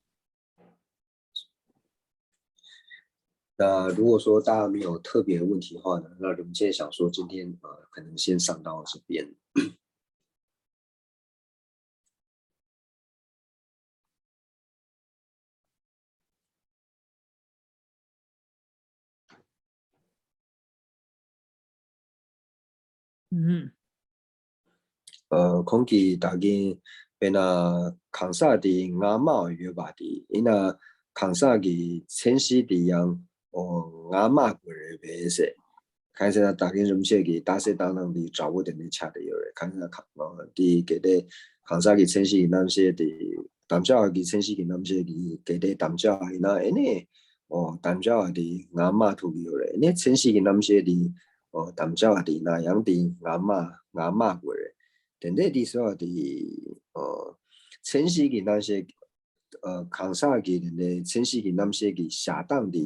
那如果说大家没有特别的问题的话呢，那我们今天想说今天呃，可能先上到这边。ཨུམ། ཨ་ཁོང་གིས་ད་གིན་དཔེར་ན་གང་ཟག་དེ་ང་མ་ཡོད་པ་དེ་ཡིན་ན་གང་ཟག་གི་མཚན་གཞི་དེ་ཡང་ཨོ་ང་མ་དགོས་རེད་པས་ཟེར། གང་ཟེར་ན་ད་གིན་རིན་པོ་ཆེ་གིས་རྟགས་གསལ་བཏང་སྟངས་དེ་འདྲ་པོ་དེ་འདྲ་ཆགས་བསྡད་ཡོད་རེད། གང་ཟེར་ན་ཨོ་དེ་གལ་ཏེ་གང་ཟག་གི་མཚན་གཞི་ཡི་རྣམ་ཤེས་དེ་དམ་བཅའ་བ་གི་མཚན་གཞི་གི་རྣམ་ཤེས་དེ་གལ་ཏེ་དམ་བཅའ་བ་ཡིན་ན་ཨེ་ནས་ཨོ་དམ་བཅའ་བ་དེ་ང་མ་ཐུག་གི་ཡོད་རེད། ཨེ་ནས་མཚན་གཞི་གི་རྣམ་ཤེས་དེ་ཨོ་དམ་བཅའ་བ་དེ་ཡིན་ན་ཡང་དེ་ང་མ་ང་མ་དགོས་རེད། དེ་འདྲས་དེ་ཟེར་བ་དེ་ཨོ་མཚན་གཞི་གི་རྣམ་ཤེས་ཨོ་གང་ཟག་གི་དེ་འདྲས་མཚན་གཞི་གི་རྣམ་ཤེས་ཀྱི་བཞག་སྟངས་དེ་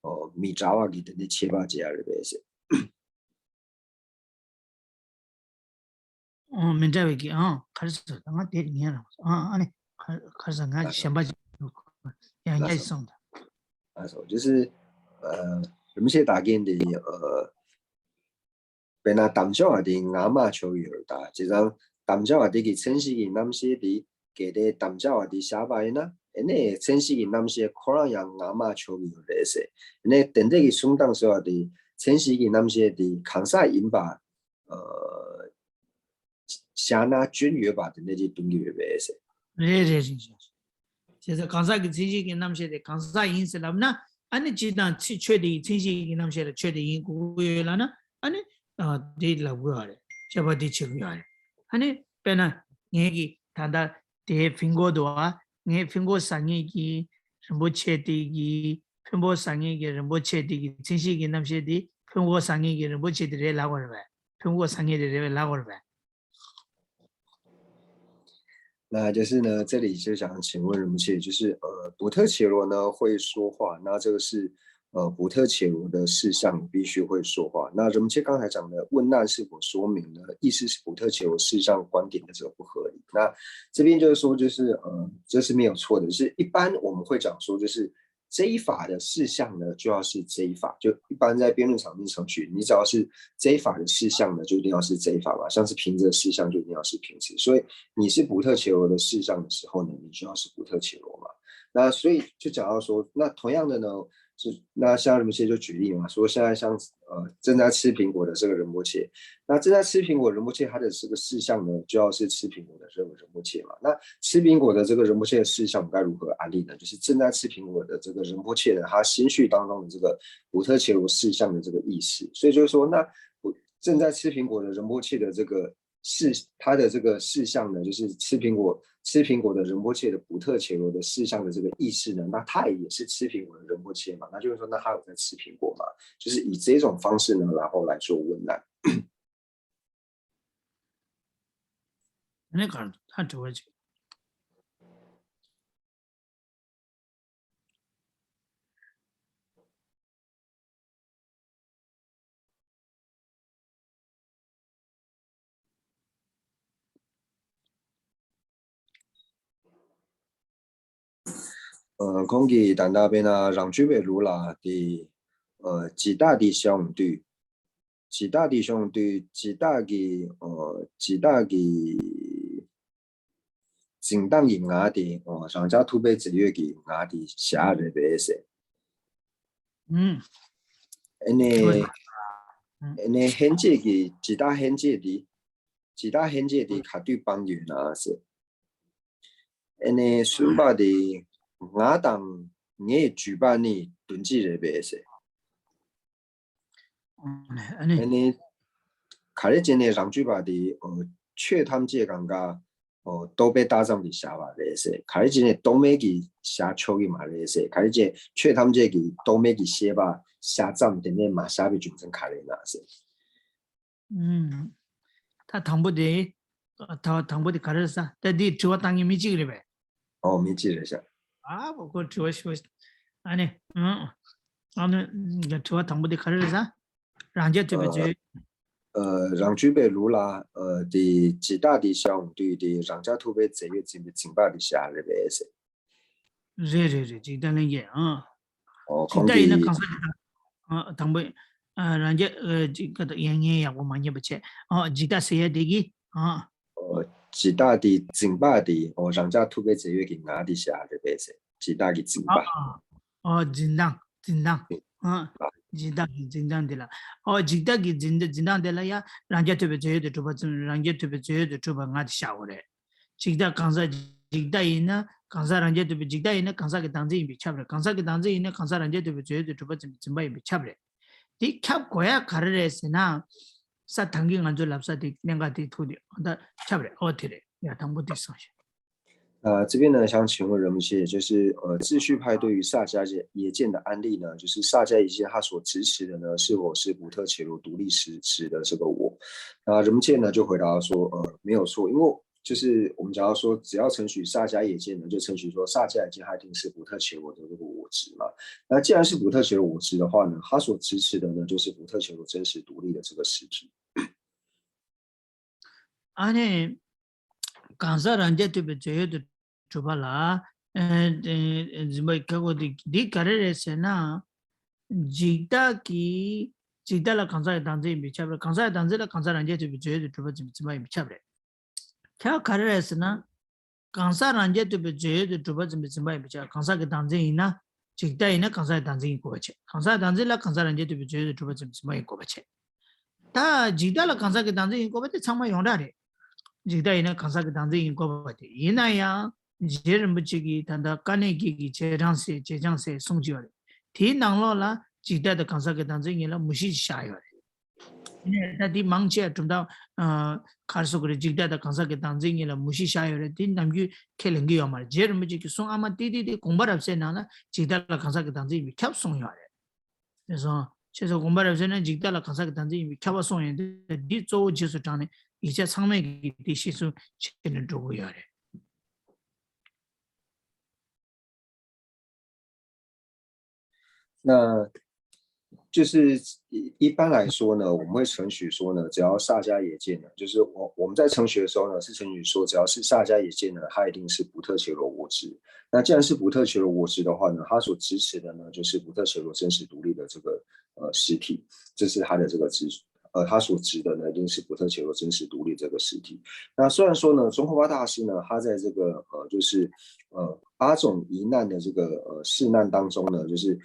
ཨོ་མི་འདྲ་བ་གི་དེ་འདྲས་ཁྱད་པར་བྱེད་ཡ་རེད་པས་ཟེར། ཨོ་མི་འདྲ་བའི་གི་ཨང་ག་རེ་ཟེར་ད་ང་དེ་ཉན་རང་ཨང་ཨ་ནི་ག་རེ་ཟེར་ང་གཞན་པ་ཅིག་ཡང་བསྐྱར་ཞིག་གསུངས་དང་། 那时候就是呃，人们现在打给你的呃，དཔེར་ན་དམ་བཅའ་བ་དེ་ང་མ་ཆོག་ཡོད་ད། བྱས་ཙང་དམ་བཅའ་བ་དེ་གི་མཚན་གཞི་གི་རྣམ་ཤེས་དེ་གལ་ཏེ་དམ་བཅའ་བ་དེ་བཞག་པ་ཡིན་ན་ཨེ་ནས་མཚན་གཞི་གི་རྣམ་ཤེས་ཁོ་རང་ཡང་ང་མ་ཆོག་ཡོད་རེད་ཟེར། ཨེ་ནས་དེ་འདྲས་ཀྱི་གསུང་སྟངས་ཟེར་བ་དེ་མཚན་གཞི་གི་རྣམ་ཤེས་དེ་གང་ཟག་ཡིན་པ་ཨ། བཞག་ན་སྐྱོན་ཡོད་པ་དེ་འདྲ་ཅིག་སྟོན་གྱི་ཡོད་པས་ཟེར། རེད་རེད་རེད་རེད། བྱས་ཙང་གང་ཟག་གི་མཚན་གཞི་གི་རྣམ་ཤེས་དེ་གང་ཟག་ཡིན་ཟེར་ལབ་ན་ཨ་ནི་སྤྱིར་བཏང་ཚིག་ཆོས་དེ་ཡི་མཚན་གཞི་གི་རྣམ་ཤེས་ལ་ཆོས་དེ་ཡིན་དགོས་ཀྱི་ཡོད་ལབ་ན་ཨ་ནི་དེ་ལབ་དགོས་པ་རེད། དཔྱད་པ་དེ་བྱེད་དགོས་པ་རེད། ཨ་ནི་དཔེར་ན་ངས་ཀྱི་ད་ལྟ་དེའི་ཕིང་གོ་འདུག་བ། ངས་ཕིང་གོ་ཟ་ངེས་ཀྱི་རིན་པོ་ཆེ་དེ་གི་ཕིང་གོ་ཟ་ངེས་ཀྱི་རིན་པོ་ཆེ་དེ་གི་མཚན་གཞི་གི་རྣམ་ཤེས་དེ་ཕིང་གོ་ཟ་ངེས་ཀྱི་རིན་པོ་ཆེ་དེ་རེད་ལབ་དགོས་རེད་པས། ཕུང་པོ་སངས་རྒྱས་དེ་རེད་པས་ལབ་དགོས་རེད་པས། 那就是呢，这里就想请问人们，就是呃，普特伽罗呢会说话，那这个是呃，普特伽罗的事项必须会说话。那仁波切刚才讲的问难是否说明呢？意思是普特伽罗事项观点的这个不合理。那这边就是说，就是呃，这是没有错的。就是一般我们会讲说，就是这一法的事项呢，就要是这一法。就一般在辩论场面程序，你只要是这一法的事项呢，就一定要是这一法嘛。像是平直的事项，就一定要是平直。所以你是普特伽罗的事项的时候呢，你就要是普特伽罗嘛。那所以就讲到说，那同样的呢，是那像仁波切就举例嘛，说现在像呃正在吃苹果的这个仁波切，那正在吃苹果仁波切，他的这个事项呢，就要是吃苹果的这个仁波切嘛。那吃苹果的这个仁波切的事项该如何安立呢？就是正在吃苹果的这个仁波切呢，他心绪当中的这个普特伽罗事项的这个意识。所以就是说，那正在吃苹果的仁波切的这个事，他的这个事项呢，就是吃苹果吃苹果的仁波切的普特伽罗的事项的这个意识呢，那他也是吃苹果的仁波切嘛，那就是说，那他有在吃苹果嘛？就是以这种方式呢，然后来做问难。那个他只会这个。ཁོང་གིས་ད་ལྟ་དཔེར་ན་རང་རྒྱུད་པའི་ལུགས་ལ་དེ་ཇི་ལྟ་དེ་བཤད་ཡོང་དུས། ཇི་ལྟ་དེ་བཤད་ཡོང་དུས་ཇི་ལྟ་གི་ཇི་ལྟ་གི་འཛིན་སྟངས་ཀྱི་ངག་དེ་རང་ཅག་ཐུབ་པའི་རྫས་ཡོད་ཀྱི་ངག་དེ་བཞག་རེད་པས་ཟེར། ཨ་ནི་ཨ་ནི་ཧན་ཅེ་གི་ཇི་ལྟ་ཧན་ཅེ་དེ་ཇི་ལྟ་ཧན་ཅེ་དེ་ག་དུས་སྤང་རྒྱུ་ཡིན་ན་ཟེར། ཨ་ནི་གསུམ་པ་དེ་ང་དང་ངའི་བརྒྱུད་པ་ནི་དོན་གཅིག་རེད་པས་ཟེར། ཨ་ནི་ག་རེ་བྱས་ནས་རང་རྒྱུད་པ་དེ་ཆོས་ཐམས་ཅད་གང་ག་རྟོག་པས་བཏགས་ཙམ་གྱིས་བཞག་པ་རེད་ཟེར། ག་རེ་བྱས་ནས་རྟོག་མེད་ཀྱིས་བཞག་ཆོག་གི་མ་རེད་ཟེར། ག་རེ་བྱས་ཆོས་ཐམས་ཅད་ཀྱིས་རྟོག་མེད་ཀྱི་ཤེས་པ་བཞག་ཙམ་དེ་ནས་མ་བཞག་པའི་རྒྱུ་མཚན་ག་རེ་ཡིན་ན་ཟེར། ད་དང་པོ་དེ། ད་དང་པོ་དེ་ག་རེ་རེད་ཟེར། ད་འདི་དྲི་བ་བཏང་མཁན་མི་གཅིག་རེད་པས། ཨོ་མི་གཅིག་རེད་ཤག་ཨ་བོ་ཁོ་དྲི་བ་ཞུ། ཨ་ནི། ཨ་ནི། དྲི་བ་དང་པོ་དེ་ག་རེ་རེད་ཟེར། རང་རྒྱལ་ཐོབ་པའི་རྫས་ཡོད། རང་རྒྱུད་པའི་ལུགས་ལ་དེ་ཇི་ལྟ་དེ་བཤད་ཡོང་དུས་དེ་རང་རྒྱལ་ཐོབ་པའི་རྫས་ཡོད་འཛིན་པའི་འཛིན་པ་དེ་བཞག་རེད་པས་ཟེར། རེད་རེད་རེད། ཇི་ལྟ་ལྷན་སྐྱེས། ཨ། ཇི་ལྟ་ཡིན་ན་གང་ཟག་གི་དང་པོ། རང་རྒྱལ་ཅིག་ཡང་ངས་ཡག་པོ་མ་ཉན་པ་བྱས། ཨ། ཇི་ལྟ་ཟེར་ཡ་དེ་གི། ཨ། ཇི་ལྟ་དེ་འཛིན་པ་དེ་རང་རྒྱལ་ཐོབ་པའི་རྫས་ཡོད་ཀྱི་ངག་དེ་བཞག་རེད་པས་ཟེར། ཇི་ལྟ་གི་འཛིན་པ། ཨ། འཛིན་སྟངས་འཛིན་སྟངས། ཨ། ཇི་ལྟ་གི་འཛིན་སྟངས་དེ་ལ། ཨོ་ཇི་ལྟ་གི་འཛིན་འཛིན་སྟངས་དེ་ལ་ཡ་རང་རྒྱལ་ཐོབ་པའི་རྫས་ཡོད་དུ་གྲུབ་པ་ཙམ། རང་རྒྱལ་ཐོབ་པའི་རྫས་ཡོད་དུ་གྲུབ་པ་ངག་དེ་བཞག་དགོས་རེད། ཇི་ལྟ་གང་ཟག་ཇི་ལྟ་ཡིན་ན་གང་ཟག་རང་རྒྱལ་ཐོབ་པའི། ཇི་ལྟ་ཡིན་ན་གང་ཟག་གི་བདག་འཛིན་ཡིན་པས་ཁྱབ་རེད། གང་ཟག་གི་བདག་འཛིན་ཡིན་ན་གང་ཟག་རང་རྒྱལ་ཐོབ་པའི་རྫས་ཡོད་དུ་གྲུབ་པ་ཙམ་གྱི་འཛིན་པ་ཡིན་པས་ཁྱབ་རེད། དེ་ཁྱབ་དགོས་ཡ་ག་རེ་རེད་ཟེར་ན། ས་ཐང་གི་ང་ཚོའི་ལབ་ས་དེ་གནད་འགག་དེ་ཐུག་དེ་ད་ཁྱབ་རེད། ཨོ་དེ་རེད། ཡ་དང་པོ་དེ་སོང་ཤག 呃，这边呢，想请问仁波切，就是呃，秩序派对于萨迦耶见的安立呢，就是萨迦耶见他所支持的呢，是否是普特伽罗独立时时的这个我？那仁波切呢就回答说，呃，没有错，因为就是我们假如说只要承许萨迦耶见呢，就承许说萨迦耶见他一定是普特伽罗的这个我执嘛。那既然是普特伽罗我执的话呢，他所支持的呢就是普特伽罗真实独立的这个实体。 ཨ་ནི། གང་ཟག་རང་རྒྱལ་ཐོབ་པའི་རྫས་ཡོད་དུ་གྲུབ་པ་ལ། འཛིན་པ་ཁྱབ་དགོས་དེ་འདི་ག་རེ་རེད་ཟེར་ན། འཇིག་ལྟ་གི། འཇིག་ལྟ་ལ་གང་ཟག་གི་བདག་འཛིན་ཡིན་པས་ཁྱབ་རེད། གང་ཟག་གི་བདག་འཛིན་ལ་གང་ཟག་རང་རྒྱལ་ཐོབ་པའི་རྫས་ཡོད་དུ་གྲུབ་པ་འཛིན་པ་ཡིན་པས་ཁྱབ་རེད། ཁྱབ་ག་རེ་རེད་ཟེར་ན། གང་ཟག་རང་རྒྱལ་ཐོབ་པའི་རྫས་ཡོད་དུ་གྲུབ་པ་འཛིན་པའི་འཛིན་པ་ཡིན་པས་ཁྱབ། གང་ཟག་གི་བདག་འཛིན་ཡིན་ན། འཇིག་ལྟ་ཡིན་ན་གང་ཟག་གི་བདག་འཛིན་ཡིན་དགོས་པ་བྱས། གང་ཟག་གི་བདག་འཛིན་ལ་གང་ཟག་རང་རྒྱལ་ཐོབ་པའི་རྫས་ཡོད་དུ་གྲུབ་པ་འཛིན་པའི་འཛིན་པ་ཡིན་དགོས་པ་བྱས། ད་འཇིག་ལྟ་ལ་གང་ཟག་གི་བདག་འཛིན་ཡིན་དགོས་པ་དེ་ཚང་མ་ཡོངས་གྲགས་རེད། འཇིག་ལྟ་ཡིན་ན་གང་ཟག་གི་བདག་འཛིན་ཡིན་དགོས་པ་དེ་ཡིན་ན་ཡང་། རྗེ་རིན་པོ་ཆེ་གིས་ད་ལྟ་དཀའ་གནད་བརྒྱད་ཀྱི་རྗེས་འབྲང་ཟེར་རྗེས་འབྲང་ཟེར་གསུངས་ཀྱི་ཡོད་རེད། དེའི་ནང་ལོགས་ལ་འཇིག་ལྟ་དང་གང་ཟག་གི་བདག་འཛིན་གཉིས་ལ་མུ་བཞི་བཞག་ཡོད་རེད། ཡིན་ནའི་ད་འདི་མང་ཆེ་བ་གྲུབ་མཐའ། ག་རེ་ཟེར་དགོས་རེད། འཇིག་ལྟ་དང་གང་ཟག་གི་བདག་འཛིན་གཉིས་ལ་མུ་བཞི་བཞག་ཡོད་རེད། དེ་ནམ་རྒྱུན་ཁས་ལེན་གྱི་ཡོད་མ་རེད། རྗེ་རིན་པོ་ཆེ་གི་གསུང་ཨ་མ་ཏི་ཏི་དེ་དགོངས་པ་རབ་གསལ་ནང་ལ་འཇིག་ལྟ་ལ་གང་ཟག་གི་བདག་འཛིན་ཡིན་པས་ཁྱབ་གསུངས་ཡོད་རེད། དེ་སོང་ཁྱེད་ཚོ་དགོངས་པ་རབ་གསལ་ན་འཇིག་ལྟ་ལ་གང་ཟག་གི་བདག་འཛིན་ཡིན་པས་ཁྱབ་པ་གསུངས་ཡོད་དེ། འདི་གཙོ་བོ་རྗེས་སུ་འབྲངས་ནས་ཡིག་ཆ་ཚང་མས་ཀྱིས་འདི་ཤེས་སུ་བྱས་ནས་འགྲོ་གི་ཡོད་རེད། 那就是一一般来说呢，我们会承许说呢，只要萨迦耶见呢，就是我我们在承许的时候呢，是承许说只要是萨迦耶见呢，它一定是不特伽罗我执。那既然是不特伽罗我执的话呢，它所支持的呢，就是不特伽罗真实独立的这个呃实体，这是它的这个支呃，它所指的呢，一定是不特伽罗真实独立这个实体。那虽然说呢，宗喀巴大师呢，他在这个呃，就是呃八种疑难的这个呃四难当中呢，就是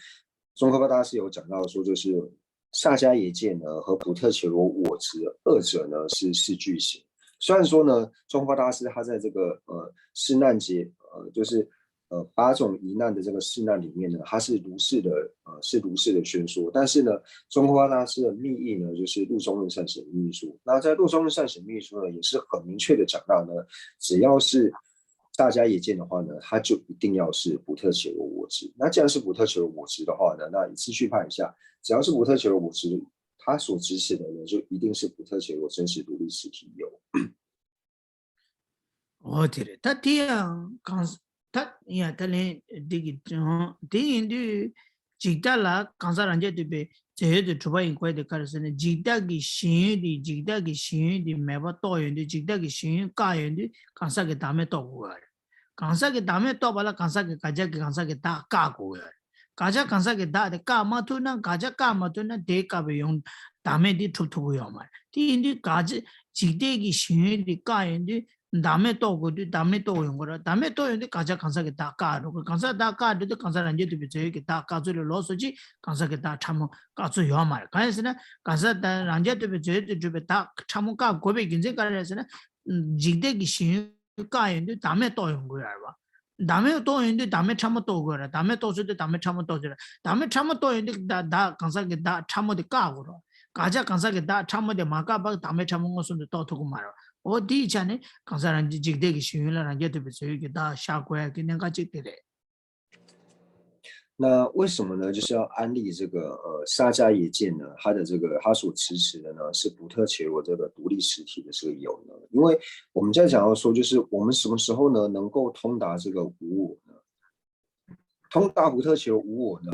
宗喀巴大师有讲到说，就是萨迦耶见呢和不特伽罗我执二者呢是四句型。虽然说呢，宗喀巴大师他在这个呃四难节呃就是呃八种疑难的这个四难里面呢，他是如是的呃是如是的宣说，但是呢，宗喀巴大师的密译呢就是《入中论善省密疏》。那在《入中论善省密疏》呢，也是很明确的讲到呢，只要是大家也见的话呢，它就一定要是不特伽罗我执。那既然是不特伽罗我执的话呢，那你次序派一下，只要是不特伽罗我执，它所支持的呢，就一定是不特伽罗真实独立实体有。འོ་དེ་རེད། ད་དེ་ཡང་གང་ད་ཡ་ད་ལན་འདི་གི་དེ་ཡིན་དུས་འཇིག་ལྟ་ལ་གང་ཟག་རང་རྐྱ་ཐུབ་པའི་རྫས་ཡོད་དུ་གྲུབ་པ་ཡིན་དགོས་དེ་ག་རེ་ཟེར་ན། འཇིག་ལྟ་གི་ཞེན་ཡུལ་དེ་འཇིག་ལྟ་གི་ཞེན་ཡུལ་དེ་མེད་པ་རྟོགས་ཡོང་དུས་འཇིག་ལྟ་གི་ཞེན་ཡུལ་བཀག་ཡོང་དུས་གང་ཟག་གི་བདག་མེད་རྟོགས་དགོས་པ་རེད། གང་ཟག་གི་བདག་མེད་རྟོགས་པ་ལ་གང་ཟག་གི་དགག་བྱ་གི་གང་ཟག་གི་བདག་བཀག་དགོས་པ་རེད། དགག་བྱ་གང་ཟག་གི་བདག་དེ་བཀག་མ་ཐུབ་ན། དགག་བྱ་བཀག་མ་ཐུབ་ན་དེའི་བཀག་པའི་ཡོང་བདག་མེད་དེ་གྲུབ་ཐུབ་ཀྱི་ཡོད་མ་རེད། དེ་ཡིན་དུས་དགག་བྱ་འཇིག་ལྟའི་གི་ཞེན་ཡུལ་དེ་བཀག་ཡོང་དུས་བདག་མེད་རྟོགས་དགོས་དུས་བདག་མེད་རྟོགས་ཡོང་གི་རེད། བདག་མེད་རྟོགས་ཡོང་དུས་དགག་བྱ་གང་ཟག་གི་བདག་བཀག་འགྲོ་གི། གང་ཟག་བདག་བཀག་འགྲོ་དུས་གང་ཟག་རང་རྐྱ་ཐུབ་པའི་རྫས་ཡོད་ཀྱི་བདག་བཀག་ཚུལ་ལས་ལོགས་སུ་ཅིག་གང་ཟག་གི་བདག་ཕྲ་མོ་བཀག་ཚུལ་ཡོད་མ་རེད། གང་ཡིན་ཟེར་ན་གང་ཟག་བདག་རང་རྐྱ་ཐུབ་པའི་རྫས་ཡོད་དུ་གྲུབ་པའི་བདག་ཕྲ་མོ་བཀག་དགོས་པའི་རྒྱུ་མཚན་ག་རེ་རེད་ཟེར་ན། འཇིག་ལྟའི་གི་ཞེན་ཡུལ་བཀག་ཡོང་དུས་བདག་མེད་རྟོགས་ཡོང་དགོས་ཡ་རེད་བ། བདག་མེད་རྟོགས་ཡོང་དུས་བདག་མེད་ཕྲ་མོ་རྟོགས་དགོས་རེད། བདག་མེད་རྟོགས་ཚུལ་དུས་བདག་མེད་ཕྲ་མོ་རྟོགས་ཚུལ་རེད། བདག་མེད་ཕྲ་མོ་རྟོགས་ཡོང་དུས་བདག་བདག་གང་ཟག་གི་བདག་ཕྲ་མོ་དེ་བཀག་དགོས་རེད། དགག་བྱ་གང་ཟག་གི་བདག་ཕྲ་མོ་དེ་མ་བཀག་པར་བདག་མེད་ཕྲ་མོ་མངོན་སུམ་དུ་རྟོགས་ཐུབ་ཀྱི་མ་རེད། འོ་དེའི་ཆ་ནས་གང་ཟག་རང་རྐྱ་འཇིག་ལྟའི་གི་ཞེན་ཡུལ་ལ་རང་རྐྱ་ཐུབ་པའི་རྫས་ཡོད་ཀྱི་བདག་བཞག་དགོས་ཡ་གི་གནད་འགག་ཅིག་དེ་རེད།那为什么呢？就是要安立这个呃撒迦耶见呢？它的这个它所支持的呢是不特伽罗这个独立实体的这个有呢？因为我们在讲到说，就是我们什么时候呢能够通达这个无我呢？通达不特伽罗无我呢？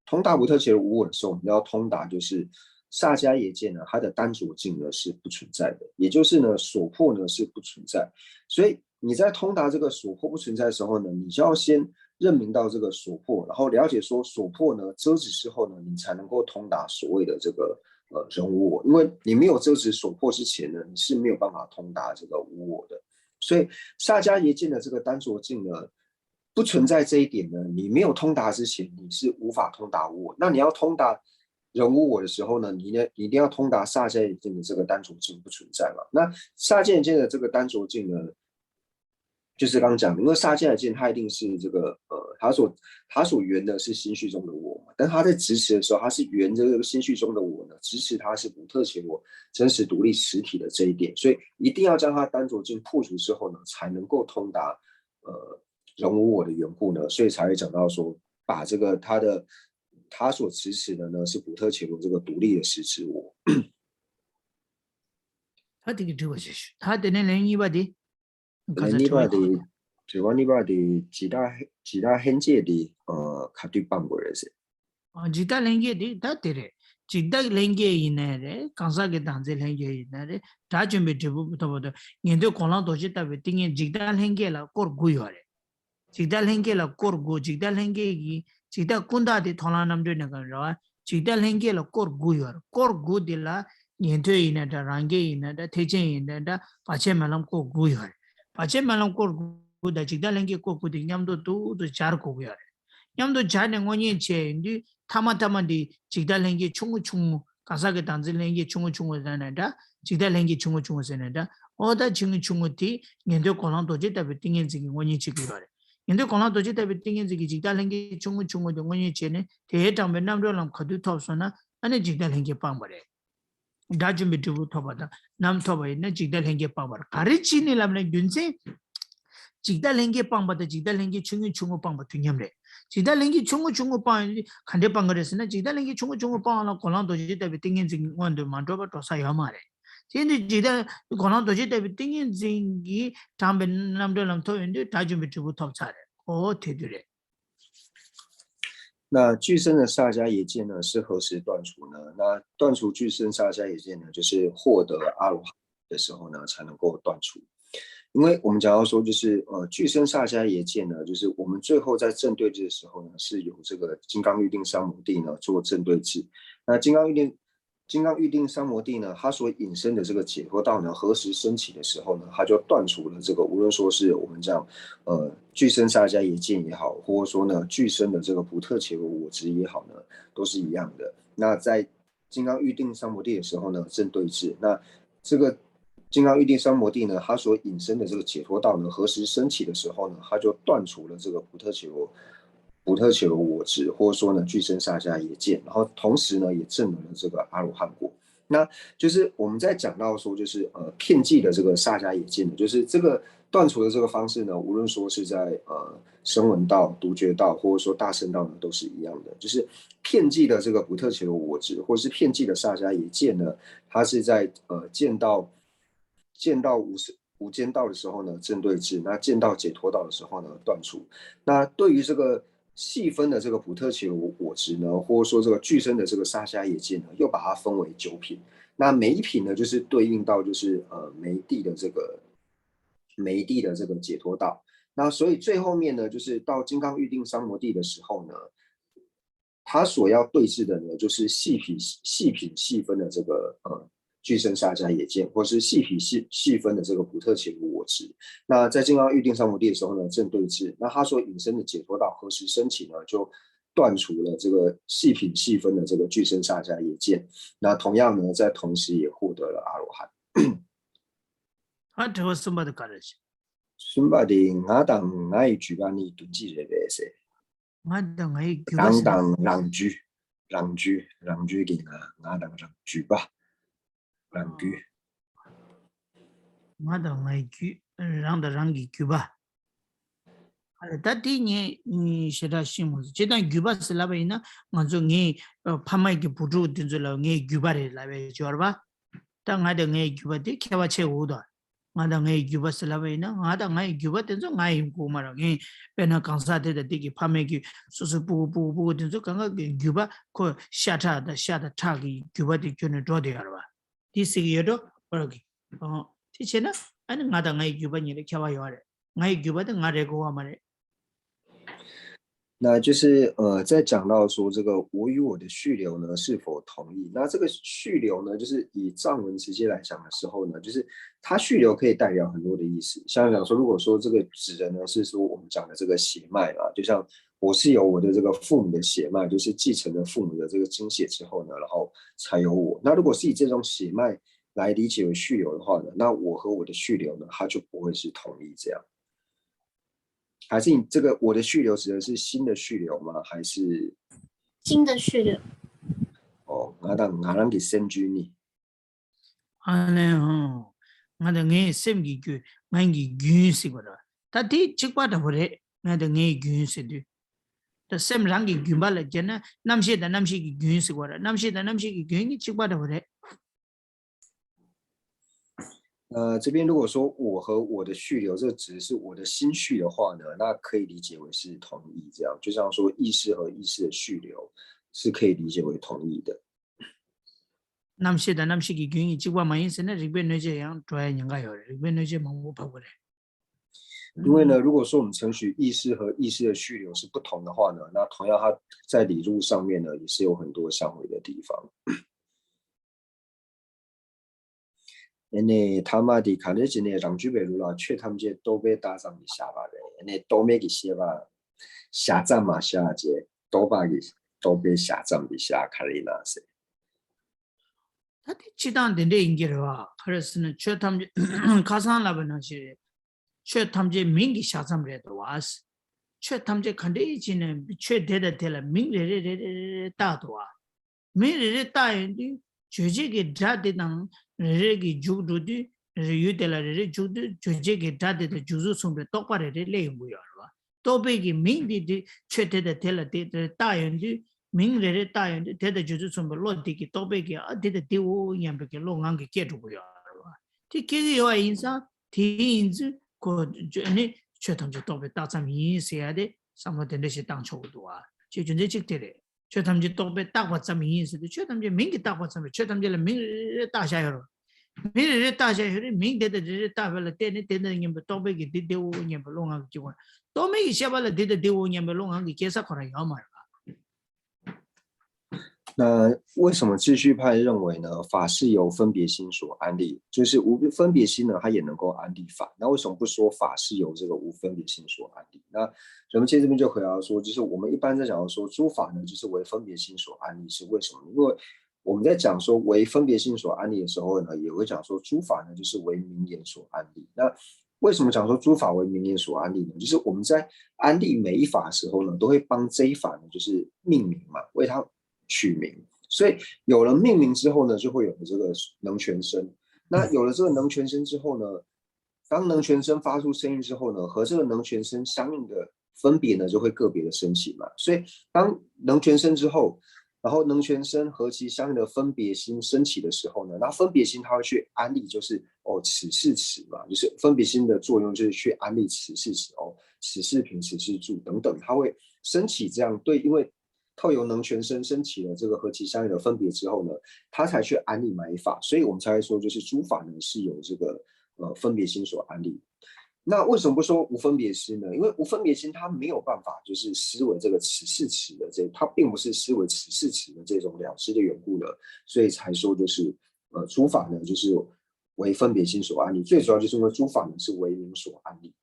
通达不特伽罗无我的时候，我们要通达就是撒迦耶见呢，它的单着境呢是不存在的，也就是呢所破呢是不存在。所以你在通达这个所破不存在的时候呢，你就要先认明到这个所破，然后了解说所破呢遮止之后呢，你才能够通达所谓的这个呃人无我，因为你没有遮止所破之前呢，你是没有办法通达这个无我的。所以撒迦耶见的这个单着境呢，不存在这一点呢，你没有通达之前，你是无法通达无我。那你要通达人无我的时候呢，你呢，你一定要通达撒迦耶见的这个单着境不存在嘛。那撒迦耶见的这个单着境呢，就是刚刚讲的，因为撒迦耶见它一定是这个呃，它所它所缘的是心绪中的我嘛，但它在执持的时候，它是缘着这个心绪中的我呢，执持它是不特伽罗真实独立实体的这一点，所以一定要将它单着境破除之后呢，才能够通达呃人无我的缘故呢，所以才会讲到说，把这个他的他所支持的呢是不特伽罗这个独立的实质我。ད་དེ་གི་དྲི་བ་བྱེད་ཤོག་ད་དེ་ནས་ལན་གཉིས་པ་དེ། ག་ཚོད་གཉིས་པ་དེ། དྲི་བ་གཉིས་པ་དེ་ཇི་ལྟ་ཇི་ལྟ་ལྷན་སྐྱེས་དེ་ཨ་ག་དུས་སྤང་དགོས་རེད་ཟེར། ཨ་ཇི་ལྟ་ལྷན་སྐྱེས་དེ་ད་དེ་རེད། ཇི་ལྟ་ལྷན་སྐྱེས་ཡིན་ནའི་རེད། གང་ཟག་གི་བདག་འཛིན་ལྷན་སྐྱེས་ཡིན་ནའི་རེད། དགྲ་བཅོམ་པའི་འབྲས་བུ་ཐོབ་པ་དང་ཉན་ཐོས་གོ་ལ་རྡོ་རྗེ་ལྟ་བུའི་ཏིང་ངེ་འཛིན་འཇིག་ལྟ་ལྷན་སྐྱེས་ལ་སྐོར་དགུ་ཡོད་རེད། འཇིག་ལྟ་ལྷན་སྐྱེས་ལ་སྐོར་དགུ། འཇིག་ལྟ་ལྷན་སྐྱེས་ཀྱི་འཇིག་ལྟ་ཀུན་བཏགས་དེ་མཐོང་ལམ་རྣམ་གྲོལ་གནས་སྐབས་རེད་བ། འཇིག་ལྟ་ལྷན་སྐྱེས་ལ་སྐོར་དགུ་ཡོད་རེད། སྐོར་དགུ་དེ་ལ་ཉན་ཐོས་ཡིན་ན་འདྲ། རང་རྒྱལ་ཡིན་ན་འདྲ། ཐེག་ཆེན་ཡིན་ན་འདྲ། བར་ཆད་མེད་ལམ་སྐོར་དགུ་ཡོད་རེད། བར་ཆད་མེད་ལམ་སྐོར་དགུ་དང་འཇིག་ལྟ་ལྷན་སྐྱེས་སྐོར་དགུ་དེ་མཉམ་དུ་ཏོག་ཙམ་སྦྱར་དགོས་ཀྱི་ཡོད་རེད། མཉམ་དུ་སྦྱར་ནས་བསྔོ་སྙིང་བྱས་ཡོང་དུས་ཐ་མ་ཐ་མ་འདི་འཇིག་ལྟ་ལྷན་སྐྱེས་ཆུང་ངུ་ཆུང་ངུ། གང་ཟག་གི་བདག་འཛིན་ལྷན་སྐྱེས་ཆུང་ངུ་ཆུང་ངུ་ཟེར་ན་འདྲ། འཇིག་ལྟ་ལྷན་སྐྱེས་ཆུང་ངུ་ཆུང་ངུ་ཟེར་ན་འདྲ། འོ་ད་ཆུང་ངུ་ཆུང་ངུ་དེ་ཉན་ཐོས་གོ་ལ་རྡོ་རྗེ་ལྟ་བུའི་ཏིང་ངེ་འཛིན་གྱིས་བསྔོ་སྙིང་བྱེད་ཀྱི་ཡོད་རེད། ཉན་ཐོས་གོ་ལ་རྡོ་རྗེ་ལྟ་བུའི་ཏིང་ངེ་འཛིན་གྱིས་འཇིག་ལྟ་ལྷན་སྐྱེས་ཆུང་ངུ་ཆུང་ངུ་དེ་བསྔོ་སྙིང་བྱས་ནས་དེའི་དྲངས་པའི་རྣམ་གྲོལ་ལམ་ག་དུས་ཐོབ་སོང་ན་ཨ་ནི་འཇིག་ལྟ་ལྷན་སྐྱེས་སྤངས་པ་རེད། དགྲ་བཅོམ་པའི་འབྲས་བུ་ཐོབ་པ་དང་ནམ་ཐོབ་པ་ཡིན་ན་འཇིག་ལྟ་ལྷན་སྐྱེས་སྤངས་པ་རེད། ག་རེ་བྱས་ནས་ལབ་ན་རྒྱུ་མཚན། འཇིག་ལྟ་ལྷན་སྐྱེས་སྤངས་པ་དང་འཇིག་ལྟ་ལྷན་སྐྱེས་ཆུང་ངུ་ཆུང་ངུ་སྤངས་པ་དུས་མཉམ་རེད། འཇིག་ལྟ་ལྷན་སྐྱེས་ཆུང་ངུ་ཆུང་ངུ་སྤངས་ཡོང་དུས་ག་འདྲས་སྤང་གི་རེད་ཟེར་ན། འཇིག་ལྟ་ལྷན་སྐྱེས་ཆུང་ངུ་ཆུང་ངུ་སྤངས་ཡོང་ལ་གོ་ལ་རྡོ་རྗེ་ལྟ་བུའི་ཏིང་ངེ་འཛིན་གྱི་སྔོན་དུ་མ་འགྲོ་བར་འགྲོ་ས་ཡོད་མ་རེད། དེ་ཡིན་དུས་འཇིག་ལྟ་གོ་ལ་རྡོ་རྗེ་ལྟ་བུའི་ཏིང་ངེ་འཛིན་གྱིས་དྲངས་པའི་རྣམ་གྲོལ་ལམ་ཐོབ་ཡོང་དུས་དགྲ་བཅོམ་པའི་འབྲས་བུ་ཐོབ་ཚར་རེད། ཨོ་དེ་དུས་རེད། 那俱生的萨迦耶见呢，是何时断除呢？那断除俱生萨迦耶见呢，就是获得阿罗汉的时候呢，才能够断除。因为我们讲到说，就是呃，俱生萨迦耶见呢，就是我们最后在正对峙的时候呢，是由这个金刚喻定三摩地呢做正对峙。那金刚喻定金刚喻定三摩地呢，它所引申的这个解脱道呢，何时升起的时候呢，它就断除了这个，无论说是我们讲呃俱生萨迦耶见也好，或者说呢俱生的这个不特伽罗我执也好呢，都是一样的。那在金刚喻定三摩地的时候呢，正对峙。那这个金刚喻定三摩地呢，它所引申的这个解脱道呢，何时升起的时候呢，它就断除了这个不特伽罗不特伽罗我执，或者说呢俱生萨迦耶见，然后同时呢也证得了这个阿罗汉果。那就是我们在讲到说，就是呃片剂的这个萨迦耶见呢，就是这个断除的这个方式呢，无论说是在呃声闻道、独觉道，或者说大乘道呢，都是一样的，就是片剂的这个不特伽罗我执，或者是片剂的萨迦耶见呢，它是在呃见到见到无是无间道的时候呢，正对峙；那见到解脱道的时候呢，断除。那对于这个细分的这个不特伽罗我执呢，或者说这个俱生的这个萨迦耶见呢，又把它分为九品。那每一品呢，就是对应到就是呃每一地的这个每一地的这个解脱道。那所以最后面呢，就是到金刚喻定三摩地的时候呢，他所要对峙的呢，就是细品细品细分的这个呃俱生萨迦耶见，或是细品细细分的这个不特伽罗我执。那在金刚喻定三摩地的时候呢，正对峙。那他所引申的解脱道何时升起呢？就断除了这个细品细分的这个俱生萨迦耶见。那同样呢，在同时也获得了阿罗汉。 ཨ་དྲི་བ་གསུམ་པ་དེ་ག་རེ་རེད། གསུམ་པ་དེ་ང་དང་ང་ཡི་རྒྱུད་པ་ནི་དོན་གཅིག་རེད་པས་ཟེར། ང་དང་ང་ཡི་རྒྱུད་པ་རང་ཟེར་ན། དང་རང་རྒྱུད། རང་རྒྱུད། རང་རྒྱུད་ཀྱི་ང་། ང་དང་རང་རྒྱུད་པ། རང་རྒྱུད། ང་དང་ང་ཡི་རྒྱུད། རང་དང་རང་གི་རྒྱུད་པ། ཨ་ལས་ད་དེ་ངས་ཞེ་དྲག་ཤེས་མ་སོང་། སྤྱིར་བཏང་རྒྱུད་པ་ཟེར་ལབ་པ་ཡིན་ན་ང་ཚོ་ངའི་ཕ་མ་གི་བུ་ཕྲུག་དེ་ཚོ་ལ་ངའི་རྒྱུད་པ་རེད་ལབ་པའི་སྦྱོར་བ། ད་ང་དང་ངའི་རྒྱུད་པ་དེ་ཁྱད་པར་ཆེ་འོ་དོ། ང་དང་ངའི་རྒྱུད་པ་ཟེར་ལབ་པ་ཡིན་ན་ང་དང་ངའི་རྒྱུད་པ་དེ་ཚོ་ང་ཡིན་དགོས་མ་རེད། ངས་དཔེར་ན་གང་ཟག་དེ་དང་དེ་གི་ཕ་མེས་ཀྱི་སོ་སོའི་སྤུ་གུ་སྤུ་གུ་སྤུ་གུ་དེ་ཚོ་གང་ག་གི་རྒྱུད་པ་ཁོ་ཤ་ཁྲག་དང་ཤ་དང་ཁྲག་གི་རྒྱུད་པ་དེ་ཁྱོན་ནས་འགྲོ་བསྡད་ཡོད་རེད་བ། དེ་ཟེར་གི་ཡོད་འགྲོ་བ་རེད་གི། ཨོ། དེ་བྱས་ན་ཨ་ནི་ང་དང་ངའི་རྒྱུད་པ་གཉིས་ལ་ཁྱད་པར་ཡོད་རེད། ངའི་རྒྱུད་པ་དེ་ང་རེད་དགོས་པ་མ་རེད། 那就是呃，在讲到说这个我与我的续流呢是否同意，那这个续流呢，就是以藏文直接来讲的时候呢，就是它续流可以代表很多的意思。像讲说，如果说这个指的呢是说我们讲的这个血脉啊，就像我是由我的这个父母的血脉，就是继承了父母的这个精血之后呢，然后才有我。那如果是以这种血脉来理解为续流的话呢，那我和我的续流呢，它就不会是同一这样。 还是你这个我的续流指的是新的续流吗？还是新的序列？ 哦，ང་དང་ང་རང་གི་སེམས་རྒྱུད་ནི། ཨ་ནི་ཧོ། ང་དང་ངའི་སེམས་ཀྱི་རྒྱུད། ང་གི་རྒྱུན་ཟེར་བ་རེད། ད་དེ་གཅིག་པ་འདྲ་པོ་རེད། ང་དང་ངའི་རྒྱུན་ཟེར་དུས། ད་སེམས་རང་གི་རྒྱུན་པ་ལ་བརྒྱབ་ན་རྣམ་ཤེས་དང་རྣམ་ཤེས་ཀྱི་རྒྱུན་ཟེར་བ་རེད། རྣམ་ཤེས་དང་རྣམ་ཤེས་ཀྱི་རྒྱུན་གཉིས་གཅིག་པ་འདྲ་པོ་རེད། 呃，这边如果说我和我的续流，这指的是我的心续的话呢，那可以理解为是同意这样，就像说意识和意识的续流是可以理解为同意的。 རྣམ་ཤེས་དང་རྣམ་ཤེས་ཀྱི་རྒྱུན་གཉིས་གཅིག་པ་མ་ཡིན་ཟེར་ན་རིག་པའི་གནོད་བྱེད་ཡང་འགྲོ་ཡ་ཉེན་ཁ་ཡོད་རེད། རིག་པའི་གནོད་བྱེད་མང་པོ་ཕབ་དགོས་རེད། 因为呢，如果说我们承许意识和意识的续流是不同的话呢，那同样它在理路上面呢，也是有很多相违的地方。 ཨ་ནི་ཐ་མ་དེ་ག་རེ་བྱས་ནས་རང་རྒྱུད་པའི་ལུགས་ལ་ཆོས་ཐམས་ཅད་རྟོག་པས་བཏགས་ཙམ་གྱིས་བཞག་པ་རེད། ཨ་ནི་རྟོག་མེད་ཀྱི་ཤེས་པ་བཞག་ཙམ་མ་བཞག་ཅེས་རྟོག་པ་གིས་རྟོག་པས་བཞག་ཙམ་གྱིས་བཞག་ག་རེ་ཡིན་ན་ཟེར། ད་དེ་སྤྱིར་བཏང་དེ་འདྲ་ཡིན་གྱི་རེད་བ། ག་རེ་ཟེར་ན་ཆོས་ཐམས་ཅད་ཁ་སང་ལབ་པ་ནང་བཞིན་རེད། ཆོས་ཐམས་ཅད་མིང་གི་བཞག་ཙམ་རེད་དོ་བ། ཆོས་ཐམས་ཅད་ག་འདྲ་ཡིན་ཅིག་ནས་ཆོས་དེ་དང་དེ་ལ་མིང་རེ་རེ་རེ་རེ་རེ་བཏགས་དོ་བ། མིང་རེ་རེ་བཏགས་ཡོང་དུས་རྗོད་བྱེད་ཀྱི་སྒྲ་དེ་དང་རེ་རེ་གི་མཇུག་འགྲོ་དུས་རེ་རེ་ཡུལ་དེ་ལ་རེ་རེ་མཇུག་དུས་རྗོད་བྱེད་ཀྱི་སྒྲ་དེ་དང་མཇུག་ཚོད་མཚུངས་པའི་རྟོག་པ་རེ་རེ་སླེབས་ཡོང་གི་ཡོད་རེད་བ། རྟོག་པའི་གི་མིང་དེ་དུས་ཆོས་དེ་དང་དེ་ལ་དེ་དེ་བཏགས་ཡོང་དུས་མིང་རེ་རེ་བཏགས་ཡོང་དུས་དེ་དང་མཇུག་ཚོད་མཚུངས་པའི་བློ་དེ་གི་རྟོག་པའི་གི་ཨ་དེ་དང་དེའོ་སྙམ་པའི་གི་བློ་ངང་གིས་སྐྱེ་འགྲོ་གི་ཡོད་རེད་བ། དེ་སྐྱེ་གི་ཡོད་པ་ཡིན་ཙང་དེ་ཡིན་ཙང་ཁོ་ནི་ཆོས་ཐམས་ཅད་རྟོག་པས་བཏགས་ཙམ་ཡིན་ཟེར་ཡ་དེ་བསམ་བློ་དེ་འདྲ་ཞིག་བཏང་ཆོག་གི་འདུག་བ། ཅེས་རྒྱུ་མཚན་གཅིག་དེ་རེད། ཆོས་ཐམས་ཅད་རྟོག་པས་བཏགས་པ་ཙམ་ཡིན་ཟེར་དུས་ཆོས་ཐམས་ཅད་མིང་གིས་བཏགས་པ་ཙམ་རེད། ཆོས་ཐམས་ཅད་ལ་མིང་རེ་རེ་བཏགས་བཞག་ཡོད་རེད། མིང་རེ་རེ་བཏགས་བཞག་ཡོད་རེད། མིང་དེ་དང་དེ་རེ་བཏགས་པ་ལ་བརྟེན་ནས་དེ་དང་མཉམ་པའི་རྟོག་པས་ཀྱིས་འདི་དེའོ་སྙམ་པའི་བློ་ངང་གིས་སྐྱེ་དགོས། རྟོག་མེད་ཀྱི་ཤེས་པ་ལ་འདི་དང་དེའོ་སྙམ་པའི་བློ་ངང་གིས་སྐྱེ་ས་ཁོ་རང་ཡོད་མ་རེད་པ། 那为什么秩序派认为呢？法是由分别心所安立，就是无分别心呢，它也能够安立法。那为什么不说法是由这个无分别心所安立？那人们这边就回答说，就是我们一般在讲说诸法呢，就是为分别心所安立，是为什么？因为我们在讲说为分别心所安立的时候呢，也会讲说诸法呢，就是为名言所安立。那为什么讲说诸法为名言所安立呢？就是我们在安立每一法的时候呢，都会帮这一法呢，就是命名嘛，为它取名。所以有了命名之后呢，就会有了这个能全身。那有了这个能全身之后呢，当能全身发出声音之后呢，和这个能全身相应的分别呢，就会个别的升起嘛。所以当能全身之后，然后能全身和其相应的分别心升起的时候呢，那分别心它会去安立，就是哦，此是此嘛，就是分别心的作用就是去安立此是此哦，此是瓶，此是柱等等，它会升起这样对，因为透由能全身升起了这个和其相应的分别之后呢，它才去安立每一法，所以我们才会说就是诸法呢是由这个呃分别心所安立。那为什么不说无分别心呢？因为无分别心它没有办法就是思维这个此是此的这，它并不是思维此是此的这种了知的缘故呢，所以才说就是呃诸法呢就是为分别心所安立。最主要就是因为诸法呢是为名所安立。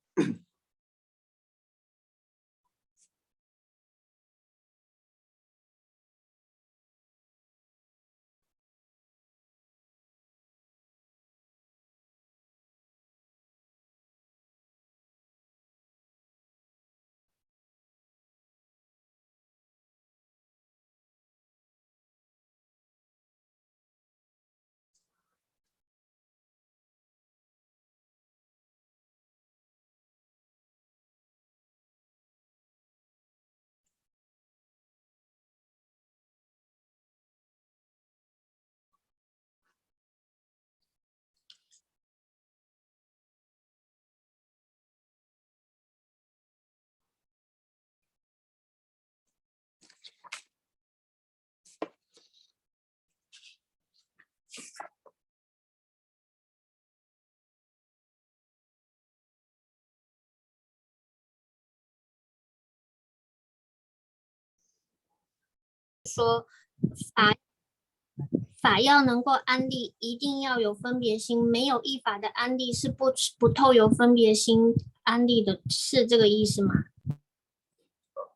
说法法要能够安立，一定要有分别心，没有一法的安立是不不透由分别心安立的，是这个意思吗？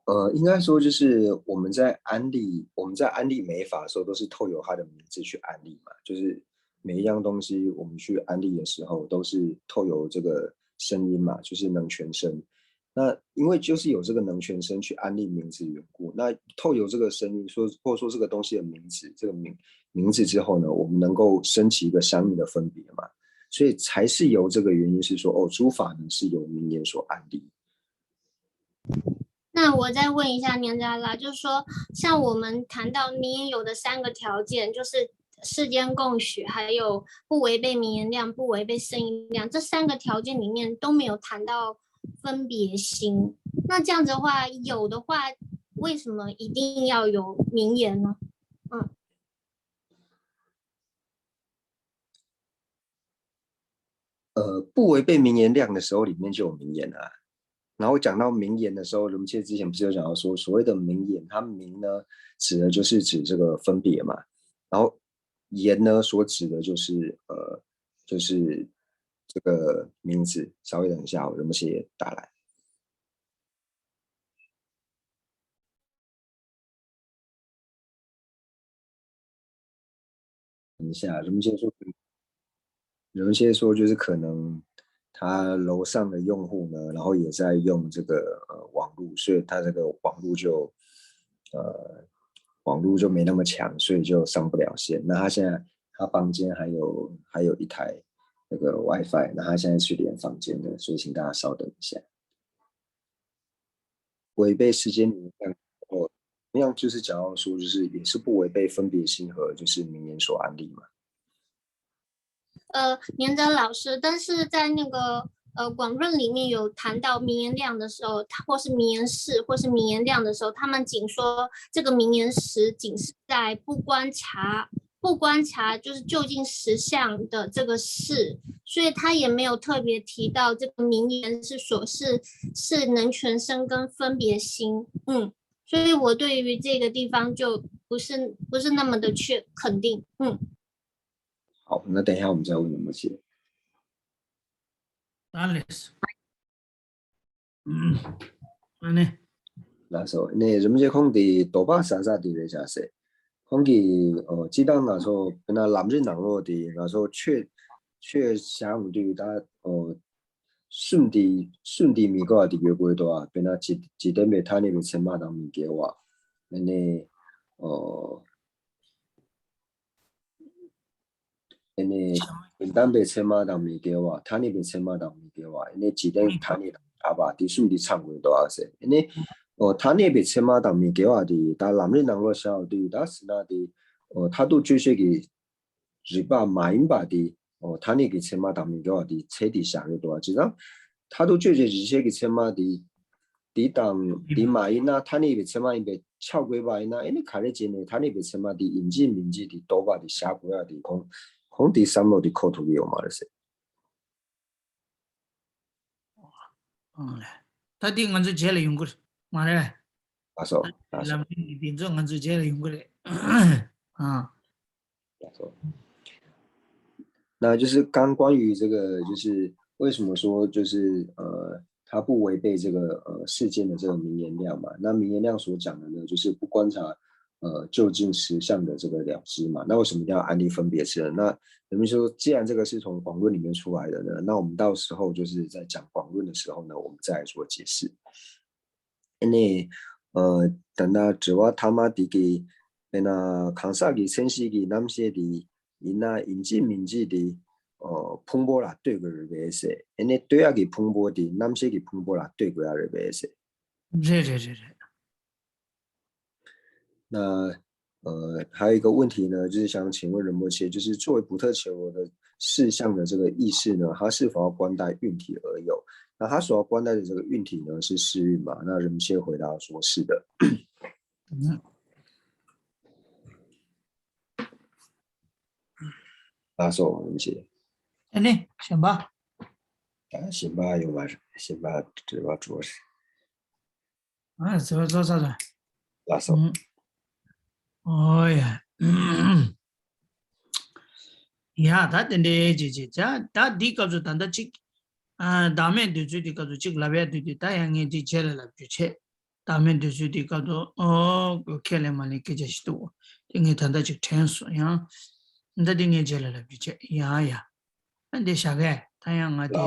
呃，应该说就是我们在安立，我们在安立每一法的时候，都是透由它的名字去安立嘛，就是每一样东西我们去安立的时候，都是透由这个声音嘛，就是能全身。那因为就是有这个能全身去安立名字的缘故，那透由这个声音说，或者说这个东西的名字，这个名名字之后呢，我们能够升起一个相应的分别嘛，所以才是由这个原因是说，哦，诸法呢是由名言所安立。那我再问一下年长啦，就是说，像我们谈到名言有的三个条件，就是世间共许，还有不违背名言量、不违背圣意量，这三个条件里面都没有谈到分别心。那这样子的话，有的话，为什么一定要有名言呢？嗯。呃，不违背名言量的时候，里面就有名言啊。然后讲到名言的时候，我们其实之前不是有讲到说，所谓的名言，它名呢指的就是指这个分别嘛，然后言呢所指的就是呃，就是这个名字。稍微等一下，我有没有写打来？等一下，人们先说，人们先说就是可能他楼上的用户呢，然后也在用这个呃网络，所以他这个网络就呃网络就没那么强，所以就上不了线。那他现在他房间还有还有一台那个 WiFi，那他现在去连房间的，所以请大家稍等一下。违背世间名言量，哦，那样就是讲到说，就是也是不违背分别心和就是名言所安立嘛。呃，年长老师，但是在那个呃广论里面有谈到名言量的时候，它或是名言式，或是名言量的时候，他们仅说这个名言时仅是在不观察不观察就是究竟实相的这个事，所以他也没有特别提到这个名言是所是是能全身跟分别心，嗯，所以我对于这个地方就不是不是那么的确肯定，嗯。好，那等一下我们再问你们解。ད་ལས། ཨ་ནི། ལགས་སོ། ནས་རིན་པོ་ཆེ་ཁོང་གིས་དོགས་པ་ཟ་ས་དེ་རེད་བཞག་ཟེར། ཁོང་གིས་ཨོ་སྤྱིར་བཏང་ང་ཚོ་དཔེར་ན་ལམ་རིམ་ནང་ལོགས་དེ་ང་ཚོ་ཆོས་ཆོས་བྱ་འོང་དུས་ད་ཨོ་གསུམ་དེ་གསུམ་དེ་མི་དགོས་པ་དེ་ཡོད་དགོས་དོ། དཔེར་ན་འཇིག་འཇིག་རྟེན་པའི་ཐ་སྙད་པའི་ཚད་མ་དང་མི་འགལ་བ། ཨ་ནི་ཨོ། ཨ་ནི་དོན་དམ་པའི་ཚད་མ་དང་མི་འགལ་བ། ཐ་སྙད་པའི་ཚད་མ་དང་མི་འགལ་བ། ཨ་ནི་འཇིག་རྟེན་ཐ་སྙད་དང་བྲལ་བ། དེ་གསུམ་དེ་ཚང་དགོས་འདུག་ཨ་ཟེར། ཨ་ནི་ཨོ་ཐ་སྙད་པའི་ཚད་མ་དང་མི་འགལ་བ་དེ་ད་ལམ་རིམ་ནང་ལོགས་བཞག་དུས་ད་ཟེར་ན་དེ་ཨོ་མཐར་ཐུག་དཔྱོད་བྱེད་ཀྱི་རིགས་པ་མ་ཡིན་པ་དེ་ཨོ་ཐ་སྙད་ཀྱི་ཚད་མ་དང་མི་འགལ་བ་དེ་ཚད་དེ་བཞག་གི་འདུག་ཨ། བྱས་ཙང་མཐར་ཐུག་དཔྱོད་བྱེད་རིགས་ཤེས་ཀྱི་ཚད་མ་དེ་དེ་དང་དེ་མ་ཡིན་ན་ཐ་སྙད་པའི་ཚད་མ་ཡིན་པའི་ཆགས་དགོས་པ་ཡིན་ན། ཨེ་ནི་ག་རེ་བྱས་ནས་ཐ་སྙད་པའི་ཚད་མ་དེ་ཡིན་གཅིག་མིན་གཅིག་དེ་རྟོགས་པ་དེ་བཞག་དགོས་ཡ་དེ་ཁོང་ཁོང་དེའི་བསམ་བློ་དེ་འཁོར་ཐུབ་ཀྱི་ཡོད་མ་རེད་ཟེར། ཨང་ལས། ད་དེ་ང་ཚོ་རྗེས་ལ་ཡོང་གི་རེད་མ་རེད། ཨ་སོ་ཨ་སོ། ལམ་སེང་གི་དེ་ཚོ་ང་ཚོ་རྗེས་ལ་ཡོང་གི་རེད། ཨང་།那就是刚关于这个，就是为什么说就是呃，它不违背这个呃世间的这个名言量嘛？那名言量所讲的呢，就是不观察呃究竟实相的这个了知嘛。那为什么一定要安立分别之人？那人们说，既然这个是从广论里面出来的呢，那我们到时候就是在讲广论的时候呢，我们再来做解释。 ཨ་ནི། ཨ། ད་ལྟ་དྲི་བ་མཐའ་མ་དེ་གི་དཔེར་ན་གང་ཟག་གི་མཚན་གཞི་གི་རྣམ་ཤེས་དེ་ཡིན་ན་ཡིན་གཅིག་མིན་གཅིག་དེ་ཨོ་ཕུང་པོ་ལ་ལྟོས་དགོས་རེད་པས་ཟེར། ཨ་ནི་ལྟོས་ཡག་གི་ཕུང་པོ་དེ་རྣམ་ཤེས་ཀྱི་ཕུང་པོ་ལ་ལྟོས་དགོས་ཡག་རེད་པས་ཟེར། རེད་རེད་རེད་རེད། 那呃，还有一个问题呢，就是想请问仁波切，就是作为普特伽罗的事相的这个意识呢，它是否要观待运体而有？那他所要观待的这个运体呢，是四蕴嘛？那仁波切回答说是的。嗯。啊，说我们谢。哎，那行吧。啊，行吧，有吧，行吧，这吧，主要是。 ཨ་ཙི་བ་ཙོ་ཙ་ཙ། ལགས་སོ། ཨོ་ཡ། ཡ་ད་དེ་འདྲའི་ཅི་ཅི་ཅ་ད་འདི་སྐབས་སུ་ད་ལྟ་ཅིག་ཨ་བདག་མེད་འདོད་ཚུལ་འདི་སྐབས་སུ་ཅིག་ལབ་ཡ་དུས་དུས་ད་ཡང་ངས་འདི་རྗེས་ལ་ལབ་རྒྱུ་བྱས། བདག་མེད་འདོད་ཚུལ་འདི་སྐབས་སུ་ཨོ་ཁས་ལེན་མ་ལེན་སྐད་ཆ་ཞིག་འདུག་དེ་ངས་ད་ལྟ་ཅིག་དྲན་སོང་ཡང་། ད་འདི་ངས་རྗེས་ལ་ལབ་རྒྱུ་བྱས་ཡ་ཡ། ཨ་འདི་བཞག་གས་ད་ཡང་ང་དེ་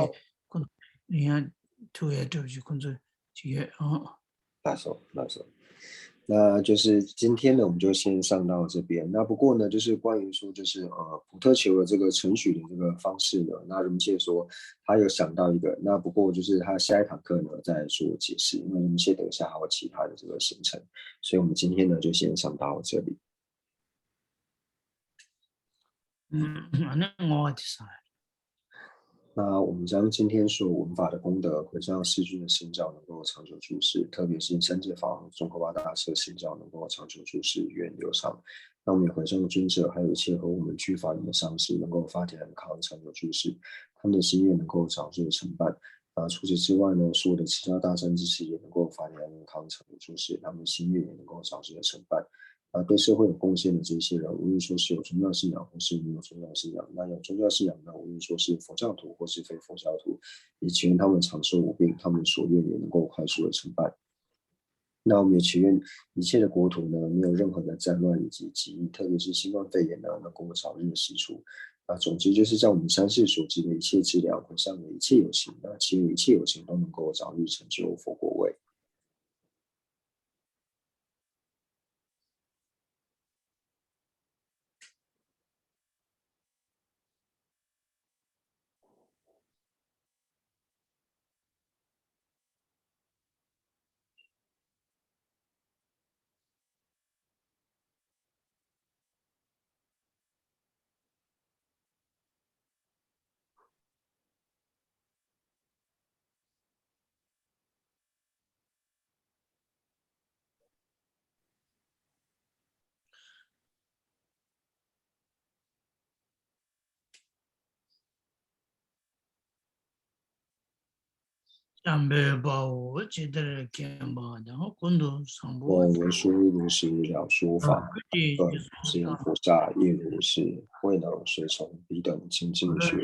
ཁོ་ཡང་ཐུག་ཡ་འགྲོ་རྒྱུ་ཁོ་ཚོ་ཅིག་ཡོད་ཨོ། 那说那说，那就是今天呢，我们就先上到这边。那不过呢，就是关于说，就是呃，普特求的这个程序的这个方式呢，那人们现在说他有想到一个，那不过就是他下一堂课呢再做解释，因为人们现在等一下还有其他的这个行程，所以我们今天呢就先上到这里。 ཨ་ནི་ངོ་བ་དེ་སང་། 那我们将今天所闻法的功德回向世尊的圣教能够长久住世，特别是三界法王宗喀巴大师的圣教能够长久住世，源流长。那我们也回向尊者，还有一切和我们具法缘的上师，能够发展安康长久住世，他们的心愿能够早日成办。啊，除此之外呢，所有的其他大善之士也能够发展安康长久住世，他们的心愿也能够早日的成办。 啊，对社会有贡献的这些人，无论说是有宗教信仰或是没有宗教信仰，那有宗教信仰，那无论说是佛教徒或是非佛教徒，也祈愿他们长寿无病，他们所愿也能够快速的成办。那我们也祈愿一切的国土呢，没有任何的战乱以及疾疫，特别是新冠肺炎呢，能够早日的息除。那总之就是将我们三世所积的一切资粮，回向给一切有情，那祈愿一切有情都能够早日成就佛果位。འཇམ་དཔལ་དཔའ་བོས་ཇི་ལྟར་མཁྱེན་པ་དང་། ཀུན་ཏུ་བཟང་པོ། 我文殊如是，了诸法， ཀུན་ཏུ་བཟང་པོ། 观世音菩萨亦如是，未能随从彼等精进学，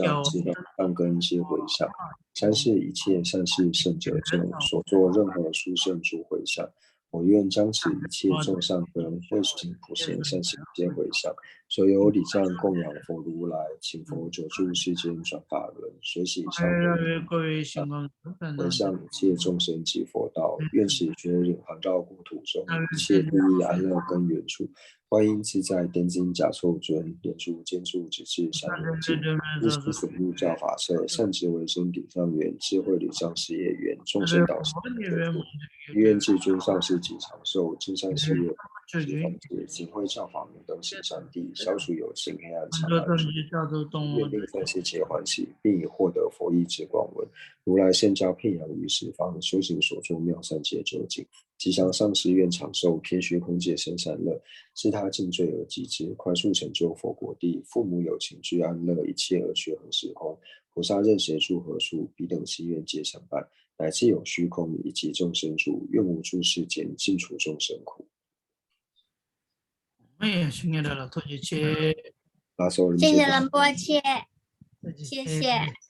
让彼等善根皆回向。三世一切善逝圣者众，所作任何殊胜诸回向， 我愿将此一切众善根，汇集普贤善行皆回向，所有礼赞供养佛如来，请佛久住世间转法轮，随喜相应。 回向一切众生及佛道，愿此觉引环绕故土中，一切利益安乐根源处，观音自在天津甲座尊，莲足尖处直至山无尽，一心所入教法舍，善持为身顶上缘，智慧礼上事业缘，众生导师 愿至尊上师及长寿，金山寺院及方解，警卫教法明灯行善地，消除有情黑暗障碍。愿令三世皆欢喜，并已获得佛意之广闻。如来圣教遍扬于十方，修行所作妙善皆究竟。吉祥上师愿长寿，偏虚空界生善乐，自他尽罪而及之，快速成就佛国地。父母有情具安乐，一切恶趣恒时空，菩萨任谁住何处，彼等誓愿皆成办。 乃至有虚空以及众生住，愿无住世间，尽除众生苦。 ཨེ་ཡ། ཤིང་ཉེ་ར་ལ་ཐུགས་རྗེ་ཆེ། 谢谢仁波切，谢谢。